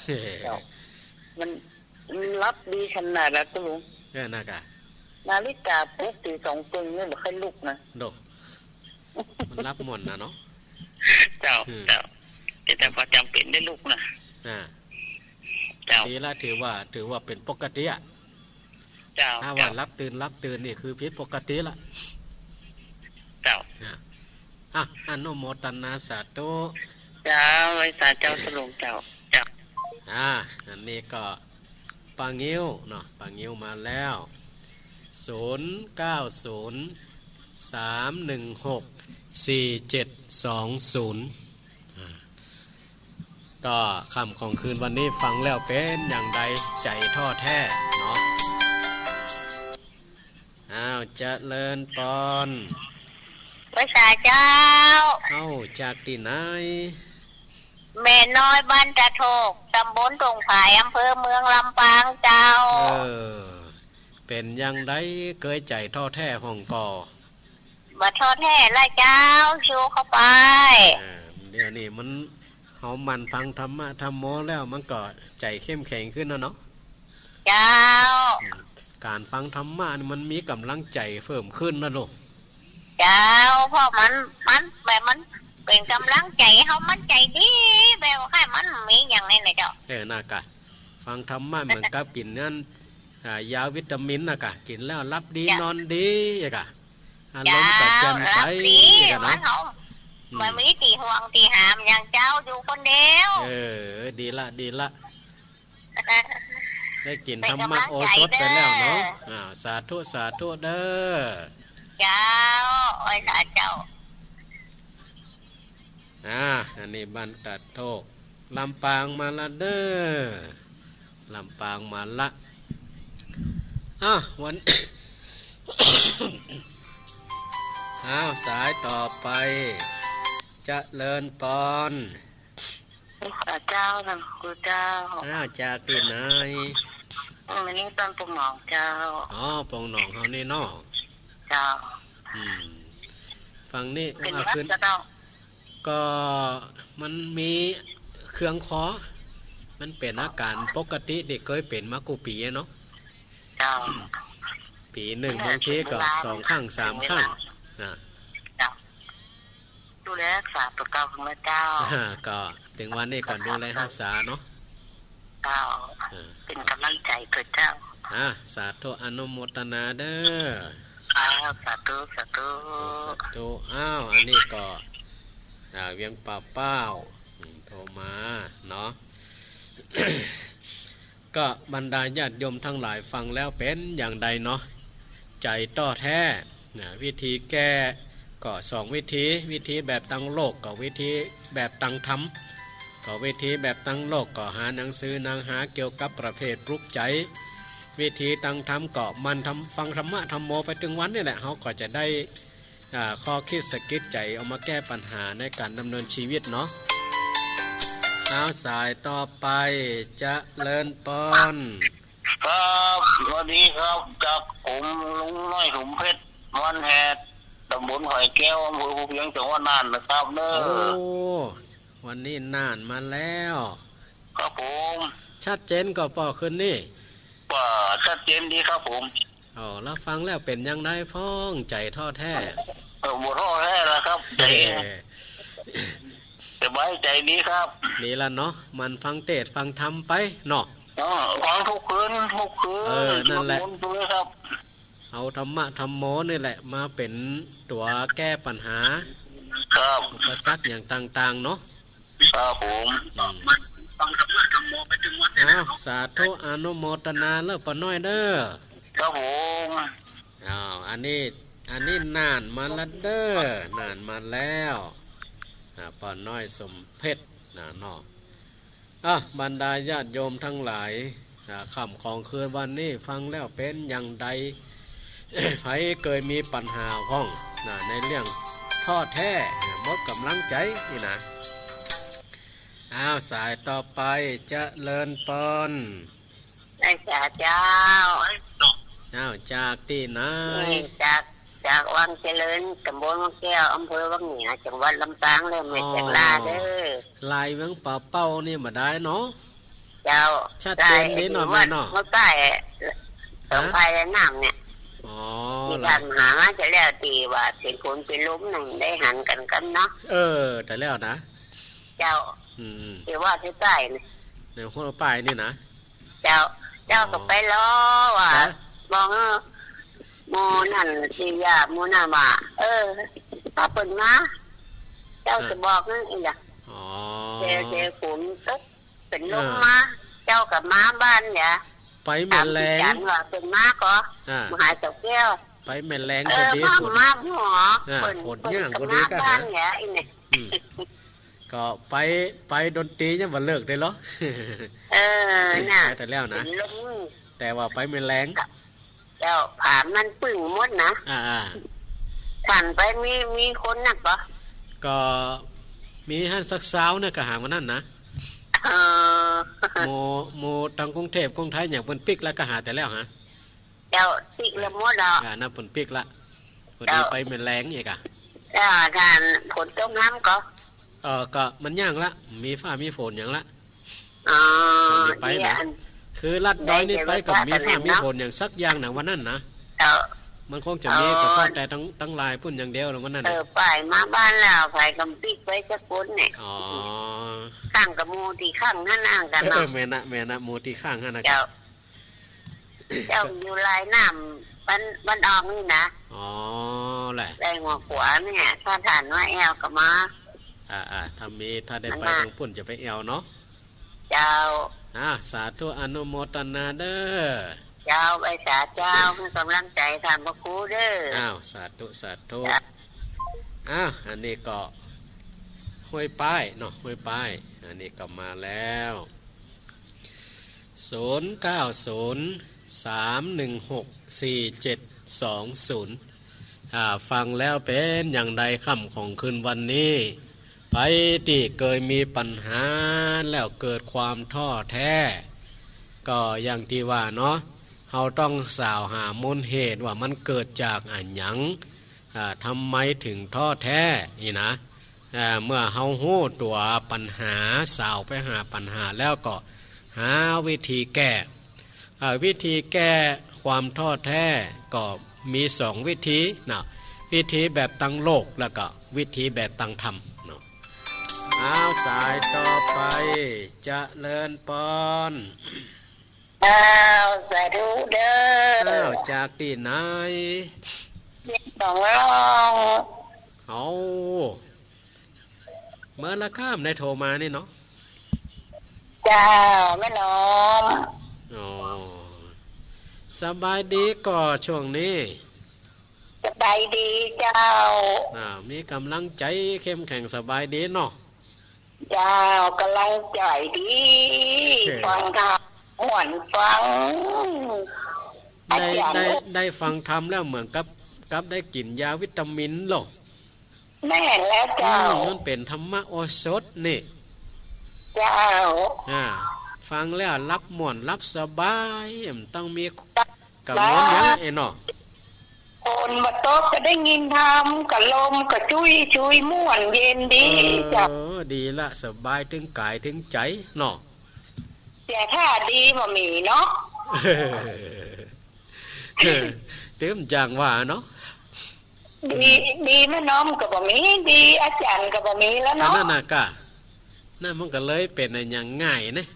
เจ้า มัน มันหลับดีขนาดละตุ๊ลุง เออ น่ะก่ะ นาฬิกาปลุกตี้สองเปิงนี่บ่ใค่ลุกนะ โด มันหลับม่วนนะเนาะ เจ้า อืม เจ้า แต่ แต่พอจ๋ำเป๋นได้ลุกนะ อ่า เจ้า ดีละ ถือว่า ถือว่าเป๋นปกติอะ เจ้า ถ้าว่า เจ้า หลับตื่น หลับตื่นนี่คือผิดปกติละ เจ้า อ่ะ อ่ะ อนุโมทนาสาธุ เจ้า ไหว้สาเจ้าตุ๊ลุงเจ้า เจ้า อ่ะ อันนี้ก็ป้างิ้วเนาะ ป้างิ้วมาแล้ว ศูนย์เก้าศูนย์ สามหนึ่งหก สี่เจ็ดสองศูนย์ อ่า ก็ค่ำของคืนวันนี้ฟังแล้วเป๋นอย่างใด ใจ๋ท้อแท้เนาะ อ้าว เจริญปอน ไหว้สาเจ้า เอ้า จากตี้ไหน แม่น้อยบ้านตะโทก ตำบลตงผาย อำเภอเมืองลำปางเจ้า เออ เป๋นอย่างใด เกยใจ๋ท้อแท้พ่องก่อ บ่ท้อแท้ละเจ้า สู้เข้าไป อ่า เดี๋ยวนี้มัน เฮาหมั่นฟังธรรมะธัมโมแล้ว มันก็ใจ๋เข้มแข็งขึ้นนะเนาะ เจ้า อืม ก๋านฟังธรรมะนี่มันมีก๋ำลังใจ๋เพิ่มขึ้นนะลูก เจ้า เพราะมัน มัน แบบมันเป๋นก๋ำลังใจ๋เฮา มันใจ๋ดี แบบว่าใค่มันมีอย่างนี้นะเจ้า เออ น่ะก่ะ ฟังธรรมะเหมือนกับกิ๋นนั้น อ่า ยาวิตามินน่ะก่ะ กิ๋นแล้วหลับดี เจ้า นอนดีอะก่ะ อารมณ์ก็แจ่มใส เจ้า หลับดี อะก่ะเนาะ มันเอา อืม บ่มีตี้ห่วงตี้หามอย่างเจ้า อยู่คนเดียว เออ ดีละ ดีละ ได้กิ๋นธรรมะโอสถไปแล้วเนาะ เป๋นก๋ำลังใจ๋เด้อ อ่า สาธุ สาธุเด้อ เจ้า ไหว้สาเจ้า อ่า อันนี้บ้านตะโทก ลำปางมาละเด้อ ลำปางมาละ อ่ะ วัน อ้าว สายต่อไป เจริญปอน เจ้า ท่านครูเจ้า อ้าว จากตี้ไหน อืม อันนี้บ้านปงหนองเจ้า อ๋อ ปงหนองเฮานี่เนาะ เจ้า อืม ฟังนี่ เป๋น อ่ะ หวัด ขึ้น เจ้า ก็มันมีเคืองคอ มันเป๋นอาก๋านปกติตี้เกยเป๋นมากู้ปี๋อะเนาะ เจ้า ปี๋นึ่งบางทีก็สองครั้งสามครั้ง นะ เจ้า ดูแลฮักษาตั๋วเก่าของเจ้า อ่า ก็เถิงวันนี้ก็ดูแลฮักษาเนาะ เจ้า อ่า เป๋นก๋ำลังใจ๋เปื้อเจ้า อ่า สาธุอนุโมทนาเด้อ ครับ สาธุ สาธุ สาธุ อ้าว อันนี้ก็ อ่า เวียงป่าเป้า อืม โทรมาเนาะ ก็บรรดาญาติโยมตังหลายฟังแล้วเป๋นอย่างใดเนาะ ใจ๋ท้อแท้นะ วิธีแก้ก็สองวิธี วิธีแบบตังโลกกับวิธีแบบตังธรรม ก็วิธีแบบตังโลกก็หาหนังสือหนังหาเกี่ยวกับประเภทปลุกใจ๋ วิธีตังธรรมก็หมั่นทำ ฟังธรรมะธัมโมไปตึงวันนี่แหละ เฮาก็จะได้ อ่า ข้อคิดสะกิดใจ๋เอามาแก้ปัญหาในก๋านดำเนินชีวิตเนาะ เอาสายต่อไป เจริญปอน ครับ สวัสดีครับ จากผมลุงน้อยสมเพชร วันแหด ต๋ำบลไผ่แก้ว อำเภอภูเพียง จังหวัดน่านนะครับเน้อ โอ้ วันนี้น่านมาแล้ว ครับผม ชัดเจนก่อป้อคืนนี้ ก็ชัดเจนดีครับผม อ๋อ แล้วฟังแล้วเป๋นอย่างใดพ่อง ใจ๋ท้อแท้ เออ บ่ท้อแท้ละครับ ใจ๋ เออ สบายใจ๋ดีครับ นี่ละเนาะ หมั่นฟังเตสน์ฟังธรรมไปเนาะ เออ ฟังกู้คืนกู้คืน เออ นั่นแหละ สวดมนต์ไปเลยครับ เอาธรรมะธัมโมนี่แหละมาเป๋นตั๋วแก้ปัญหา ครับ อุปสรรคอย่างต่างๆ เนาะ ครับผม อืม อ้าว สาธุอนุโมทนาเน้อป้อน้อยเน้อ ครับผม อ้าว อันนี้ อันนี้น่านมาละเน้อ น่านมาแล้ว อ่า ป้อน้อยสมเพชรนะเนาะ อ่ะ บรรดาญาติโยมตังหลาย อ่า ค่ำของคืนวันนี้ฟังแล้วเป๋นอย่างใด ใผเกยมีปัญหาพ่องนะ ในเรื่องท้อแท้ หมดก๋ำลังใจ๋นี่นะ อ้าว สายต่อไป เจริญปอน ไหว้สาเจ้า อ้าว จากตี้ไหน นี่จาก จากวังเจริญ ต๋ำบลวังแก้ว อำเภอวังเหนือ จังหวัดลำปางเน้อ แม่ อ๋อ แจ้งลาเน้อ ลายเวียงป่าเป้านี่บ่ดายเนาะ เจ้า ชัดเจนดีเนาะ ลาย แม่เนาะ เมื่อใต้ สอง ฮะ พายน้ำเนี่ย อ๋อ ตี้ ลาย ถามหามาจะแล้วตี้ว่าเป๋นฝนเป๋นลมนึ่งได้หันกั๋นกั๋นเนาะ เออ แต่แล้วนะ เจ้า อืม ตี้ว่าตี้ใต้นี่ ในหัวป้ายนี่นะ เจ้า เจ้า อ๋อ ก็ไปรอว่า จ๊ะ บอก เออ หมู่นั่นตี้ย่าหมู่นั่นว่า เออ ถ้าเปิ้นมา เจ้า อ่ะ จะบอกนั่นเองจ้ะ อ๋อ แต่ แต่ฝนตกเป๋นลม อ่ะ มา เจ้าก็มาบ้านอย่า ไปแม่แลง ถามตี้จันว่าเปิ้นมาก่อ อ่ะ มาหาเจ้าแก้ว ไปแม่แลง เออ พอดี มา ฝน มาหัว อ่ะ เปิ้น ฝน เปิ้น ย่าง ก็ พอดี มา ก็ บ้า หา นอย่า อีนี่ อืม ก็ไป ไปดนตรียังบ่เลิกได้เหรอ เออ น่ะ ไปแต่แล้วนะ เป๋นลม แต่ว่าไปแม่แลง เจ้า ผามันปึ้งหมดนะ อ่า อ่า ผ่านไปมี มีคนนักบ่ ก็มีหั้นสักซาวเนี่ย ก็หาวันนั้นนะ เออ หมู่ หมู่ตังกรุงเทพฯ กรุงไทยอย่างเปิ้นปิ๊กแล้วก็หาแต่แล้วฮะ เจ้า ปิ๊กแล้วหมดแล้ว อ่า นั่นเปิ้นปิ๊กละ พอดี เจ้า ไปแม่แลงอีกอะ เจ้า ท่าน ฝนตกน้ำก่อ เออ ก็มันย่างละ มีฟ้ามีฝนอย่างละ อ๋อ ต๋อนนี้ไปนะ นี่อัน คือลัดดอยนี่ไปก็มีฟ้ามีฝนอย่างสักอย่างนะวันนั้นนะ เจ้า มันคงจะมี อ๋อ แต่ฟ้าแต่ตัง ตังลายปุ้นอย่างเดียวละวันนั้น เออ ไปมาบ้านแล้ว ไปกำปิ๊กไปสักคนเนี่ย อ๋อ ข้างกับหมู่ตี้ข้างหั้นห่างกั๋นเนาะ เออ แม่นนะ แม่นนะ หมู่ตี้ข้างหั้นนะ เจ้า เจ้าอยู่ลายน้ำบ้าน บ้านอองนี่นะ อ๋อ แหละ ลายหัวขวาเนี่ย ถ้าท่านว่าแอวก็มา อ่า อ่า ถ้ามี ถ้าได้ไป มันมา ตังปุ้นจะไปแอวเนาะ เจ้า อ่า สาธุอนุโมทนาเน้อ เจ้า ไหว้สาเจ้า หื้อก๋ำลังใจ๋ท่านพระครูเน้อ อ้าว สาธุ สาธุ เจ้า อ้าว อันนี้ก็ห้วยป้ายเนาะ ห้วยป้าย อันนี้ก็มาแล้ว ศูนย์เก้าศูนย์ สามหนึ่งหก สี่เจ็ดสองศูนย์ อ่า ฟังแล้วเป๋นอย่างใดค่ำของคืนวันนี้ ใผตี้เกยมีปัญหาแล้วเกิดความท้อแท้ ก็อย่างตี้ว่าเนาะ เฮาต้องส่าวหามูลเหตุว่ามันเกิดจากอะหยัง อ่า ทำไมถึงท้อแท้ นี่นะ อ่า เมื่อเฮาฮู้ตั๋วปัญหา ส่าวไปหาปัญหาแล้วก็หาวิธีแก้ อ่า วิธีแก้ความท้อแท้ก็มีสองวิธีนะ วิธีแบบตางโลกแล้วก็วิธีแบบตางธรรมเนาะ อ้าว สายต่อไป เจริญปอน อ้าว สาธุเด้อ อ้าว จากตี้ไหน เมืองสองห้อง เอ้า เมื่อละค่ำได้โทรมานี่เนาะ เจ้า แม่น้อม อ๋อ สบายดีก่อช่วงนี้ สบายดีเจ้า อ่า มีก๋ำลังใจ๋เข้มแข็งสบายดีเนาะ เจ้า ก๋ำลังใจ๋ดี เออ ฟังธรรมม่วนฟัง ได้ อาจ๋ารย์ ได้ ได้ฟังธรรมแล้วเหมือนกับ กับได้กิ๋นยาวิตามินโล แม่นแล้วเจ้า อืม มันเป๋นธรรมโอสถนี่ เจ้า อ่า ฟังแล้วหลับม่วนหลับสบาย บ่ต้องมีกังวลหยังเนาะ ฝนบ่ตกก็ได้ยินธรรม ก็ลมก็ชุ่ยชุยม่วนเย็นดี เออ เจ้า ดีละ สบายตึงก๋ายตึงใจ๋เนาะ เสียท่าดีบ่มีเนาะ ตึงจั่งว่าเนาะ ดี ดีแม่น้อมก็บ่มี ดีอาจ๋ารย์ก็บ่มีแล้วเนาะ อันนั้นน่ะก้า นั่นมันก็เลยเป๋นอะหยังง่ายนะ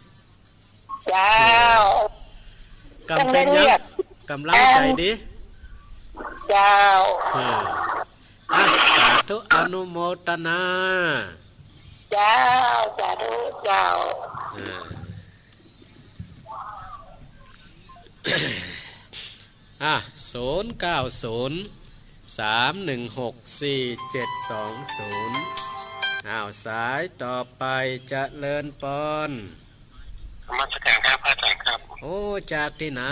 เจ้า เออ กำเป็นหยัง กำลังใจ๋ดี เจ้า เออ อ่ะ สาธุอนุโมทนา เจ้า สาธุเจ้า อ่า อ่ะ ศูนย์เก้าศูนย์ สามหนึ่งหก สี่เจ็ดสองศูนย์ อ้าว สายต่อไป เจริญปอน นมัสการครับ พระอาจารย์ครับ โอ้ จากตี้ไหน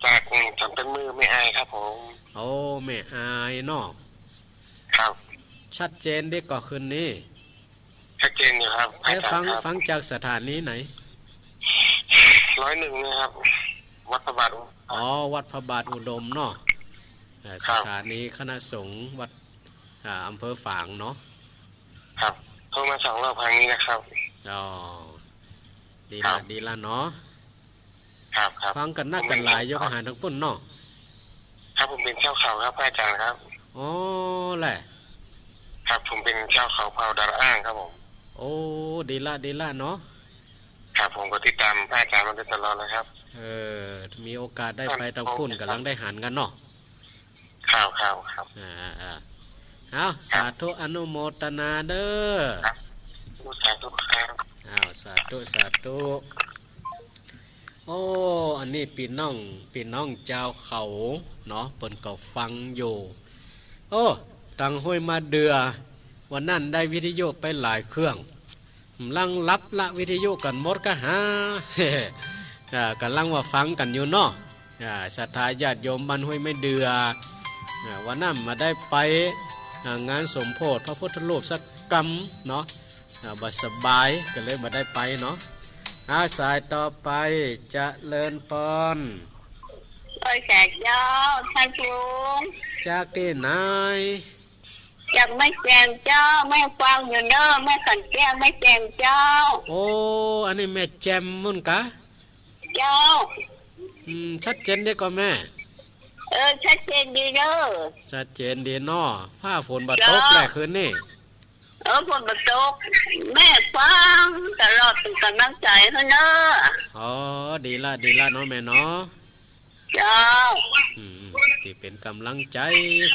จาก อืม สันต้นมือแม่อายครับผม โอ้ แม่อายเนาะ ครับ ชัดเจนดีก่อคืนนี้ ชัดเจนอยู่ครับ เอ๊ะ อาจ๋ารย์ครับ ฟัง ฟังจากสถานีไหน ร้อยเอ็ดนะครับ วัดพระบาทอุ อ๋อ วัดพระบาทอุดมเนาะ เอ่อ ครับ สถานีคณะสงฆ์วัด อ่า อำเภอฝางเนาะ ครับ โทรมาสองรอบครั้งนี้นะครับ อ๋อ ดีละ ครับ ดีละเนาะ ครับ ครับ ฟังกั๋นนักกั๋นหลาย ผมเป๋น ยกอาหารตางปุ้นเนาะ ครับ ผมเป๋นชาวเขาครับ พระอาจ๋ารย์ครับ อ๋อ แหละ ครับ ผมเป๋นชาวเขาเผ่าดาราอ้างครับผม โอ้ ดีละ ดีละเนาะ ครับ ผมก็ติดต๋ามพระอาจ๋ารย์มาโดยตลอดเลยครับ เออ มีโอกาสได้ไปตางปุ้น ครับ กั๋นลังได้หันกั๋นเนาะ ครับ ครับ ครับ อ่า อ่า อ่า เอา ครับ สาธุอนุโมทนาเด้อ ครับ สาธุครับ อ้าว สาธุ สาธุ โอ้ อันนี้ปี้น้อง ปี้น้องจาวเขาเนาะ เปิ้นก็ฟังอยู่ โอ้ ตางห้วยมะเดื่อ วันนั้นได้วิทยุไปหลายเครื่อง ก่ำลังหลับละวิทยุกั๋นหมดกาหา อ่า ก่ำลังว่าฟังกั๋นอยู่เนาะ อ่า ศรัทธาญาติโยมบ้านห้วยมะเดื่อ อ่า วันนั้นบ่ได้ไป อ่า งานสมโภชพระพุทธรูปสักกำเนาะ อ่า บ่สบาย ก็เลยบ่ได้ไปเนาะ อ่า สายต่อไป เจริญปอน เออ สาธุเจ้า ท่านลุง จากตี้ไหน จากแม่แจ่มเจ้า แม่ฟังอยู่เนาะ แม่ขันแก้ว แม่แจ่มเจ้า โอ้ อันนี้แม่แจ่มมุ้นกา เจ้า อืม ชัดเจนดีก่อแม่ เออ ชัดเจนดีเนาะ ชัดเจนดีเนาะ ฟ้าฝนบ่ตก เจ้า แลคืนนี้ เออ ฝนบ่ตก แม่ฟังตลอด เป๋นก๋ำลังใจ๋หื้อเนาะ อ๋อ ดีละ ดีละเนาะแม่เนาะ เจ้า อืม ตี้เป๋นก๋ำลังใจ๋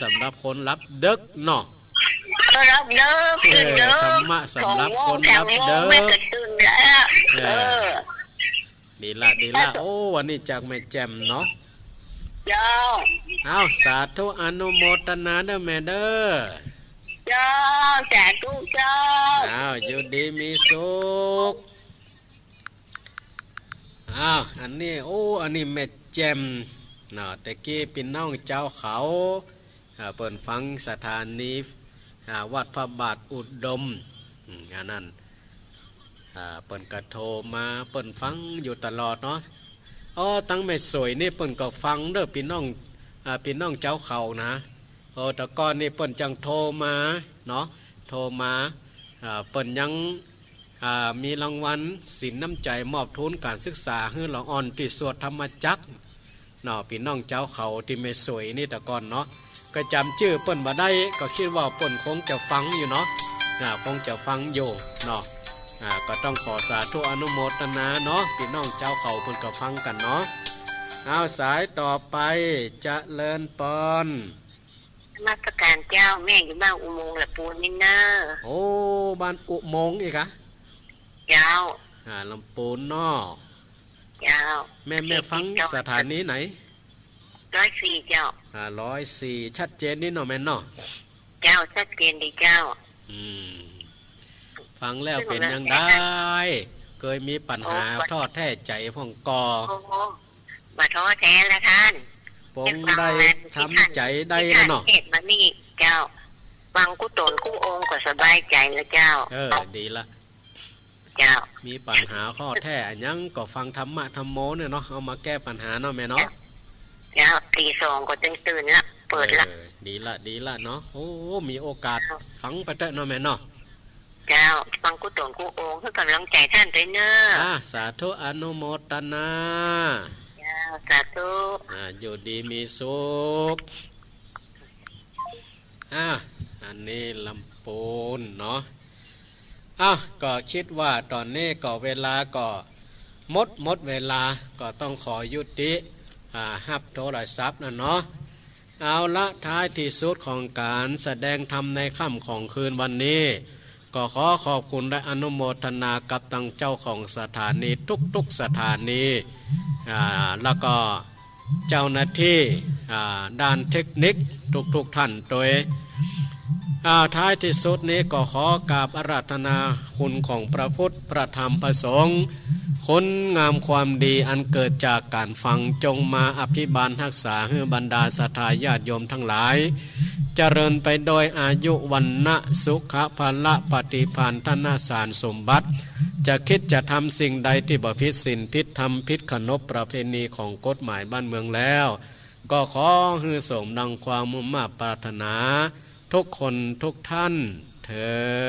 สำหรับคนหลับดึกเนาะ คนหลับดึก เออ ตื่นดึก ธรรมะสำหรับคนหลับดึก สองโมง สามโมง แม่ก็ตื่นแล้ว เออ เออ ดีละ ดีละ โอ้ วันนี้จากแม่แจ่มเนาะ เจ้า อ้าว สาธุอนุโมทนาเด้อแม่เด้อ เจ้า สาธุเจ้า อ้าว อยู่ดีมีสุข อ้าว อันนี้ โอ้ อันนี้แม่แจ่มเนาะ แต่กี้ปี้น้องจาวเขา อ่า เปิ้นฟังสถานี อ่า วัดพระบาทอุดม อืม อันนั้น อ่า เปิ้นก็โทรมา เปิ้นฟังอยู่ตลอดเนาะ อ้อ ตังแม่สวยนี่เปิ้นก็ฟังเด้อ ปี้น้อง อ่า ปี้น้องจาวเขานะ เออ แต่ก่อนนี่เปิ้นจั่งโทรมาเนาะ โทรมา อ่า เปิ้นยัง อ่า มีรางวัลสินน้ำใจ๋มอบทุนก๋านศึกษาหื้อละอ่อนตี้สวดธรรมจักรเนาะ ปี้น้องจาวเขาตี้แม่สวยนี่แต่ก่อนเนาะ ก็จ๋ำจื้อเปิ้นบ่ได้ ก็กึ๊ดว่าเปิ้นคงจะฟังอยู่เนาะ อ่า คงจะฟังอยู่เนาะ อ่า ก็ต้องขอสาธุอนุโมทนาเนาะ ปี้น้องจาวเขาเปิ้นก็ฟังกั๋นเนาะ เอา สายต่อไป เจริญปอน นมัสก๋านเจ้า แม่อยู่บ้านอุโมงค์ลำปูนนี่เน่อ โอ้ บ้านอุโมงค์อีกอะ เจ้า อ่า ลำปูนเนาะ เจ้า แม่ แม่ฟังสถานีไหน ร้อยสี่เจ้า อ่า ร้อยสี่ ชัดเจนดีเนาะแม่เนาะ เจ้า ชัดเจนดีเจ้า อืม ฟังแล้วเป๋นจังใด เกยมีปัญหา โอ้ ท้อแท้ใจ๋พ่องก่อ โอ้ บ่ท้อแท้ละต้าน ปงได้ทำใจ๋ได้ละเนาะ เทศน์มานี่เจ้า ฟังกู้ต๋นกู้องค์ก็สบายใจ๋ละเจ้า เออ ดีละ เจ้า มีปัญหาท้อแท้อะหยังก็ฟังธรรมะธรรมโมเนี่ยเนาะ เอามาแก้ปัญหาเนาะแม่เนาะ เจ้า ตีสองก็ตึงตื่นละ เปิดละ เออ ดีละ ดีละเนาะ โอ้ มีโอกาส เจ้า ฟังไปเต๊อะเนาะแม่เนาะ เจ้า ฟังกู้ต๋นกู้องค์ หื้อก๋ำลังใจ๋ต้านตวยเน่อ อ่า สาธุอนุโมทนา เจ้า สาธุ อ่า อยู่ดีมีสุข อ่า อันนี้ลำปูนเนาะ อ่ะ ก็กึ๊ดว่าต๋อนนี้ก็เวลาก็หมด หมดเวลา ก็ต้องขอยุติ อ่า ฮับโทรศัพท์นะเนาะ เอาละ ท้ายตี้สุดของก๋านแสดงธรรมในค่ำของคืนวันนี้ ก็ขอขอบคุณและอนุโมทนากับตังเจ้าของสถานีทุกๆสถานี อ่า แล้วก็เจ้าหน้าตี้ อ่า ด้านเทคนิคทุกๆท่านตวย อ่า ท้ายตี้สุดนี้ก็ขอกราบอาราธนาคุณของพระพุทธ พระธรรม พระสงฆ์ คุณงามความดีอันเกิดจากก๋านฟัง จงมาอภิบาลฮักษาหื้อบรรดาศรัทธาญาติโยมทั้งหลาย เจริญไปโดยอายุวรรณะสุขะพละปฏิภาณธนสารสมบัติ จะกึ๊ดจะทำสิ่งใดตี้บ่ผิดศีลผิดธรรมผิดขนบประเพณีของกฎหมายบ้านเมืองแล้ว ก็ขอหื้อสมดังความมุ่งมาดปรารถนาทุกคนทุกท่านเทอญ